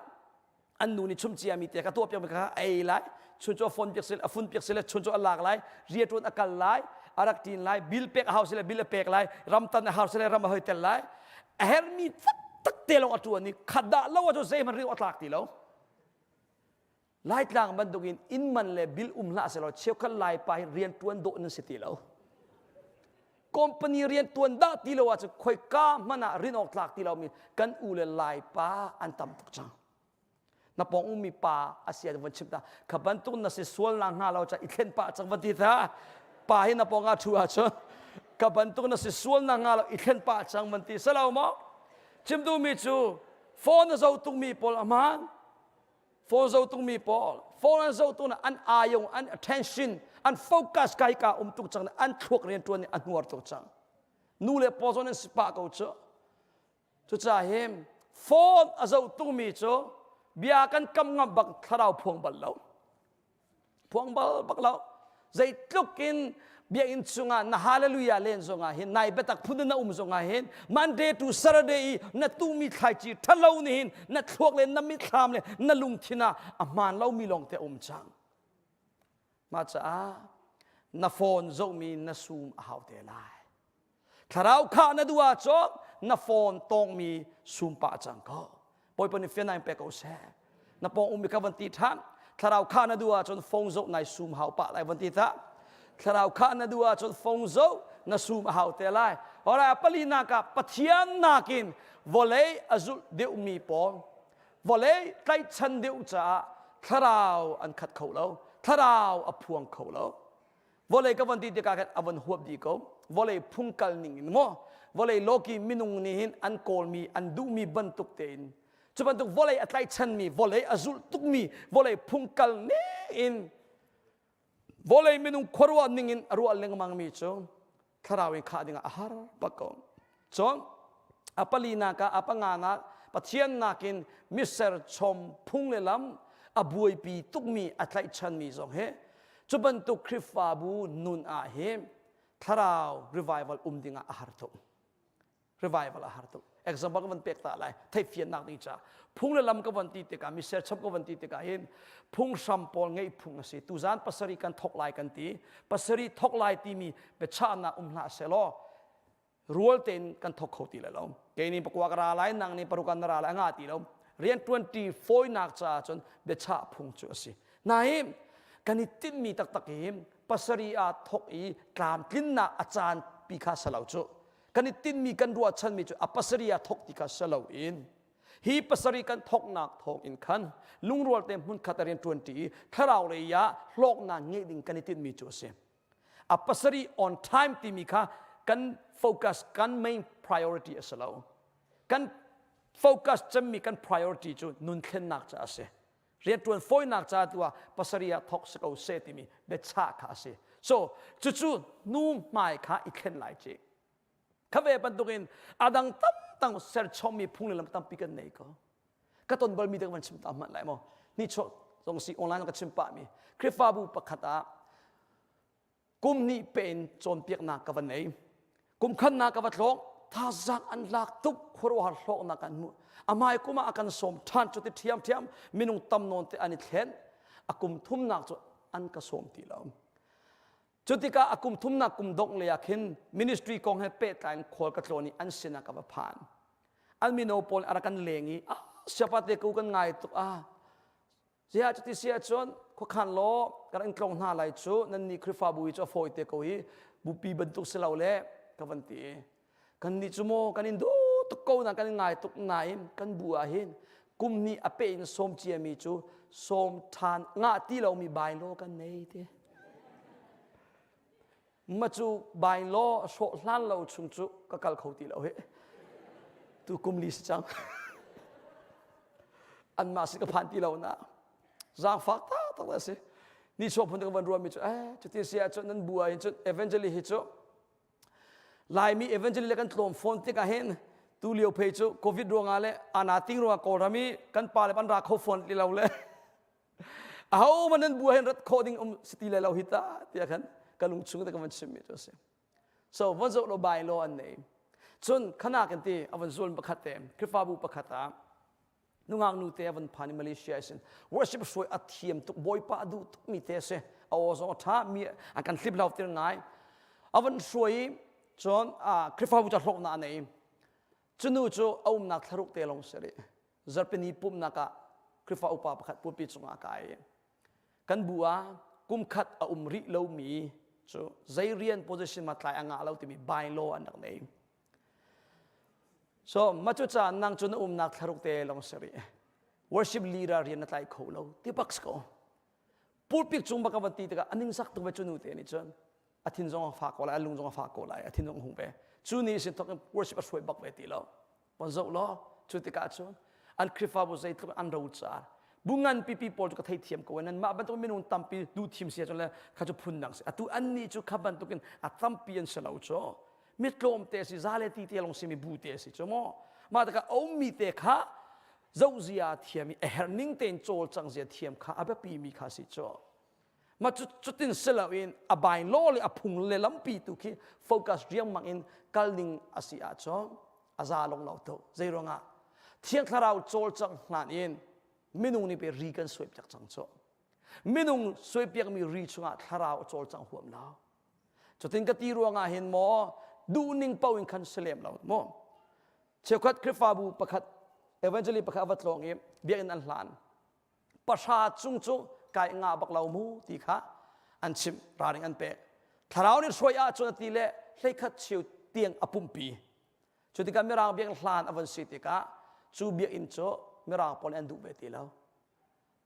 an nu nih chum ciami te kha tuah piak mi kha a ei lai chun cu a phone piak sile a fun piak sile chun cu a lak lai rian ṭuan a kal lai a rak ṭin lai bill pek a hau sile bill a pek lai ram tan a hau sile ram a hoi tel lai a hermi taktak te lawng a ṭuan i khat dah lo ah cu zeihmanh ri a tlak ti lo Laitlang bantukin inn man le bil um hlah selaw cheukhat Laipa hi rian ṭuan dawh nan si ti lo. Company rian ṭuan dah ti lo ahcun khoika hmanh ah rin awk tlak ti lomi kan u le Laipa an tam tuk cang. Na pawng ummi pa a si ah von chim ta kha bantuk na si sual na hnga lo ca i thlen pah cang van ti ta pa hi na pawng ah ṭhu ahcun ka bantuk na si sual na hnga lo i thlen pah cang van ti selo maw chim duhmi cu phone a zo tukmi pawl a hmaan phone zo tungmi pawl phone an zo tung an ayong an attention an focus kai ka um tuk cang an thluak rian tuan a hnuar tuk cang nu le paw zon an si pah ko cu cucaah him phone a zo tungmi cu bia kan kam ngam bak thlarau phuang bal lo phuang bal bak lo zeitluk in biakinn chungah na hallelujah len zongah hin nai biatak phun na um zongah hin Monday to Saturday i na tuhmi thlaici ṭhalo nih hin na thluak le na mitthlam le na lungthin ah a hmaan lomi lawng te um cang mah caah na phone zohmi na sum a hau te lai Thlarau khah na duh ahcun na phone tawngmi sum pah cang ko. Bawipa nih fian in pe ko seh. Na pawng ummi kha van ti ṭhan. Thlarau khah na duh ahcun phone zoh nai sum hau pah lai van ti ta. Thlarau khah na duh ahcun phone zoh na sum a hau te lai. Alright, palinak ah Pathian nakin vawlei a zulh deuhmi pawl vawlei tlaihchan deuh caah thlarau an khat kho lo. Thlarau a phuang kho lo. Vawlei ka von ti tikah khan a von huap dih ko. Vawlei phung kal ning in maw vawlei lawki minung nih hin an kawlmi an duhmi bantuk tein cu bantuk vawlei a tlaichanmi vawlei a zulh tukmi vawlei phung kal ning in vawlei minung khuaruah ning in a ruah lengmangmi cu thlarau in khah dingah a har bak ko. Cun a palinak ah a panganak Pathian nakin miser chom phung le lam a buaipi tukmi a tlaihchanmi zong hi cu bantuk Khrihfabu nun ah hi thlarau revival um dingah a har tuk. Revival a har tuk. Example ka van pek ta lai theihfiannak ding ca phung le lam ka van ti tikah mi serchom ka van ti tikah hin phunghram pawl ngeih phung a si tuzan pasarih kan thok lai kan ti pasarih thok lai timi biachahnak um hlah selaw rual tein kan thok kho ti lai lo kei nih pakua ka ra lai nang nih paruk na ra lai nga ti lo rian ṭuanṭi fawinak caah cun biachah phung cu a si nain kan i tinhmi taktak hi pasarih ah thok i tlamtlinnak a caan pi kha salo cu kan i tinhmi kan ruahchanmi cu a pasarih ah thok ti kha salo in hi pasarih kan thoknak thawng in khan lungrual te hmunkhat a rian ṭuanṭi i thlarau lei ah hlawknak ngeih ding kan i tinhmi cu a si A pasarih on time timi kha kan focus kan main priority a si lo. Kan focus cemmi kan priority cu nun thlennak ca a si. Rianṭuan fawinak ca tu ah pasarih ah thawk si ko seh timi biachah kha a si. So cucu nu hmai kha i thlen lai ci. Kha ve bantukin adang tamtang serchommi phung le lam tampi kan nei ko. Ka ton balmi te ka van chim ta hmanh lai maw? Ni chuak zong si online ka chim pah mi. Khrihfabu pakhat ah kum hnih pe in cawnpiaknak ka va nei kum khannak ka va tlawng thazaang an lak tuk khuaruahhar hlawknak an hmuh amai kum ah a kan sawm ṭhan cu ti ṭhiamṭhiam minung tam nawn te an i thlen a kum thumnak cu an ka sawm ti lo cu tikah a kum thumnak kum dongh lei ah khin ministry kong he pehtlai in khual ka tlawn i an sinah ka va phan an mino pawl a rak kan leng i ah siapa te ko kan ngai tuk ah Ziah cuti si ahcun khuakhan law kan in tlong hna lai cu nan nih Khrihfabu hi cu a fawi te ko hi bupi bantuk si lo le ka van ti. Kan nih cu maw kan in duh tuk ko na kan in ngai tuk nain kan bu ah hin kum hnih a pe in sawm ciami cu sawm ṭhan ngah ti lomi bylaw kan nei ti. Ma cu by law hrawh hlan lo chung cu ka kal kho ti lo hi. Tu kum li si cang. Anmah sin ka phan ti lo na. Zaangfak tak tak a si. Ni chuak phun ka van ruahmi cu eh cuti si ahcun nan bu ah hin cun evangeli hi cu Laimi evangeli le kan tlawm fawn tikah hin tu lio phei cu covid ruangah le ana ting ruangah Kawlram i kan pa le an ra kho fawn ti lo le aho man nan bu ah hin rat khawh ding um si ti le lo hi ta tiah khan ka lung chung te ka van chimmi cu a si. So von zoh lo bai law an nei. Cun khana kan ti a van zul pakhat te Khrihfabu pakhat ah nungak nu te a van phan i Malaysia isin worship hruai a thiam tuk bawipa a duh tuk mi te a si a aw zong a tha mi an kan hlip lo tir ngai a van hruai i cun Khrihfabu ca hlawknak a nei cu nu cu a umnak thlaruk te lawng si rih zarpini pumhnak ah Khrihfa upa pakhat pulpi cungah a kai kan bu ah kum khat a um rih lomi cu zei rian position ma tlai a ngah lo timi bylaw an rak nei So mah cu caan nang cu na umnak thlaruk te lawng si rih. Worship leader rian na tlai kho lo ti bak si ko. Pulpit cung bak a van ti tikah a ningzak tuk ve cu nu te nih cun a thin zong a fak ko lai, a lung zong a fak ko lai, a thin zong a hung ve. Cu ni sin thok in worship a hruai bak ve ti lo. Von zoh law cu tikah cun an Khrihfabu zeitluk an rocar bu ngan pipi pawl cu ka theithiam ko nan mah bantuk minung tampi duh thim si ahcun le kha cu phun dang si atu an nih cu kha bantukin a tampi an si lo cu mi tlawmte si za le ti te lawng simi bu te si cu maw mah tikah a ummi te kha zohzia thiam i a herh ning tein cawlcang zia thiam kha a biapi mi kha si cu mah cu cutin si loin a bai law le a phung le lampi tu khi focus riangmang in kal ding a si ahcun a za long lo tuk zei ruangah thiang thlarau cawlcang hlan in minung nih pe ri kan suai piak cang cu minung suai piakmi ri chungah thlarau a cawlcang huam lo Cutin ka ti ruangah hin maw duhning paoh in khan si lem lo maw? Cheukhat Khrihfabu pakhat evangeli pakhat a va tlawng i biakinn an hlan. Pahra cung cu kai nga bak lo mu ti kha an chimh ralring an pek. Thlarau nih hruai ahcun a ti le hleikhat cheu tiang a pumpi. Cu tikah Mirang biakinn hlan a van si tikah cu biakinn cu Mirang pawl nih an duh ve ti lo.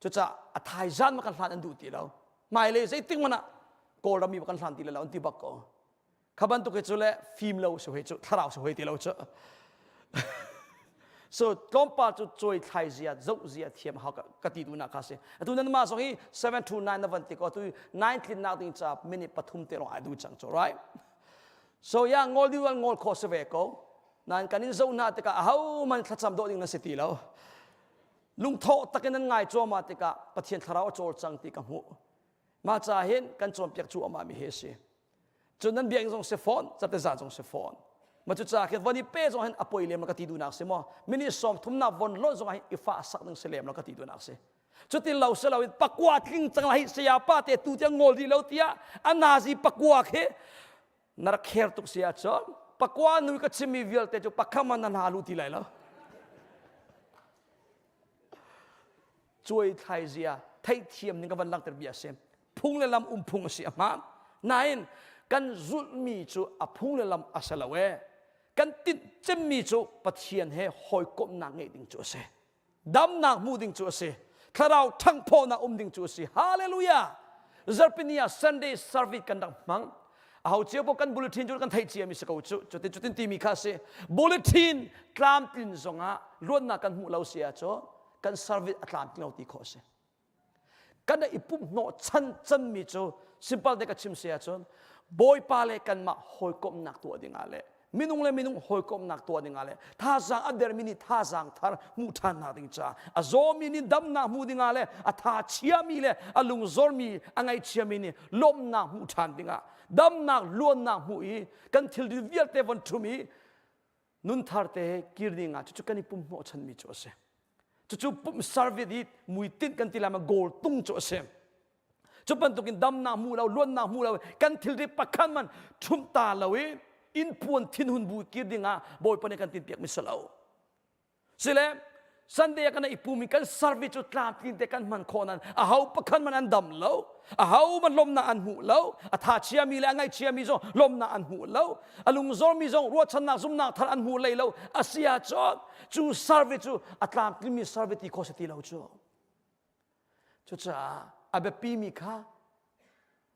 Cucaah a thaizan ma kan hlan an duh ti lo. Hmailei zeitik hmanh ah Kawlram mi kan hlan ti lo an ti bak ko. Kha bantuk hi cu le fim lo si hoi cu thlarau si hoi ti lo cu. so tlawmpal cu cawi thlai zia zoh zia thiam hau ka ti duhnak kha si. Atu nan mah zong hi 7 to 9 na van ti ko atu 9 tlinnak ding ca minute pathum te lawng ai du cang cu right. So ya ngol ding ngol kho si ve ko. Nan kan in zoh hna tikah aho man thlacam dawh ding na si ti lo. Lungthawh takin nan ngai cuahmah tikah Pathian thlarau a cawlcang ti ka hmuh. Mah ca hin kan cawnpiak cuahmah mi hi a si. Cun nan biakinn zong si fawn, catezah zong si fawn. Ma cu ca khin von i pe zong hin a poi lem lo ka ti duhnak si maw? Minute sawm thumnak von lonh zong ah hin i fah sak ding si lem lo ka ti duhnak si. Cutin lo si loin pakua tling cang lai saya pa te tu tiang ngol rih lo tiah a nazi pakua khi na rak kher tuk si ahcun pakua nu ka chimmi vialte cu pakham ah na hna lu ti lai lo cuai thlai zia theihthiam ning ka van langhter bia a si phung le lam um phung a si a hmaan nain kan zulhmi cu a phung le lam a si lo e kan tinh cemmi cu Pathian he hawikomhnak ngeih ding cu a si damnak hmuh ding cu a si thlarau ṭhanghphawhnak um ding cu a si hallelujah zarhpini ah sunday service kan rak hmang aho cio paoh kan bulletin cu kan theih ciami si ko cu cutin cutin timi kha a si bulletin tlamtlin zongah luatnak kan hmuh lo si ahcun kan service a tlamtling lo ti khawh a si Kan i pumh hnawh chan canmi cu simple te ka chim si ahcun Bawipa le kanmah hawikomhnak tuah dingah le minung le minung hawikomhnak tuah dingah le thazaang a dermi nih thazaang thar hmuh ṭhannak ding caah a zawmi nih damnak hmuh dingah le a tha chiami le a lungzormi a ngaihchiami nih lawmhnak hmuh ṭhan dingah damnak luannak hmuh i kan thilri vialte von ṭhum i nunthar te kir ding ah cucu kan i pum hnawhchanmi cu a si cucu pum service i muitinh kan ti lai ma goal tung cu a si cu bantukin damnak hmu lo luannak hmu lo kan thilri pakhat man ṭhumh ta lo i inn puan thinhun bu kir ding ah bawipa nih kan tinpiak mi si lo Sile Sunday ah kan i pum i kan service cu tlamtlin te kan hman khawh nan aho pakhat man an dam lo aho man lawmnak an hmuh lo a tha chiami le a ngaihchiami zong lawmnak an hmuh lo a lungzormi zong ruahchannak zumnak thar an hmuh lei lo a si ahcun cu service cu a tlamtlinmi service ti khawh si ti lo cu cucaah a biapimi kha.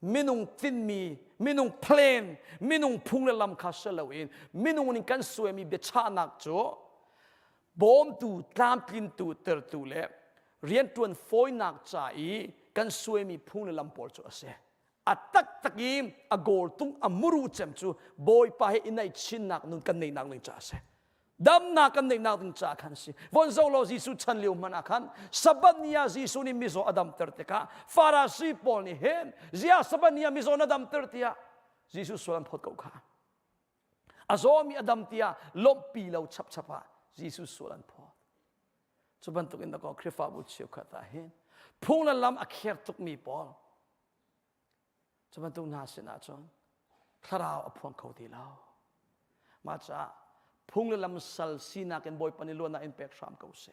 Minung tinmi, minung plan, minung phung le lam kha si loin minung nih kan suaimi biachahnak cu bawmtu, tlamtlintu, tertu le rianṭuan fawinak ca i kan suaimi phung le lam pawl cu a si. A taktak i a goal tung a muru cem cu Bawipa he i naih chinnak nun kan neihnak ding ca a si. Damnak kan neihnak ding caah khan si. Von zo law Jesuh chan lio hmanh ah khan Sabbath ni ah Jesuh nih mizaw a damter tikah Farasi pawl nih hin ziah Sabbath ni ah mizaw na damter tiah Jesuh sual an phawt ko kha. A zawmi a dam tiah lawmhpi lo chapchap ah Jesuh sual an phawt. Cu bantuk in dakaw Khrihfabu cheukhat ah hin phung le lam a kher tukmi pawl Cu bantuk hna sinah cun thlarau a phuang kho ti lo. Mah caah phung le lam sal sinak in Bawipa nih luatnak in pek hram ko seh.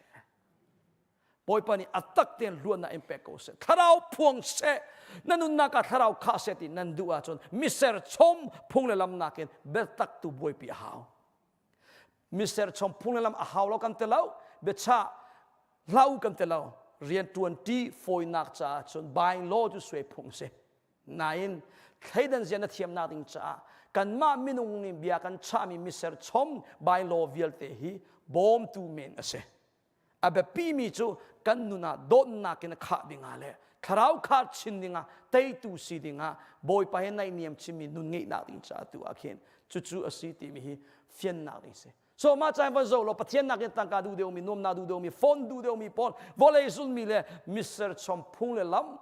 Bawipa nih a tak tein luatnak in pek ko seh. Thlarau phuang seh. Na nunnak ah thlarau khah seh ti nan duh ahcun miser chom phung le lam nakin biatak tu buaipi a hau. Miser chom phung le lam a hau lo kan ti lo. Biachah hlah u kan ti lo rian ṭuan ṭi fawinak caah cun by law cu suai phung si nain thleidan zia na thiamnak ding caah kanmah minung nih bia kan chahmi miser chom by law vialte hi bawmtu men a si a biapimi cu kan nun ah dawtnak in a khah dingah le thlarau khah chin dingah teitu si dingah bawipa he naihniam chinmi nun ngeihnak ding caah tu ah khin cucu a si timi hi fiannak ding si So mah caan van zoh law Pathian nakin tangka duh deuhmi, nuamnak duh deuhmi, phone duh deuhmi pawl, vawlei zulmi le miser chom phung le lam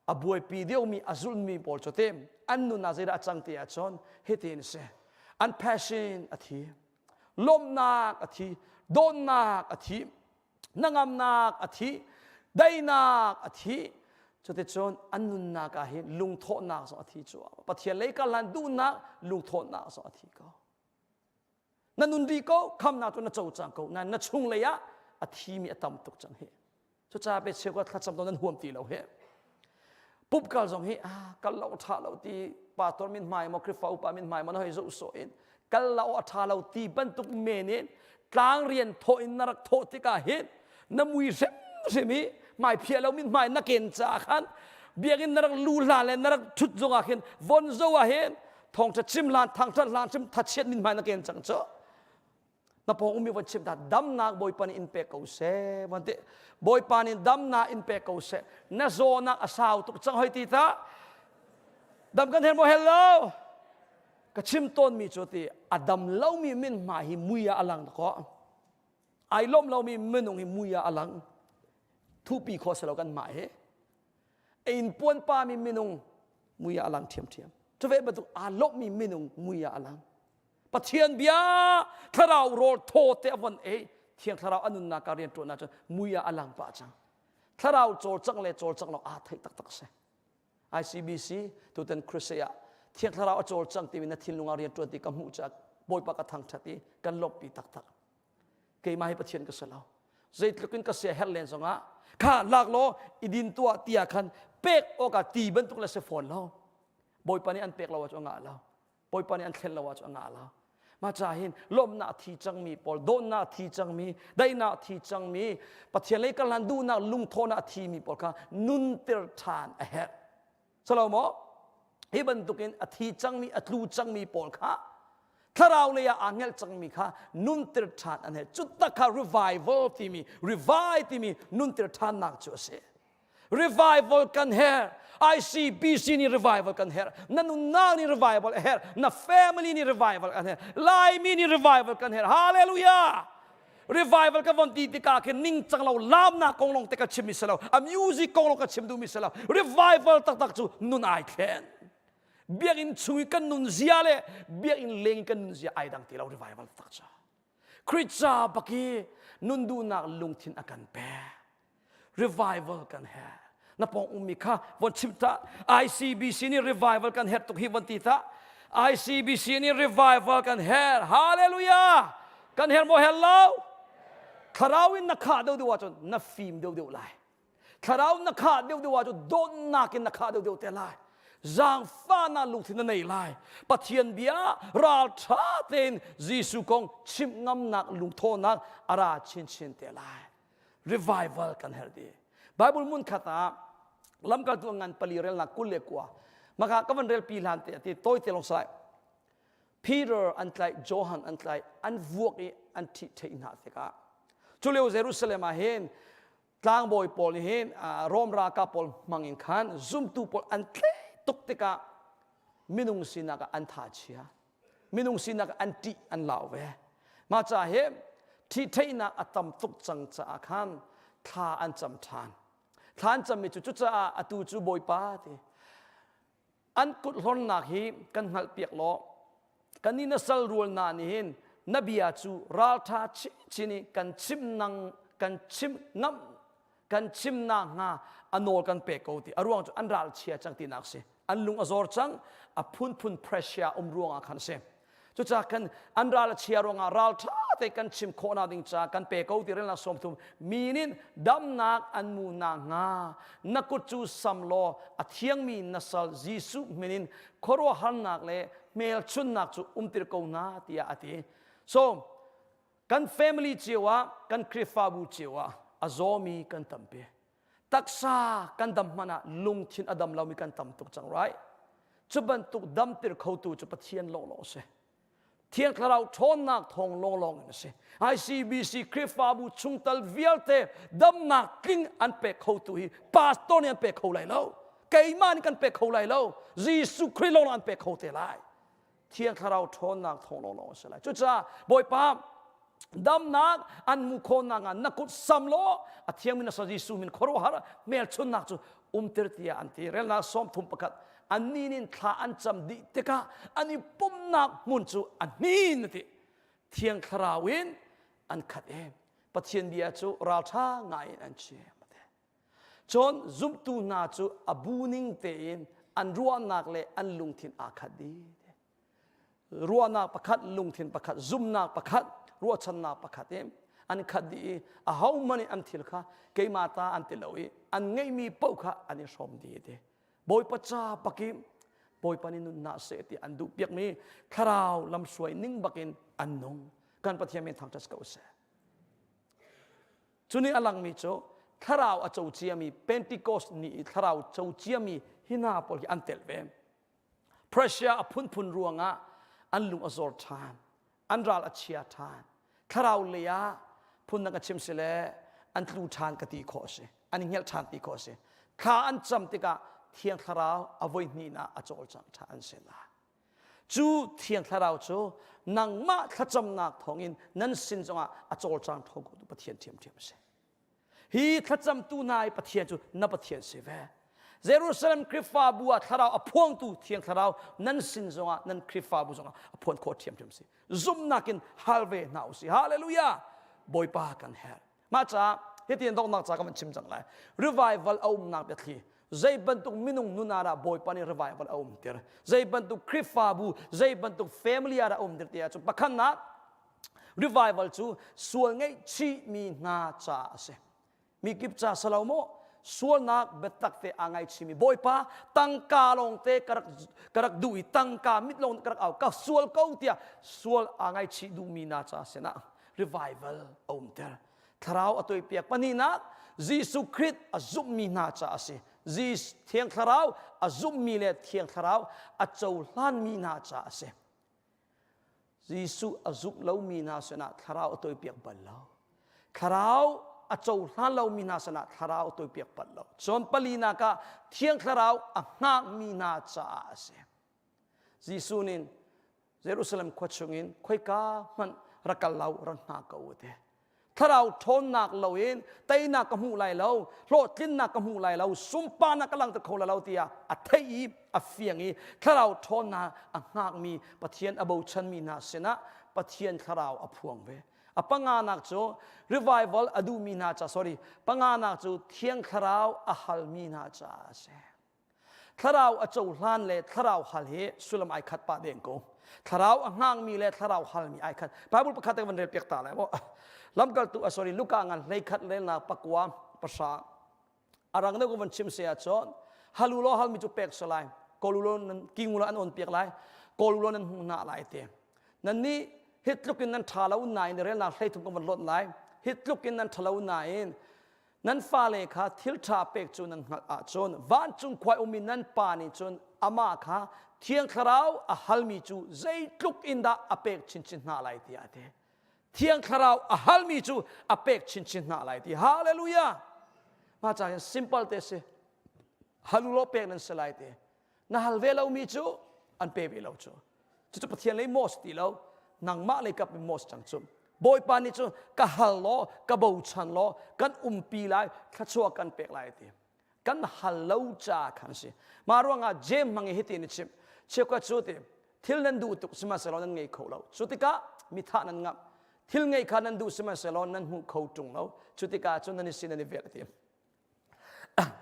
a buaipi deuhmi, a zulmi pawl cu te an nun ah zeidah a cang ti ahcun hitin a si. An passion a thi, lawmhnak a thi, dawtnak a thi, hnangamnak a thi, daihnak a thi. Cuticun an nunnak ah hin lungthawhnak zong a thi cu. Pathian lei kal hlan duhnak lungthawhnak zong a thi ko. Na nun rih ko, khamnak cu na co cang ko, nain na chunglei ah a thimi a tam tuk cang hi. Cucaah pe cheukhat thlacam to nan huam ti lo hi. Pup kal zong hi ah kal lo tha lo ti pastor min hmai maw Khrihfa upa min hmai maw na hoi zoh sawh in kal lo a tha lo ti bantuk men in tlang rian thawh in na rak thawh tikah hin na mui hrimhrim i hmai phiah lo min hmai na ken caah khan biakinn na rak lu hlan le na rak ṭhut zong ah khin von zo ah hin thawngṭha chim hlan thangṭhat hlan chim thachiat min hmai na ken cang cu na pawng ummi von chim ta damnak bawipa nih in pek ko seh von ti bawipa nih damnak in pek ko seh na zawnak a sau tuk cang hoi ti ta dam kan her maw hello ka chim tawnmi cu ti a dam lomi min hmai hi mui ah a lang ko ai lawm lomi minung hi mui ah a lang thupi kho selo kan mah hi ein puan pa mi minung mui ah a lang ṭhiamṭhiam cu ve bantuk aa lawmhmi minung mui ah a lang Pathian bia thlarau rawl thaw te a von ei thiang thlarau a nunnak ka rian ṭuan ahcun mui ah a lang pah cang thlarau cawlcangh le cawlcangh lo aa theih taktak si ICBC tutan crusade ah thiang thlarau a cawlcang timi na thinlung ah rian ṭuan ti ka hmuh caah Bawipa ka thangṭhat i kan lawmhpi taktak keimah hi Pathian ka si lo zeitluk in ka sia herh len zongah kha lak law i din tuah tiah khan pek awkah ti bantuk le si fawn lo Bawipa nih an pek lo ahcun a ngah lo Bawipa nih an thlen lo ahcun a ngah lo mah ca hin lawmhnak thi cangmi pawl dawtnak thi cangmi daihnak thi cangmi Pathian lei karhlan duhnak lungthawhnak thimi pawl kha nunter ṭhan a herh Salo maw? Hi bantukin a thi cangmi, a tlu cangmi pawl kha thlarau lei ah aa hngelh cangmi kha nunter ṭhan an herh. Cu tak kha revival timi, revive timi nunter ṭhannak cu a si. Revival kan herh. ICBC nih revival kan herh. Na nunnak nih revival a herh. Na family nih revival kan herh. Laimi nih revival kan herh. Hallelujah! Revival ka von ti tikah khin ningcang lo laamnak kong lawng te ka chim mi si lo a music kong lawng ka chim duhmi si lo revival taktak cu nun ai thlen biakinn chung i kan nun zia le biakinn leng i kan nun zia ai dang ti lo revival taktak cu Khrih ca bak i nun duhnak lungthin a kan pek revival kan herh na pawng ummi kha von chim ta ICBC nih revival kan herh tuk hi von ti ta ICBC nih revival kan herh hallelujah kan herh maw herh lo thlarau in na khah deuh deuh ahcun na fim deuh deuh lai thlarau na khah deuh deuh ahcun dawtnak in na khah deuh deuh te lai zaangfahnak lungthin na nei lai pathian bia ralṭha tein Jesuh kong chimh ngamnak lungthawhnak a ra chinchin te lai revival kan herh dih bible mun khat ah lamkaltu ngan pali relnak 29. Maka ka van rel pi hlan te ati toi te long sai. Peter an tlaih, Johan an tlaih, an vuak i an ṭhih ṭheih hna tikah culio Jerusalem ah hin tlangbawi pawl nih hin Rom ralkap pawl hmang in khan zumtu pawl an tleh tuk tikah minung sinak ah an tha chia minung sinak ah an ṭih an lau ve mah caah hi ṭhihṭheihnak a tam tuk cang caah khan thla an cam ṭhan thla an cammi cu cucaah atu cu Bawipa ti An kut hlornak hi kan hngalhpiak law kannih na sal rual hna nih hin na bia cu ralṭha chinchin i kan chim nang kan chim ngam kan chim nakhnga a nawl kan pek ko ti a ruang cu an ral chia cang tinak si an lung a zor cang a phunphun pressure um ruangah khan a si Cucaah kan an ral a chia ruangah ral ṭha te kan chim khawhnak ding ca kan pe ko ti relnak 30 mi nih damnak an mu nakhnga na kut cu sam law a thiangmi na sal Jesuh min in khuaruahharnak le hmelchunnak cu umtir ko hna tiah a ti. So kan family cio ah kan Khrihfabu cio ah a zawmi kan tampi. Taksa kan dam hmanh ah lungthin a dam lomi kan tam tuk cang right? Cu bantuk damter khotu cu Pathian lawnglawng a si. Thiang Thlarau ṭhawnnak thawng lawnglawng in a si. ICBC Khrihfabu chungtel vialte damnak tling an pek khotu hi pastor nih an pek kho lai lo. Keimah nih kan pek kho lai lo. Jesuh Khrih lawnglawng an pek kho te lai. Thiang Thlarau ṭhawnnak thawng lawnglawng a si lai. Cucaah Bawipa damnak an hmuh khawhnak ah na kut sam law a thiangmi na sa Jesuh min khuaruahhar hmelchunnak cu umter tiah an ti. Relnak 31 annih nih thla an cam dih tikah an i pumhnak hmun cu a hnin a ti. Thiang Thlarau in an khat i Pathian bia cu ralṭha ngai in an chim. Cun zumtu hna cu a bu ning tein an ruahnak le an lungthin aa khat dih. Ruahnak pakhat, lungthin pakhat, zumnak pakhat, ruahchannak pakhat in an khat dih i ahohmanh nih an thil kha keimah ta an ti lo i an ngeihmi paoh kha an i hrawm dih ti. Bawipa ca pakim Bawipa nih nunnak seh ti an duh piakmi thlarau lamhruai ning bakin an nung. Kan Pathian min thangṭhat ko seh. Cu nih a langmi cu thlarau a co ciami Pentecost ni i thlarau co ciami hi hna pawl hi an tel ve. Pressure a phunphun ruangah an lung a zor ṭhan, an ral a chia ṭhan. Thlarau lei ah phundang ka chim si le an tlu ṭhan ka ti khawh a si, an i hngelh ṭhan ti khawh a si. Thla an cam tikah Thiang Thlarau a voi hnihnak a cawlcang ṭhan an si lai. Cu Thiang Thlarau cu nangmah thlacamnak thawngin nan sin zongah a cawlcang ṭhawn khotu Pathian ṭhiamṭhiam a si. Hi thlacamtu hna i Pathian cu na Pathian si ve. Jerusalem Khrihfabu ah thlarau a phuangtu Thiang Thlarau nan sin zongah nan Khrihfabu zongah a phuan khawh ṭhiamṭhiam si. Zumhnak in hal ve hna u sih. Hallelujah! Bawipa kan herh. Mah caah hitin donghnak ca ka van chim cang lai. Revival a umnak biathli zei bantuk minung nun ah dah Bawipa nih revival a umter zei bantuk Khrihfabu zei bantuk family ah dah a umter ti ahcun pakhatnak revival cu sual ngaihchihmi hna caah a si mi kip ca si lo maw sualnak biatak te aa ngaichimi Bawipa tangka lawngte ka rak ka rak duh i tangka mit lawng ka rak au ka sual ko tiah sual aa ngaichih duhmi hna ca sinah revival a umter thlarau a toipiak pahnihnak Jesuh Khrih a zumhmi hna caah a si Thiang Thlarau a zumhmi le Thiang Thlarau a cohlanmi hna caah a si Jesuh a zumh lomi hna sinah thlarau a toipiak bal lo thlarau a cohlan lomi hna sinah thlarau a toipiak bal lo cun palinak ah Thiang Thlarau a hngakmi hna caah a si Jesuh nih Jerusalem khua chungin khoika hmanh rak kal lo rak hna ko u ti. Thlarau ṭhawnnak loin teinak ka hmu lai lo, hlawhtlinnak ka hmu lai lo, sunparnak ka langhter kho lai lo tiah a theih i a fiang i thlarau ṭhawnnak a hngakmi Pathian a bochanmi hna sinah Pathian thlarau a phuang ve. A panganak cu revival a duhmi hna ca sorry panganak cu Thiang Thlarau a halmi hna caah a si. Thlarau a cohlan le thlarau hal hi sullam ai khat pah deng ko. Thlarau a hngangmi le thlarau halmi ai khat. Bible pakhat te van rel piak ta lai maw? Lamkaltu ah sorry Luka ngan hlei khat relnak pakua pasra arang deuh ko van chim se ahcun halu law halmi cu pek si lai kawl u law nan king u law an on piak lai kawl u law nan hmuh hna lai te nan nih hi tluk in nan ṭha lo nain relnak hlei thum ko van lot lai hi tluk in nan ṭha lo nain. Nan fale kha thil ṭha pek cu nan hngalh ahcun vancung khua i ummi nan Pa nih cun amah kha Thiang Thlarau a halmi cu zeitluk in dah a pek chinchin hna lai tiah a ti. Thiang Thlarau a halmi cu a pek chinchin hna lai ti. Hallelujah! Mah ca hin simple te si. Hal u law pek nan si lai ti. Na hal ve lomi cu an pe ve lo cu. Cucu Pathian lei maw si ti lo, nangmah lei kap in maw si cang cu. Bawipa nih cu ka hal law, ka bochan law, kan umpi lai, thluachuah kan pek lai ti. Kan hal lo ca khan si. Mah ruangah James hmang i hitin i chimh. Cheukhat cu ti, thil nan duh tuk sihmanhsehlaw nan ngei kho lo. Cu tikah mi thah nan ngamh. Thil ngeih kha nan duh sihmanhsehlaw nan hmu kho ṭung lo. Cu tikah cun nan i sin nan i velh ti.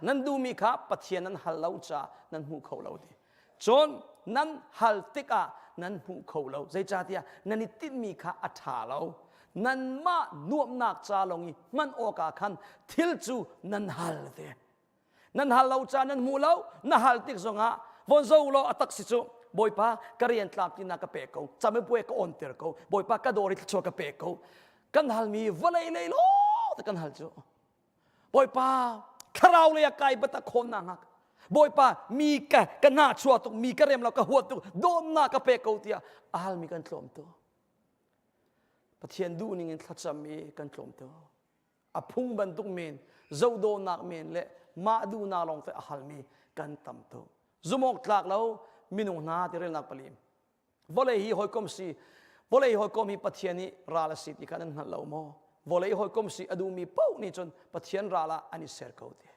Nan duhmi kha Pathian nan hal lo caah nan hmu kho lo ti. Cun nan hal tikah nan hmu kho lo. Zeicahtiah nan i tinhmi kha a ṭha lo. Nanmah nuamhnak ca lawng i hman awkah khan thil cu nan hal ti. Nan hal lo caah nan hmu lo. Na hal tik zongah von zo law a tak si cu Bawipa ka rian tlamtlinnak ka pe ko. Camipuai ka awnter ko. Bawipa ka dawr i thluachuah ka pe ko. Kan halmi vawlei lei law kan hal cu. Bawipa thlarau lei ah kai bata khawn na ngak. Bawipa mi ka ka na chua tuk mi ka rem lo ka huat tuk dawtnak ka pe ko tiah a halmi kan tlawm tu. Pathian duh ning in thlacam i kan tlawm tu. A phung bantuk men zohdawhnak men le mah duhnak lawng te a halmi kan tam tu. Zumawk tlak lo minung hna ti relnak palim. Vawlei hi hawikom si, vawlei hawikom hi Pathian nih ral a si ti kha nan hngal lo maw? Vawlei hawikom si a duhmi paoh nih cun Pathian ral ah an i ser ko ti.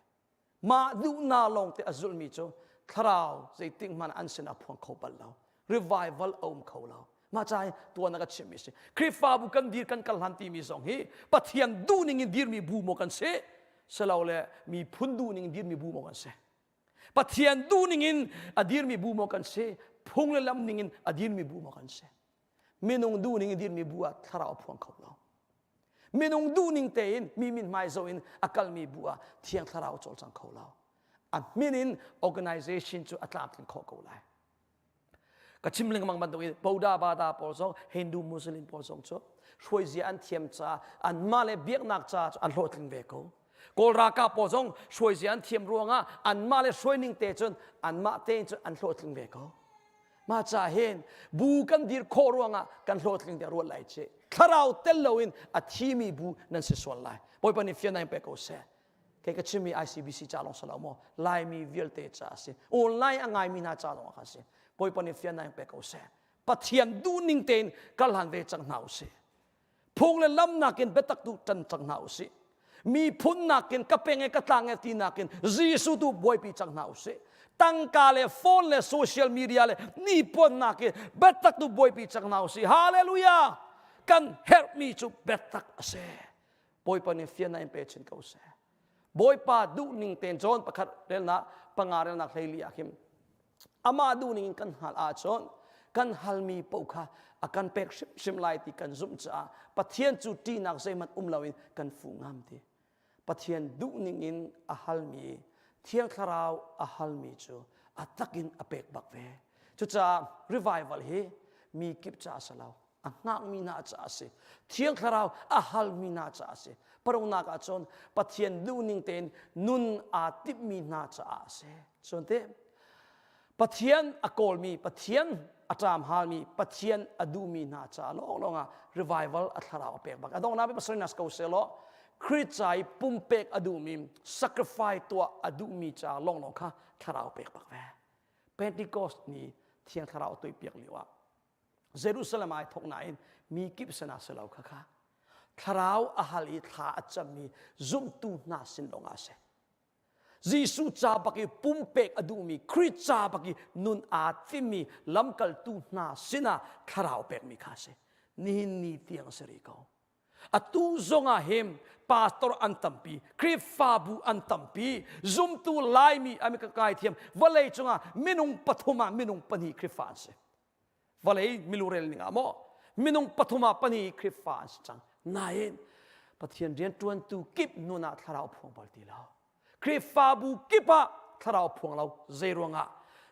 Mah duhnak lawng te a zulhmi cu thlarau zeitik hmanh an sinah phuang kho bal lo. Revival a um kho lo. Mah ca hi tuan ka chimmi si. Khrihfabu kan dir kan kal hlan timi zong hi Pathian duhning in dirmi bu maw kan si? Silole miphun duhning in dirmi bu maw kan si? Pathian duhning in a dirmi bu maw kan si? Phung le lam ning in a dirmi bu maw kan si? Minung duhning in dirmi bu ah thlarau a phuang kho lo. Minung duhning tein mi min hmai zo in a kalmi bu ah thiang thlarau a cawlcang kho lo. A min in organization cu a tlamtling khawh ko lai. Ka chim lengmang bantuk in Boda Bada pawl zong Hindu Muslim pawl zong cu hruaizia an thiam caah anmah le biaknak caah cu an hlawhtling ve ko. Kawl ralkap pawl zong hruaizia an thiam ruangah anmah le hruaining te cun anmah tein cun an hlawhtling ve ko. Mah ca hin bu kan dir khawh ruangah kan hlawhtling tiah ruat lai ci. Thlarau tel loin a thimi bu nan si sual lai. Bawipa nih fiannak in pe ko seh. Kei ka chimmi ICBC ca lawng si lo maw Laimi vialte ca a si. Online a ngaimi hna ca lawng a si. Bawipa nih fiannak in pe ko seh. Pathian duhning tein kal hlan ve cang hna usih. Phung le lam nakin biatak tu ṭan cang hna usih. Miphun nakin ka peng e ka tlang e ti nakin Jesuh tu buaipi cang hna usih. Tangka le phone le social media le nipuan nakin biatak tu buaipi cang hna usih. Hallelujah! Kan herhmi cu biatak a si. Bawipa nih fiannak in pe chin ko seh. Bawipa duhning tein John pakhat relnak panga relnak hleili ah khin amah duhning in kan hngalh ahcun kan halmi paoh kha a kan pek hrimhrim lai ti kan zumh caah Pathian cu ṭihnak zeihmanh um loin kan fuh ngam ti. Pathian duhning in a halmi Thiang Thlarau a halmi cu a takin a pek bak ve. Cucaah revival hi mi kip ca a si lo. A hngakmi hna caah a si. Thiang Thlarau a halmi hna caah a si. Paruknak ah cun Pathian duhning tein nun aa timhmi hna caah a si. Cun te Pathian a kawlmi, Pathian a ṭam halmi, Pathian a duhmi hna caah lawnglawng ah revival a thlarau a pek bak. A donghnak bik pasal nas ko selaw Khrih ca i pumpek a duhmi, sacrifice tuah a duhmi ca lawnglawng kha thlarau pek bak ve. Pentecost ni Thiang Thlarau a tuihpiak lio ah Jerusalem ai thawk nain mi kip sinah si lo kha kha thlarau a hal i thla a cammi zumtu hna sin lawngah a si. Jesuh ca bak i pumpek a duhmi Khrih ca bak i nun aa timmi lamkaltu hna sinah thlarau pekmi kha a si. Nihin ni tiang a si rih ko. Atu zongah him pastor an tampi, Khrihfabu an tampi, zumtu Laimi ami ka kai thiam vawlei cungah minung pathum ah minung pahnih Khrihfa an si. Vawlei milurel ning ah maw minung pathum ah pahnih Khrihfa an si cang. Nain Pathian rianṭuantu kip nun ah thlarau phuang bal ti lo. Khrihfabu kip ah thlarau phuang lo zei ruangah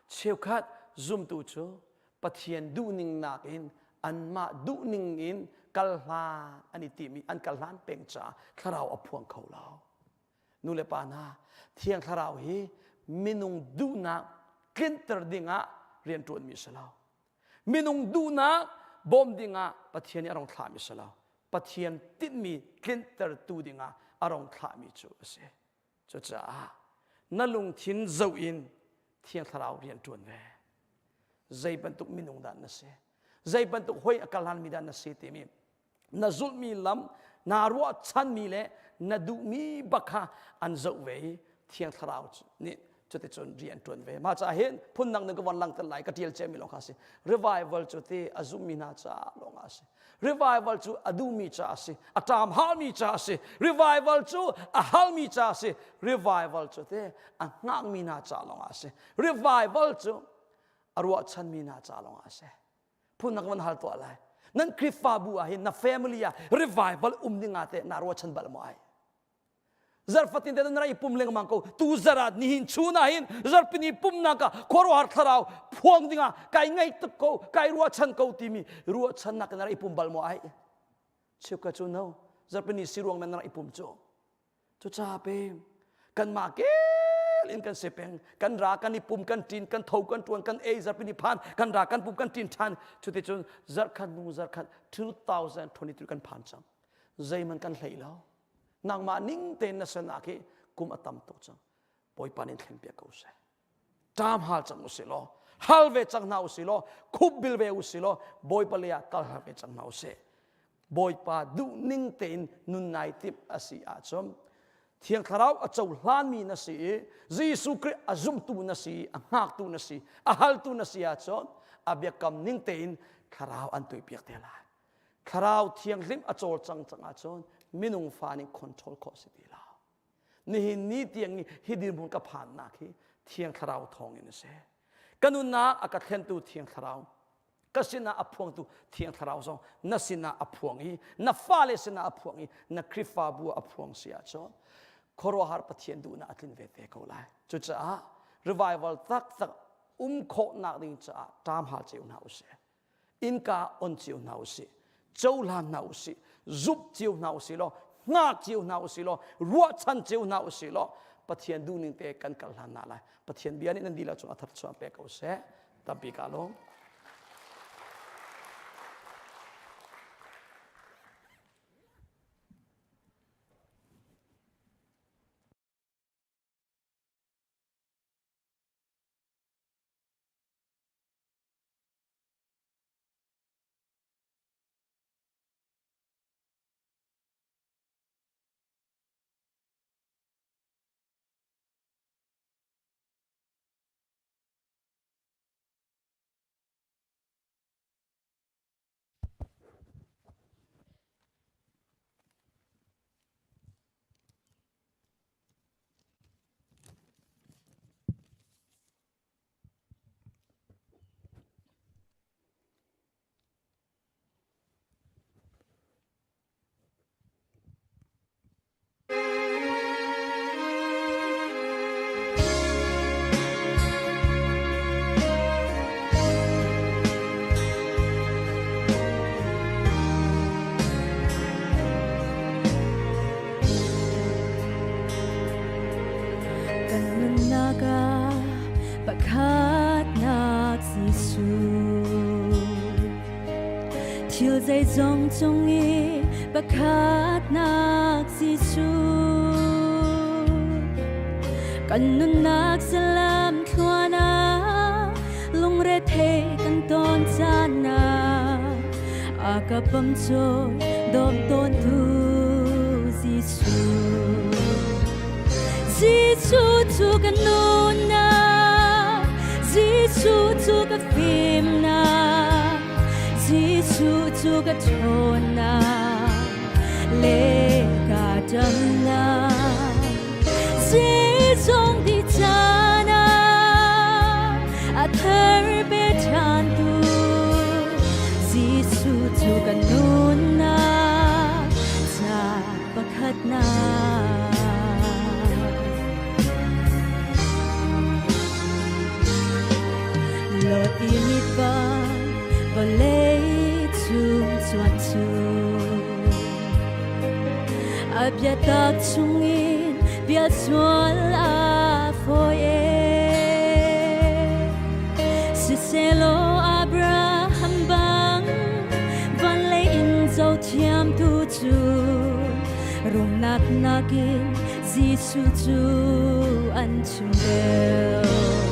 cheukhat zumtu cu Pathian duhning nakin anmah duhning in kal hlan an i timi an kal hlan peng caah thlarau a phuang kho lo. Nu le pa hna, Thiang Thlarau hi minung duhnak tlinter dingah rianṭuanmi si lo. Minung duhnak bawm dingah Pathian nih a rong thlahmi si lo. Pathian tinhmi tlintertu dingah a rong thlahmi cu a si. Cucaah na lungthin zoh in Thiang Thlarau rian ṭuan ve. Zei bantuk minung dah na si? Zei bantuk hoi a kal hlanmi dah na si timi na zulhmi lam naa ruahchanmi le na duhmi bak kha an zoh ve i Thiang Thlarau nih cuticun rian ṭuan ve. Mah caah hin phundang ning ka von langhter lai ka ṭial ciami lawng kha a si. Revival cu ti a zummi hna caah lawng ah a si. Revival cu a duhmi caah a si. A ṭam halmi caah a si. Revival cu a halmi caah a si. Revival cu ti a hngakmi hna caah lawng ah a si. Revival cu a ruahchanmi hna caah lawng ah a si. Phundang van hal tuah lai. Nan Khrihfabu ah hin na family ah revival um ding ah teh naa ruahchan bal maw ai? Zarfatin te nan i pum lengmang ko. Tu zara nihin chun ah hin zarpini pumnak ah khuaruahhar thlarau phuang dingah kai ngai tuk ko, kai ruahchan ko timi ruahchannak in i pum bal maw ai? Cheuka cu no. Zarpini si ruang men i pum cu. Cucaah pe kanmah kel in kan si peng kan ra kan i pum kan ṭin kan tho kan ṭuan kan ei zarpini phan kan ra kan pum kan ṭin ṭhan cuticun zarkhat hnu zarkhat 2023 kan phan cang zeihmanh kan hlei lo nangmah ning tein na sanak hi kum a tam tuk cang bawipa nih thlen piak ko seh ṭam hal cang usih law hal ve cang hna usih law khup bil ve usih law bawipa lei ah kal har ve cang hna usih bawipa duh ning tein nun nai timh a si ahcun Thiang Thlarau a cohlanmi na si i Jesuh Khrih a zumtu na si a hngaktu na si a haltu na si ahcun a biakam ning tein Thlarau an tuipiak te lai Thlarau Thianghlim a cawlcang cang ahcun minung fa nih control khawh si ti lo. Nihin ni tiang i hi dirhmun ka phannak hi Thiang Thlarau thawng in a si. Ka nunnak a ka thlentu Thiang Thlarau, ka sinah a phuangtu Thiang Thlarau zong na sinah a phuang i na fale sinah a phuang i na Khrihfabu ah a phuang si ahcun khuaruahhar Pathian duhnak a tlin ve te ko lai. Cucaah revival taktak um khawhnak ding caah ṭam hal cio hna usih. Innka on cio hna usih, cohlan hna usih, zumh cio hna usih law, hngak cio hna usih law, ruahchan cio hna usih law, Pathian duhning te kan kal hlan hna lai. Pathian bia nih nan dihlak cung a thar pe ko seh. Tampi ka lawm. Kan nunnak ah pakhatnak Jesuh Thil zeizong cung i pakhatnak Jesuh Kan nunnak salam thluan ah lungrethei kan ton caan ah a ka pam cu dawm tawn tu Jesuh Jesuh cu ka nunnak Jesuh cu ka fimnak Jesuh cu ka ṭhawnnak le ka damnak Zeizong dih caan ah a thar pe ṭhan tu Jesuh cu ka nunnak ca pakhatnak. Lot i mit bang vawlei cung cuan cu a biatak chungin. Bia sual a fawi e. Siselaw Abraham bang van lei in zothiam tu cu rumnak nakin Jesuh cu an chim deuh.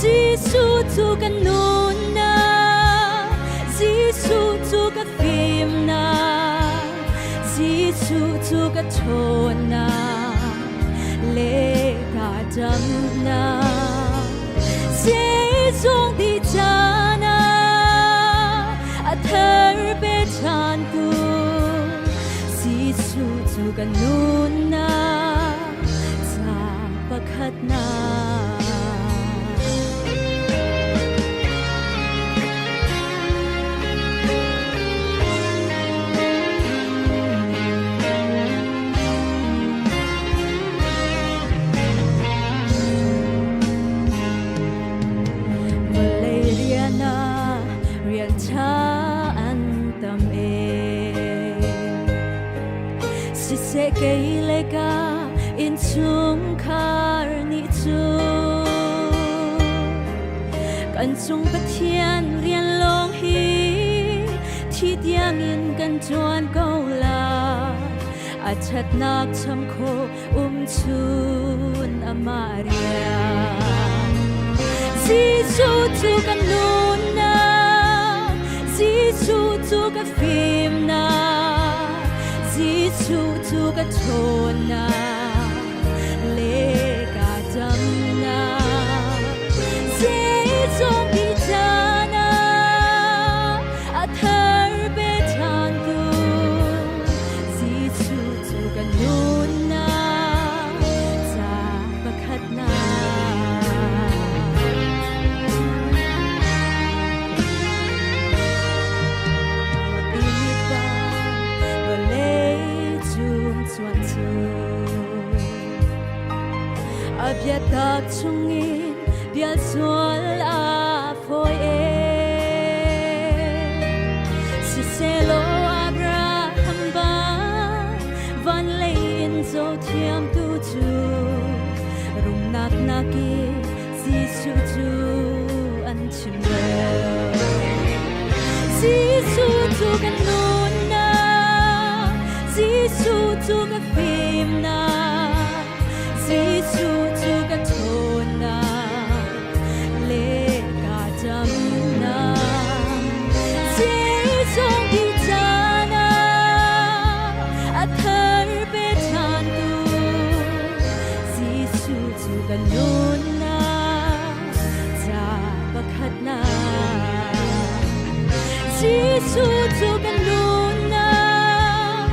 Jesuh cu kan nunnak, Jesuh cu ka fimnak, Jesuh cu ka ṭhawnnak le ka damnak. Zeizong ti caan ah a thar pe ṭhan tu Jesuh cu kan nunnak ca pakhatnak. Vawlei rian ah rian ṭha an tam e. Siseh kei le ka innchungkhar nih cun kan cung Pathian rian lawng hi thi tiangin kan ṭuan ko lai. A ṭhatnak cham khawh umchun amah rian. Jesuh cu kan nunnak, Jesuh cu ka fimnak, Jesuh cu ka ṭhawnnak le ka damnak. Zeizong ti caan ah a thar pe ṭhan tu Jesuh cu kan nunnak ca pakhatnak. Vawlei cung cuan cu a biatak chungin bia sual a fawi e. Siselaw Abraham bang van lei in zothiam tu cu rumnak nakin Jesuh cu an chim lo. Jesuh cu kan nunnak, Jesuh cu ka fimnak, Jesuh cu ka ṭhawnnak le ka damnak. Zeizong ti caan ah a thar pe ṭhan tu Jesuh cu kan nunnak ca pakhatnak. Jesuh cu kan nunnak,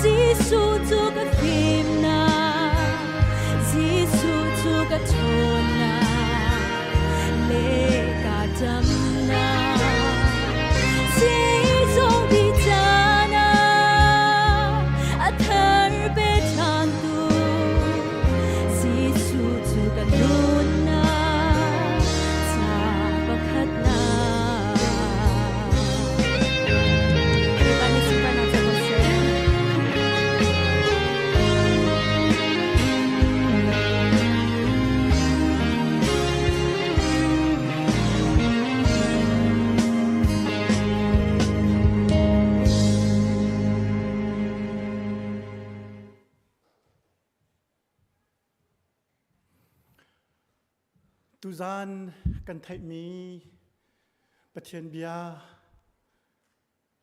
Jesuh cu ka fimnak, Jesuh cu ka ṭhawnnak le ka damnak. Zeizong ti caan ah a thar pe ṭhan tu Jesuh cu kan nunnak ca pakhatnak. Bawipa nih sunparnak co ko seh. Tuzan kan theihmi Pathian bia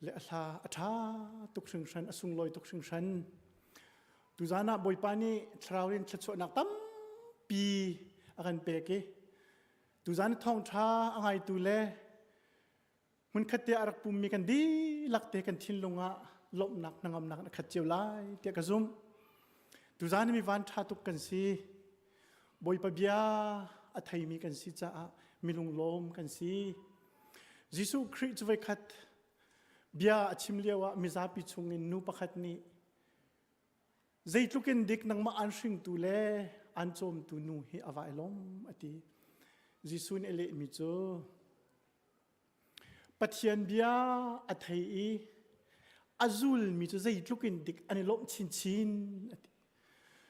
le a hla a ṭha tuk hringhran, a sunglawi tuk hringhran. Tuzan ah Bawipa nih thlarau in thluachuahnak tampi a kan pek i tuzan thawngṭha a ngaitu le hmunkhat te a rak pummi kan dihlak te kan thinlung ah lawmhnak hnangamnak na khat cio lai tiah ka zumh. Tuzan mi van ṭha tuk kan si. Bawipa bia a theimi kan si caah milunglawm kan si. Jesuh Khrih cu voikhat bia a chim lio ah mizapi chungin nu pakhat nih zeitluk in dik nangmah an hringtu le an cawmtu nu hi a vai lawm a ti. Jesuh nih a lehmi cu Pathian bia a thei i a zulmi cu zeitluk in dik an i lawmh chinchin a ti.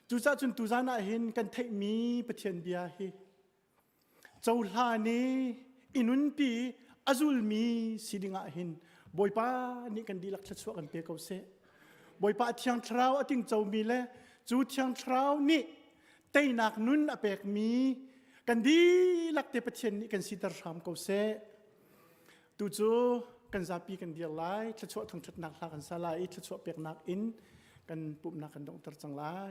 Cucaah cun tuzan ah hin kan theihmi Pathian bia hi cohlan i i nunpi a zulmi si dingah hin Bawipa nih kan dihlak thluachuah kan pe ko seh. Bawipa Thiang Thlarau a tingcomi le cu Thiang Thlarau nih teinak nun a pekmi kan dihlak te Pathian nih kan siter hram ko seh. Tu cu kan zapi kan dir lai, thluachuah thangṭhatnak hla kan sa lai i thluachuah peknak in kan pumhnak kan donghter cang lai.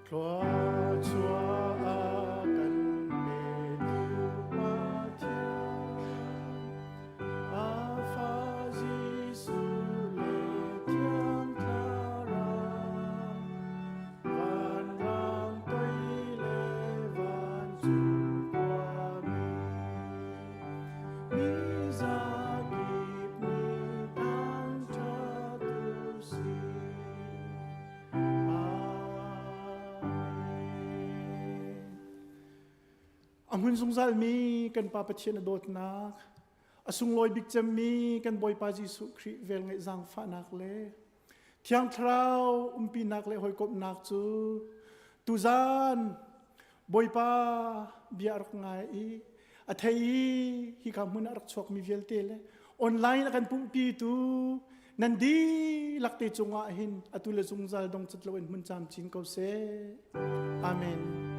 Thluachuah a kan petu Pathian, a fa Jesuh le Thiang Thlarau, vanrang toi le vancung khuami, mi zakip nih thangṭhat u sih. A hmun zungzalmi kan Pa Pathian a dawtnak, a sunglawi bik cemmi kan Bawipa Jesuh Khrih velngeih zaangfahnak le Thiang Thlarau umpinak le hawikomhnak cu tuzan Bawipa bia a rak ngai i a thei i hika hmun ah rak chuakmi vialte le online a kan pumhpitu nan dihlak te cungah hin atu le zungzal dong cat loin hmun camcin ko seh. Amen.